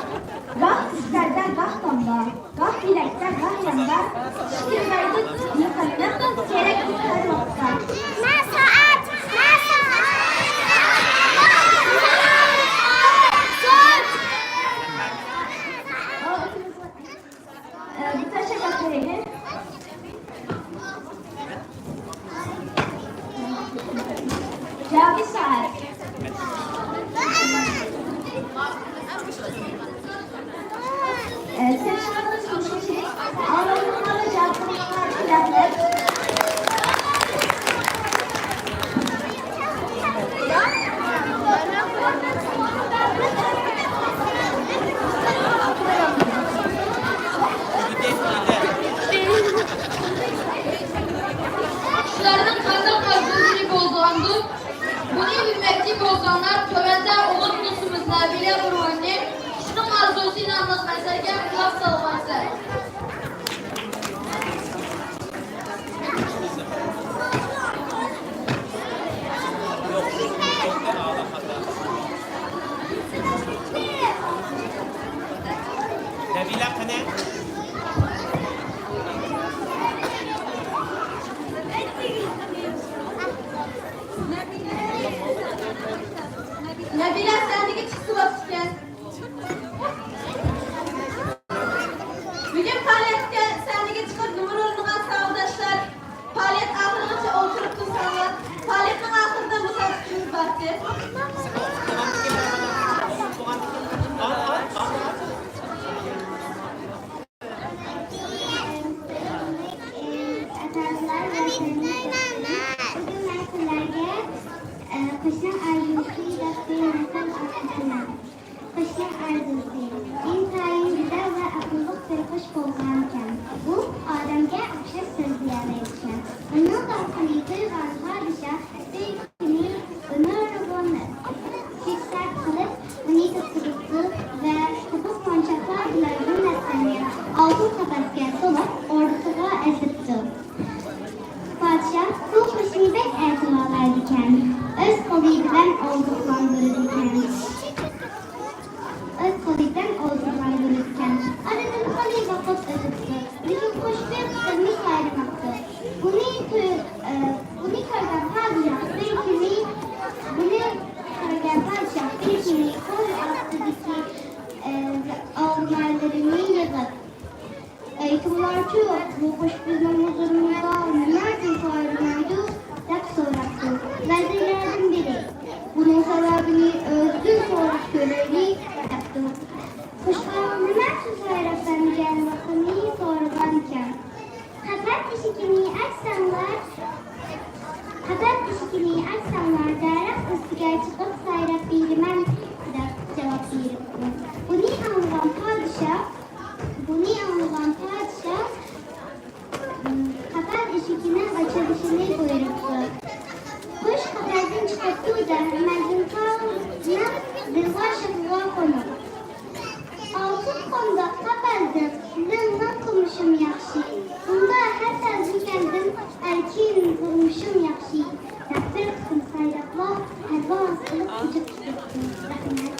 گاھ ئۈستەلدە، گاھ تامدا، گاھ يۈرەكتە، گاھ ياندا، پىكىرلەردە، يېقىنلىق، كېرەكلىك ھەر ۋاقىتتا. مەن سائەت، مەن سائەت. ئە، بىر تەشەككۈر قىلىمەن. جاۋابى سائەت. ئە، سىز شۇنداق تۇرۇشۇڭىز كېرەك. ئاۋۋاللىقلاردا جاۋاب قىلىشىڭلار كېرەك. كىشىلەرنىڭ قانداق ئارزۇلىرى بولىدىغاندۇ؟ بۇنى بىلمەكچى بولساڭلار، تۆۋەندە ئومۇمنى نەبىلە بۇرھاننى «قۇشنىڭ ئارزۇسى» ناملىق ئەسەرگە قۇلاق سالغايسىلەر. نەبىلە قېنى؟ نەبىلە سەھنىگە چىقسا بوپتىكەن. بۈگۈن پائالىيەتكە سەھنىگە چىقىپ نومۇر ئورۇنلىغان ساۋاقداشلار پائالىيەت ئاخىرىغىچە ئولتۇرۇپ تۇرساڭلار، پائالىيەتنىڭ ئاخىرىدا مۇسابىقىمىز بارتى. ئەزىز ئەزالار ۋە ھۆرمەتلىك دوستلار، بۈگۈن مەن سىلەرگە، ئە، قۇشنىڭ ئارزۇسى دەپ بىر مەسەل ئاڭلىتىمەن. قۇشنىڭ ئارزۇسى. ئىنتايىن گۈزەل ۋە ئەقىللىق بىر قۇش بولغانىكەن. ئۇ ئادەمگە ئوخشاش سۆزلىيەلەيدىكەن. ئۇنىڭ داۋىسىنى دۇيغان پادىشاھ بىر كۈنى بۇ نۇرغۇن چېچەك قىلىپ، ئۇنى تۇتقۇزۇپتۇ ۋە قىزىق مونچاقلار بىلەن زىننەتلەنگەن ئالتۇن قەپەسكە سولاپ، ئوردىسىغا ئەكىرىپتۇ. پادىشاھ بۇ قۇشنى بەك ئەتىۋارلايدىكەن، ئۆز قولى بىلەن ئوزۇقلاندۇرىدىكەن. ئۆز قولى بىلەن ئوزۇقلاندۇرىدىكەن. ئارىدىن خېلى ۋاقىت ئۆتۈپتۇ، لېكىن قۇش بىر قېتىممۇ سايرىماپتۇ. بۇنى كۆ-، ئە، بۇنى كۆرگەن پادىشاھ بىر كۈنى، بۇنى كۆرگەن پادىشاھ بىر كۈنى قول ئاستىدىكى، ئە، ئالمالىرىنى يىغىپ، ئېيتىڭلارچۇ، بۇ قۇش بىزنىڭ ھۇزۇرىمىزدا نېمە ئۈچۈن سايرىمايدۇ؟ دەپ سوراپتۇ. ۋەزىرلەردىن بىرى، بۇنىڭ سەۋەبىنى ئۆزىدىن سوراپ كۆرەيلى، دەپتۇ. قۇشقا نېمە ئۈچۈن سايراپ بەرمىگەنلىكىنى سورىغانىكەن. قەپەس ئىشىكىنى ئاچساڭلار، قەپەس ئىشىكىنى ئاچساڭلار، دەرەخ ئۈستىگە چىقىپ سايراپ بېرىمەن، دەپ جاۋاب بېرىپتۇ. بۇنى ئاڭلىغان پادىشاھ، بۇنى ئاڭلىغان پادىشاھ، قەپەس ئىشىكىنىڭ ئېچىلىشىنى بۇيرۇپتۇ. قۇش قەپەستىن چىقىپتۇ-دە، مەجنۇنتالنىڭ دىلۋەر شېخىغا قونۇپ، ئالتۇن قونداق قەپەستىن لىڭلىڭ قىلمىشىم ياخشى. ئۇندا ھەر تەلمۈكەندىن ئەركىن قىلمىشىم ياخشى، دەپ بىر قىسىم سايراپلار پەرۋاز قىلىپ ئۇچۇپ كېتىپتۇ. رەھمەت.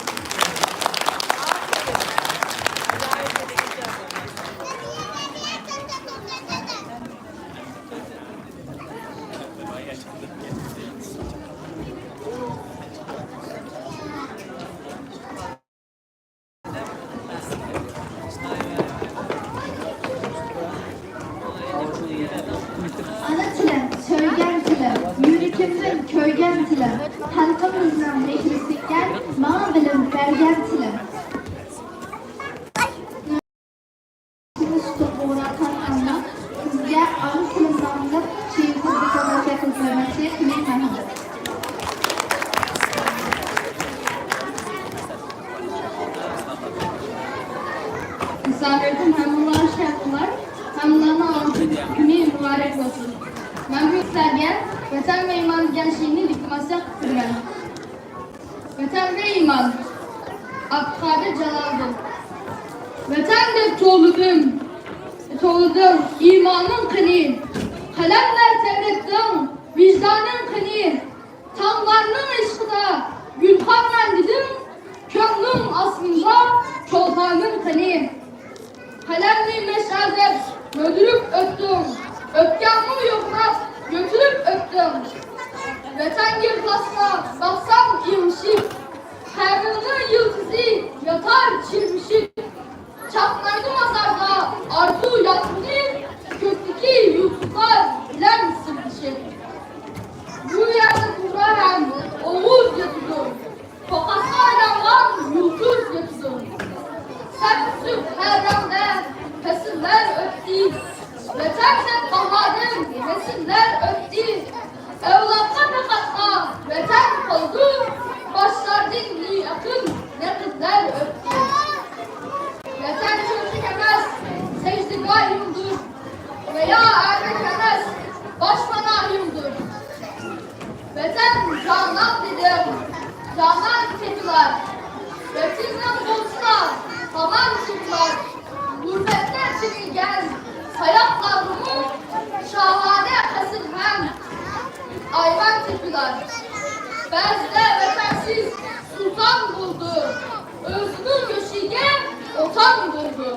ئانا تىلىم، سۆيگەن تىلىم، يۈرىكىمدىن كۆرگەن تىلىم، خەلقىمىزنىڭ مېھرى سىڭگەن، ماڭا بىلىم بەرگەن تىلىم. تۇتۇپ ئورا تارتقاندا، سىزگە ئانا تىلىم ناملىق شېئىرىمنى دېكلاماتسىيە قىلىپ بەرمەكچى. قېنى، مەرھەمەت. مۇسابىقىدىن ھەممىڭلار شاد بولۇڭلار، ھەممىڭلارنىڭ ئالتۇن كۈنى مۇبارەك بولسۇن. مەن بۈگۈن سىلەرگە ۋەتەن ۋە ئىمان دېگەن شېئىرنى دېكلاماتسىيە قىلىپ بېرىمەن. ۋەتەن ۋە ئىمان. ئابدۇقادىر جالالىدىن. ۋەتەن دەپ توۋلىدىم، توۋلىدىڭ ئىمانىڭ قېنى؟ قەلەملەر تەۋرەتتىڭ ۋىجدانىڭ قېنى؟ تاڭلارنىڭ ئىشقىدا گۈلخانمەن دېدىڭ، كۆڭلۈڭ ئاسمىنىدا چولپانىڭ قېنى؟ قەلەمنى مەشئەل دەپ مۆلدۈرۈپ ئۆتتۈڭ، ئۆپكەڭمۇ يوقلاپ يۆتىلىپ ئۆتتۈڭ. ۋەتەنگە ئىخلاسلا باقسام ئېڭىشىپ، قەبرىنىڭ يىلتىزى ياتار چىرمىشىپ. چاقنايدۇ مازاردا ئارزۇ يالقۇنى، كۆكتىكى يۇلتۇزلار بىلەن سىردىشىپ. بۇ يەردە بۇغرا ھەم ئوغۇز ياتىدۇ، قوقاسقا ئايلانغان يۇلتۇز ياتىدۇ. سەپسۈت ھەر رەڭدە پەسىللەر ئۆتتى، ۋەتەندە باھادىر نەسىللەر ئۆتتى. ئەۋلادقا پەقەتلا ۋەتەن قالدى، باشلاردىن بىئەقىل نەقىللەر ئۆتتى. ۋەتەن چۆچەك ئەمەس، سەجدىگاھىمدۇر، ۋە يا ئەرمەك ئەمەس، باشپاناھىمدۇر. ۋەتەن جانان دېدىم، جانان تېپىلار. ۋەتىنىڭ بولسىلا ھامان تېپىلار. غۇربەتتە چىرىگەن ساياقلارغىمۇ شاھانە قەسىر ھەم ئايۋان تېپىلار. بەزىدە ۋەتەنسىز سۇلتان بولدى، ئۆزىنىڭ يۆشىكى ئوتان بولدى.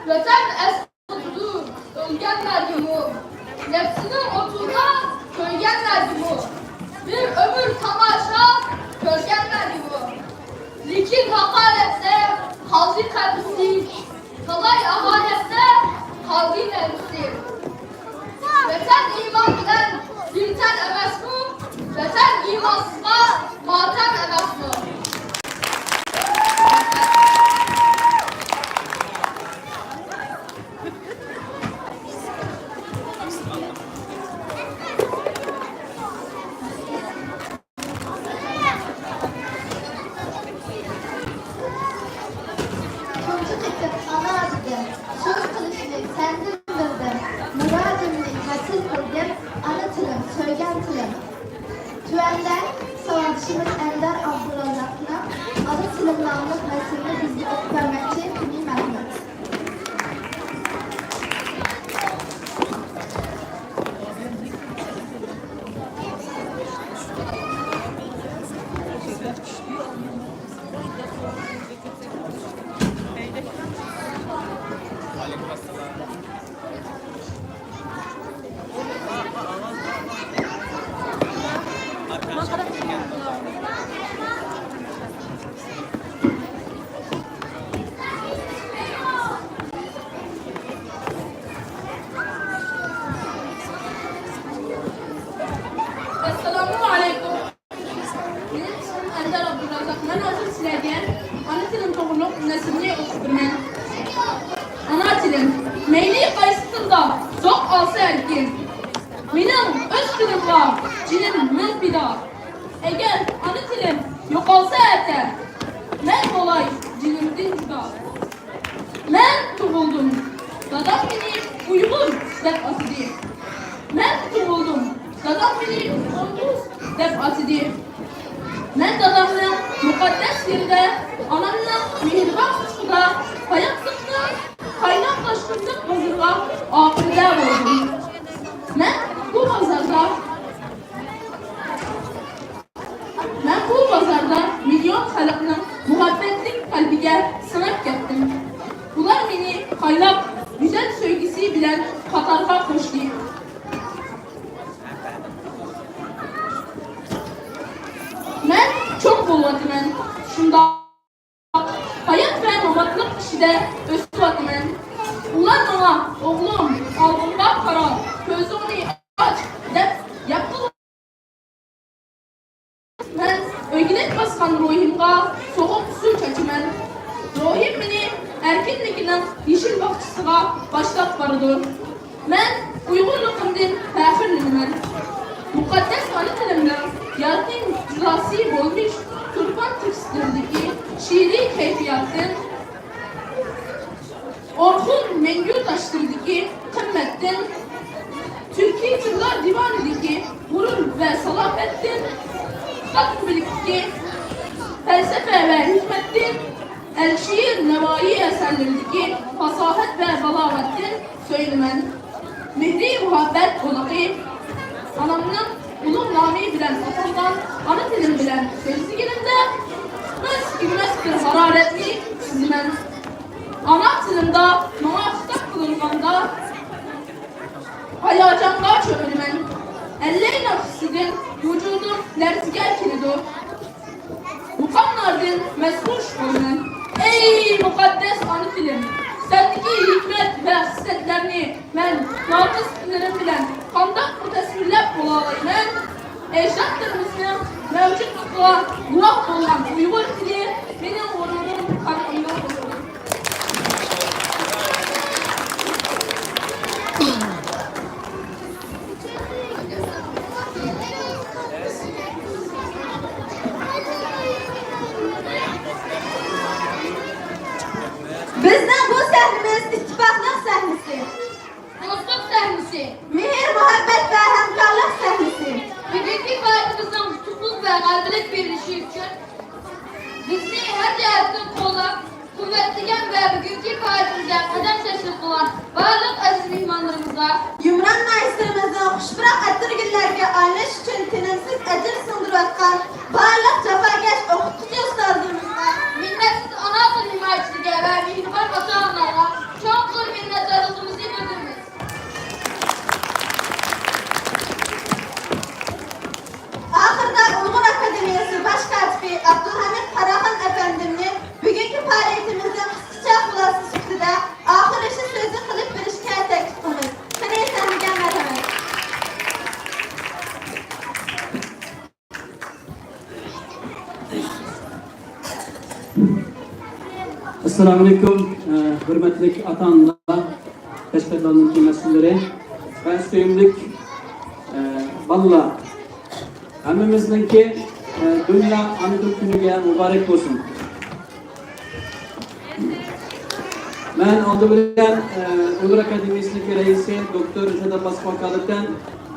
ۋەتەن ئەس ئوتىدۇ ئۆلگەنلەرگىمۇ، نەپسىنىڭ ئوتىدا كۆيگەنلەرگىمۇ، بىر ئۆمۈر تاماشا كۆرگەنلەرگىمۇ. لېكىن ھاقارەتتە قالدى قەبرىسى، تالاي ئاھانەتتە قالدى نەپسى. ۋەتەن ئىمان بىلەن بىر تەن ئەمەسمۇ؟ ۋەتەن ئىمانسىزغا ماتەم ئەمەسمۇ؟ تۇنجى قېتىم ئانا دېدىم، سۆز قىلىشنى سەندىن بىلدىم، مۇرادىمنى ھاسىل قىلدىم، ئانا تىلىم، سۆيگەن تىلىم. تۆۋەندە ساۋاقدىشىمىز ئەندەر ئابدۇرازاقنىڭ ئانا تىلىم ناملىق نەسرىنى بىزگە ئوقۇپ بەرمەكچى، تۈنى مەھمۇد. ئەسسالامۇ ئەلەيكۇم. مېنىڭ ئىسمىم ئەندەر ئابدۇرازاق. مەن ھازىر سىلەرگە ئانا تىلىم توغرۇلۇق نەسرىمنى ئوقۇپ بېرىمەن. ئانا تىلىم، مەيلى قايسى تىلدا زوق ئالسا ئەركىن، مېنىڭ ئۆز تىلىمغا جېنىم مىڭ پىدا. ئەگەر ئانا تىلىم يوقالسا ئەتە، مەن بولاي جېنىمدىن جۇدا. مەن تۇغۇلدۇم، دادام مېنى ئۇيغۇر دەپ ئاتىدى. مەن تۇغۇلدۇم، دادام مېنى ئوندۇز دەپ ئاتىدى. مەن دادامنىڭ مۇقەددەس يېرىدە، ئانامنىڭ مېھرىبان قۇچىقىدا، قاياقلىقنىڭ قايناق تاشقىنلىق بازىرىغا ئاپىرىدە بولدۇم. مەن بۇ بازاردا مەن بۇ بازاردا مىليون خەلقنىڭ مۇھەببەتلىك قەلبىگە سىڭىپ كەتتىم. ئۇلار مېنى قايناق، گۈزەل سۆيگۈسى بىلەن قاتارغا قوشتى. مەن چوڭ بولۇۋاتىمەن. شۇنداق ھايات ۋە ماماتلىق ئىچىدە ئۆسۈۋاتىمەن. ئۇلار ماڭا، «ئوغلۇم، ئالدىڭغا قارا، كۆزۈڭنى ئاچ» دەپ ياپقىلى. مەن ئۆگىنىپ باسقان روھىمغا سوغۇق سۇ چاچىمەن. روھىم مېنى ئەركىنلىكنىڭ يېشىل باغچىسىغا باشلاپ بارىدۇ. مەن ئۇيغۇرلۇقۇمدىن پەخىرلىنىمەن. مۇقەددەس ئانا تىلىمنىڭ يارقىن جۇلاسى بولمىش تۇرپان تېكىستلىرىدىكى شېئىرىي كەيپىياتتىن، ئورخۇن مەڭگۈ تاشلىرىدىكى قىممەتتىن، تۈركىي تىللار دىۋانىدىكى غۇرۇر ۋە سالاپەتتىن، خىتاب مۈلكىدىكى پەلسەپە ۋە ھېكمەتتىن، ئەلشېئىر نەۋائى ئەسەرلىرىدىكى پاساھەت ۋە بالاغەتتىن سۆيۈنىمەن. مېھرى مۇھەببەت بۇلىقى ئانامنىڭ ئۇلۇغ نامى بىلەن ئاتالغان ئانا تىلىم بىلەن سۆزلىگىنىمدە، بىر سۈكۈنمەس بىر ھارارەتنى سېزىمەن. ئانا تىلىمدا ماڭا خىتاب قىلىنغاندا، ھاياجانغا چۆمۈلىمەن. ئەللەي ناخشىسىدىن ۋۇجۇدۇم لەرزىگە كېلىدۇ. مۇقاملاردىن مەستخۇش بولىمەن. ئەي مۇقەددەس ئانا تىلىم! سەندىكى ھېكمەت ۋە خىسلەتلەرنى مەن نامۇس تىللىرىم بىلەن قانداقمۇ تەسۋىرلەپ بولالايمەن؟ ئەجدادلىرىمىزنىڭ مەۋجۇتلۇقىغا گۇۋاھ بولغان ئۇيغۇر تىلى مېنىڭ غۇرۇرۇم، خەلقىمنىڭ غۇرۇرى. بىزنىڭ بۇ سەھنىمىز ئىتتىپاقلىق سەھنىسى، دوستلۇق سەھنىسى، مېھىر-مۇھەببەت ۋە ھەمكارلىق سەھنىسى. بۈگۈنكى پائالىيىتىمىزنىڭ ئۇتۇقلۇق ۋە غەلىبىلىك بېرىشى ئۈچۈن بىزنى ھەر جەھەتتىن قوللاپ، قۇۋۋەتلىگەن ۋە بۈگۈنكى پائالىيىتىمىزدە قەدەم تەشرىپ قىلغان بارلىق ئەزىز مېھمانلىرىمىزغا، يۇمران ناھىيەسىمىزنىڭ خۇش پۇراق ئەتىرگۈللەرگە ئايلىنىش ئۈچۈن تىنىمسىز ئەجىر سىڭدۈرۈۋاتقان بارلىق جاپاكەش ئوقۇتقۇچى ئۇستازلىرىمىزغا، مىللەتسىز ئانا تىل ھىمايىچىلىرىگە ۋە مېھرىبان ئاتا-ئانىلارغا چوڭقۇر مىننەتدارلىقىمىزنى بىلدۈرىمىز. ئاخىرىدا ئۇيغۇر ئاكادېمىيەسى باش كاتىپى ئابدۇلھەمىد قاراخان ئەپەندىمنى بۈگۈنكى پائالىيىتىمىزنىڭ قىسقىچە خۇلاسە سۈپىتىدە ئاخىرلىشىش سۆزى قىلىپ بېرىشكە تەكلىپ قىلىمىز. قېنى، سەھنىگە مەرھەمەت. ئەسسالامۇئەلەيكۇم، ھۆرمەتلىك ئاتا-ئانىلار، تەشكىلاتلارنىڭكى مەسئۇللىرى ۋە سۆيۈملۈك، ئە، بالىلار. ھەممىمىزنىڭكى، ئە، دۇنيا ئانا تىل كۈنىگە مۇبارەك بولسۇن. مەن ئالدى بىلەن، ئە، ئۇيغۇر ئاكادېمىيەسىنىڭكى رەئىسى دوكتور رىشات ئابباسقا ۋاكالىتەن،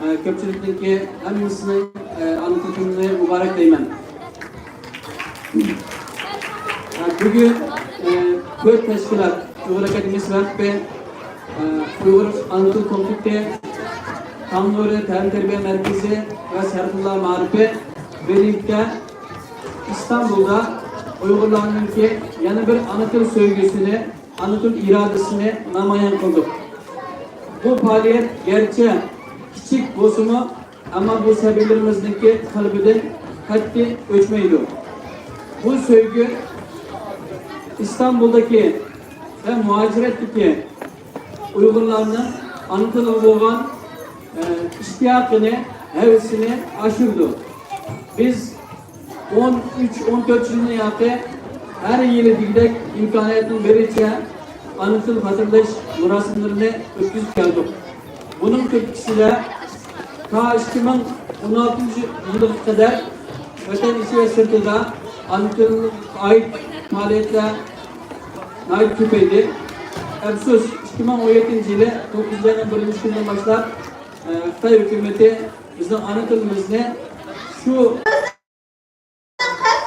ئە، كۆپچىلىكنىڭكى ھەممىسىنىڭ، ئە، ئانا تىل كۈنىنى مۇبارەكلەيمەن. بۈگۈن، ئە، تۆت تەشكىلات، ئۇيغۇر ئاكادېمىيەسى ۋەقپى، ئە، ئۇيغۇر ئانا تىل كومىتېتى، تاڭ نۇرى تەلىم تەربىيە مەركىزى ۋە سەرخىللار مائارىپى بىرلىكتە ئىستانبۇلدا ئۇيغۇرلارنىڭكى يەنە بىر ئانا تىل سۆيگۈسىنى، ئانا تىل ئىرادىسىنى نامايان قىلدۇق. بۇ پائالىيەت گەرچە كىچىك بولسىمۇ، ئەمما بۇ سەبىيلىرىمىزنىڭكى قەلبىدىن قەتئىي ئۆچمەيدۇ. بۇ سۆيگۈ ئىستانبۇلدىكى ۋە مۇھاجىرەتتىكى ئۇيغۇرلارنىڭ ئانا تىلىغا بولغان، ئە، ئىشتىياقىنى، ھەۋىسىنى ئاشۇرىدۇ. بىز ئون ئۈچ، ئون تۆت يىلدىن ياقى ھەر يىلى دېگۈدەك ئىمكانىيەتنىڭ بېرىچە ئانا تىل خاتىرىلەش مۇراسىملىرىنى ئۆتكۈزۈپ كەلدۇق. بۇنىڭ تۈرتكىسىدە تا ئىككى مىڭ ئون ئالتىنچى يىلغا قەدەر ۋەتەن ئىچى ۋە سىرتىدا ئانا تىلغا ئائىت پائالىيەتلەر ناھايىتى كۆپەيدى. ئەپسۇس، ئىككى مىڭ ئون يەتتىنچى يىلى توققۇزىنچى ئاينىڭ بىرىنچى كۈنىدىن باشلاپ، ئە، خىتاي ھۆكۈمىتى بىزنىڭ ئانا تىلىمىزنى شۇ قەلب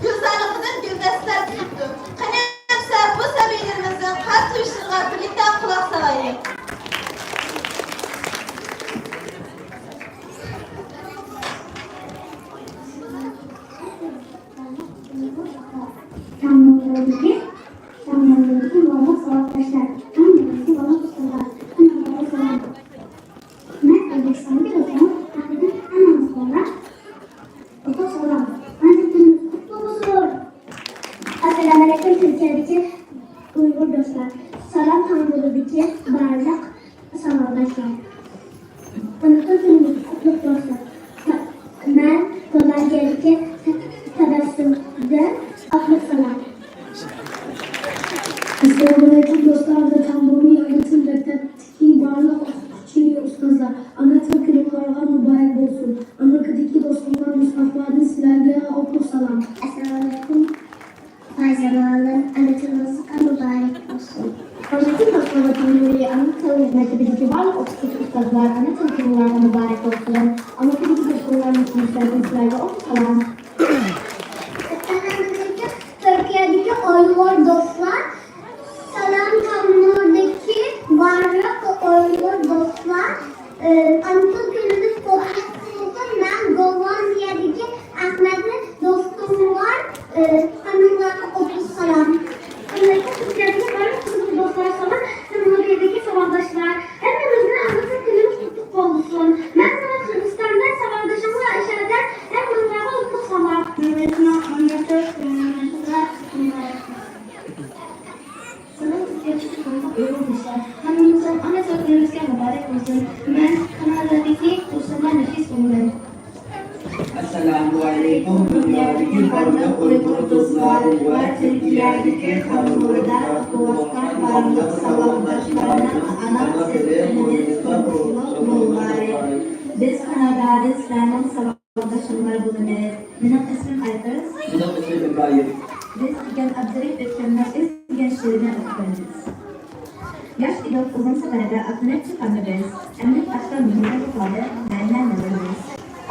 گۈلزارلىقىدىن گۈلدەستە تۇتۇپتۇ. قېنى ئەمسە بۇ سەبىيلىرىمىزنىڭ قەلب سۆيۈشلىرىغا بىرلىكتە قۇلاق سالايلى. تاڭنىڭ يولىدىكى، تاڭنىڭ يولىدىكى بالىلار، ساۋاقداشلار، ھەممىڭلارغا ئۇستازلار، ھەممىڭلارغا سالام. مەن ئۆزبېكىستاندىكى دوستلىرىم ھەققىدىن ھەممىڭلارغا ئۇتۇق سالام. ئانا تىلىمىز قۇتلۇق بولسۇن! ئەسسالامۇئەلەيكۇم، تۈركىيەدىكى ئۇيغۇر دوستلار. سالام تاڭ يولىدىكى بارلىق ساۋاقداشلار. ئانا تىل كۈنىمىز قۇتلۇق بولسۇن. مەن گوللاندىيەدىكى تەبەسسۇمدىن ئاتلىق سالام. ئەسسالامۇئەلەيكۇم دوستلار ۋە تاڭ بومۇ ئانا تىل مەكتەپتىكى بارلىق ئوقۇتقۇچى، ئۇستازلار. ئانا تىل كۈنۈڭلارغا مۇبارەك بولسۇن. ئامېرىكىدىكى دوستلار مۇستەقبەدىن سىلەرگە ئوتلۇق سالام. ئەسسالامۇئەلەيكۇم. پايزانالىم، ئانا تىلىڭىزغا مۇبارەك بولسۇن. ھۆرمەتلىك دوستلار ۋە تەڭ نۇرى ئانا تىل مەكتىپىدىكى بارلىق ئوقۇتقۇچى ئۇستازلار، ئانا تىل كۈنۈڭلارغا مۇبارەك بولسۇن. ئامېرىكىدىكى دوستلار مۇستەقبەدىن سىلەرگە ئوتلۇق سالام. تۈركىيەدىكى ئايرىم ئانتون كۆلىدىن ئوتلۇق قىلغان مەن گوللاندىيەدىكى ئەخمەتلىك دوستۇم بار. ھەممىڭلارغا ئوتلۇق سالام. ھۆرمەتلىك قىزچاكلار، بارلىق قىزىق دوستلار، ساۋاق سىنىپىدىكى ساۋاقداشلار، ھەممىڭلارنىڭ ئاغزى كۈنىڭىز قۇتلۇق بولسۇن. مەن ساۋاق قىرغىزىستاندا ساۋاقدىشىڭلار ئىشارەتەن ھەممىڭلارغا ئوتلۇق سالام. ھۆرمەتلىك ئانا تىل، ھۆرمەتلىك قىزلار، سىزنىڭ ئىزدىنىشىڭىزغا ئۇيغۇن بولسا، ھەممىمىزنىڭ ئانا تىل كۈنىمىزگە مۇبارەك بولسۇن. مەن كانادادىكى دوستۇمغا نەپىس بولىمەن. ئەسسالامۇئەلەيكۇم، دۇنيادىكى بارلىق ئۇيغۇر دوستلار ۋە تۈركىيەدىكى قارىمۇردا ئوقۇۋاتقان بارلىق ساۋاقداشلارنىڭ ئانا تىل كۈنىمىز قۇتلۇق بولغاي. بىز كانادادىن سىلەرنىڭ ساۋاقداشلىرىڭلار بولىمىز. مېنىڭ ئىسمىم ئايقىز. مېنىڭ ئىسمىم ئىبراھىم. بىز دېگەن ئابدۇرېھىم ئۆتكۈرنىڭ ئىز دېگەن شېئىرىنى ئوقۇپ بېرىمىز. ياش ئىدۇق، ئۇزۇن سەپەردە ئاتلىنىپ چىققاندا بىز، ئەمدى ئاشتا مېھرىدىن قالدى مەنىمەن نەزىرىمىز.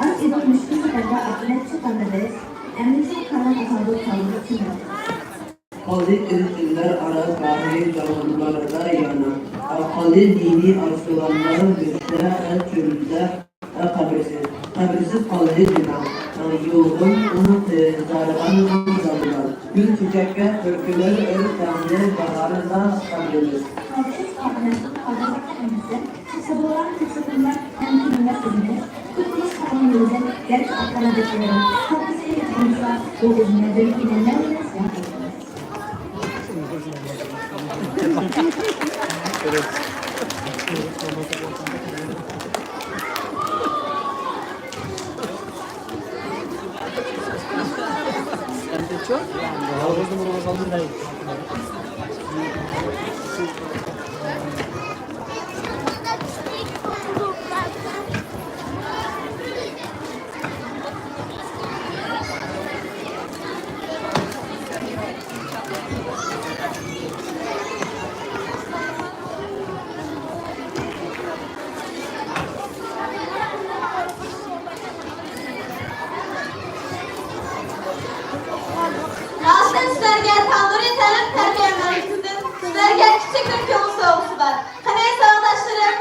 ئاز ئىدۇق مۈشكۈل سەپەردە ئاتلىنىپ چىققاندا بىز، ئەمدى چوڭ كارۋان ئاتالدۇق قالدۇق چىمىز. قالدى ئىلىم ئىللەر ئارا باھىر جاۋانلاردا يانا. قالدى دىنىي ئارسلانلار مۆشتە ئەل چۆلىدە. قەبرىسىز، قەبرىسىز قالدى دىنا، يۇلغۇن ئۇنىڭ زارىغان زالىملار. گۈل چېچەككە پۈركىنەر ئۆرۈك دەڭلى باھارىدا قەبرىمىز. قەبرىسىز قالدى، قەبرىسىز قالدى. سەبرىلەر، سەبرىلەر، ئەمدى بىلمەس ئىزىمىز. كۆكىمىز قالغان يولدىن، گەرچە ئاتلارنى بېسىۋېرىڭ. قەبرىسىگە يېتىپ بولمىسا، بۇ ئىزنى بىلمەيمەن، نەۋرىمىز ياق. راستتىن سىلەرگە تەڭرى تەلىم تەربىيە مەركىزىدىن سىلەرگە كىچىك بىر كۆڭۈل سوۋغىسى بار. قېنى، ساۋاقداشلىرىم!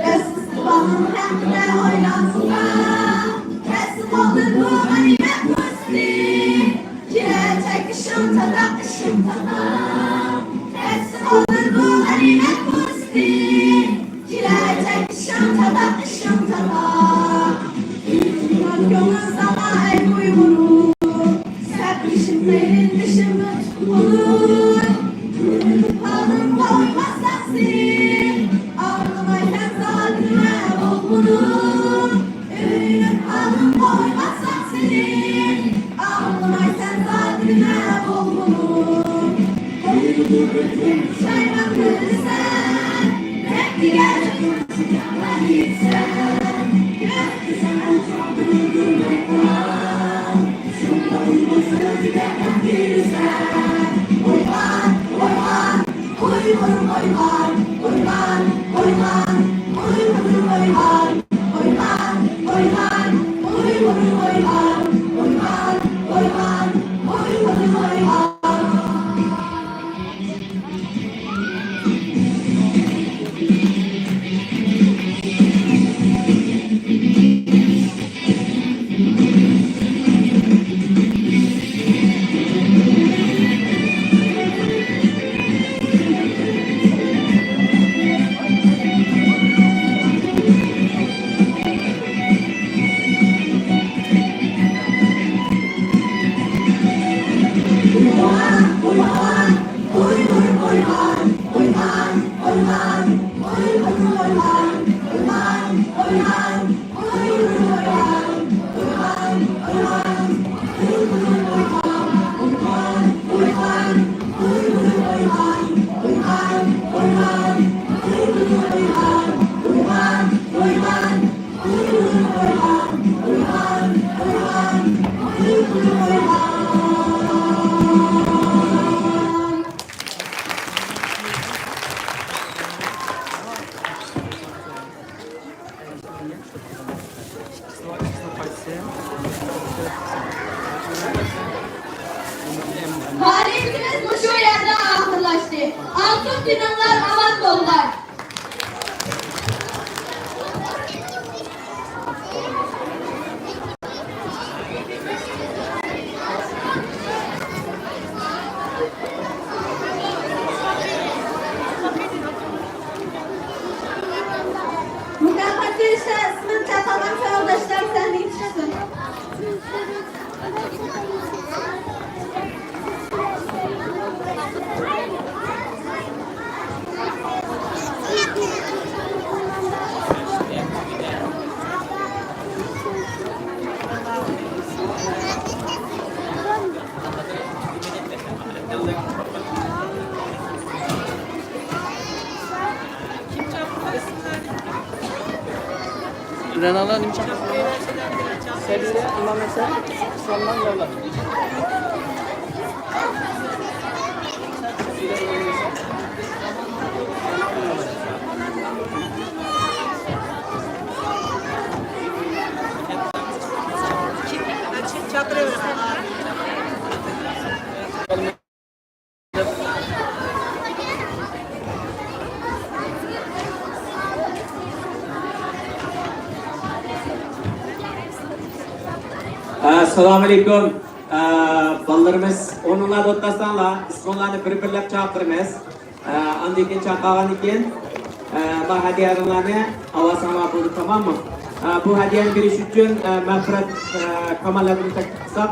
ئۆز ئىستىقبالىنىڭ ھەققىدە ئويلانسىلا، كەلسە قالدى بۇ غەنىيمەت پۇرسىتى. كېلەچەككە شۇ تازا، ئىشىم تازا، كەلسە قالدى بۇ غەنىيمەت پۇرسىتى. ئىشىڭ چاتاق، ئىشىڭ چاتاق. كۆڭۈل سالا ئەي ئۇيغۇرۇم، سەپلىشىپ مەيلىنلىشىپ قۇلۇپ. ئۆيلىنىپ قالدىم قويماساق سېنى، ئاڭلىمايسەن زادى نە بولغىنىم. ئۆيلىنىپ قالدىم قويماساق سېنى، ئاڭلىمايسەن زادى نە بولغىنىم. قويدۇم ئۆتكەن پۇشايمان بىلىسەن، نەگە يەتسەن، يەتسەن. پائالىيىتىمىز مۇشۇ يەردە ئاخىرلاشتى. ئالتۇن تېنىڭلار ئامان بولغاي! مۇكاپات بېرىشتە ئىسمىنى چاقالغان ساۋاقداشلار سەھنىگە چىقسۇن. رەنالا نېمە چاقىرىسىز؟ سەبىرە، ئىمام ھەسەن، سالمان، ياللا. ئەسسالامۇئەلەيكۇم. ئە، بالىلىرىمىز، ئورنۇڭلاردا ئولتۇرساڭلار، ئىسمىڭلارنى بىر-بىرلەپ چاقىرىمىز. ئە، ئاندىن كېيىن چاقىرغاندىن كېيىن، ئە، ما ھەدىيەلىرىڭلارنى ئالساڭلار بولىدۇ، تاماممۇ؟ ئە، بۇ ھەدىيەنى بېرىش ئۈچۈن، ئە، مەغپىرەت، ئە، كامالەدىننى تەكلىپ قىلساق.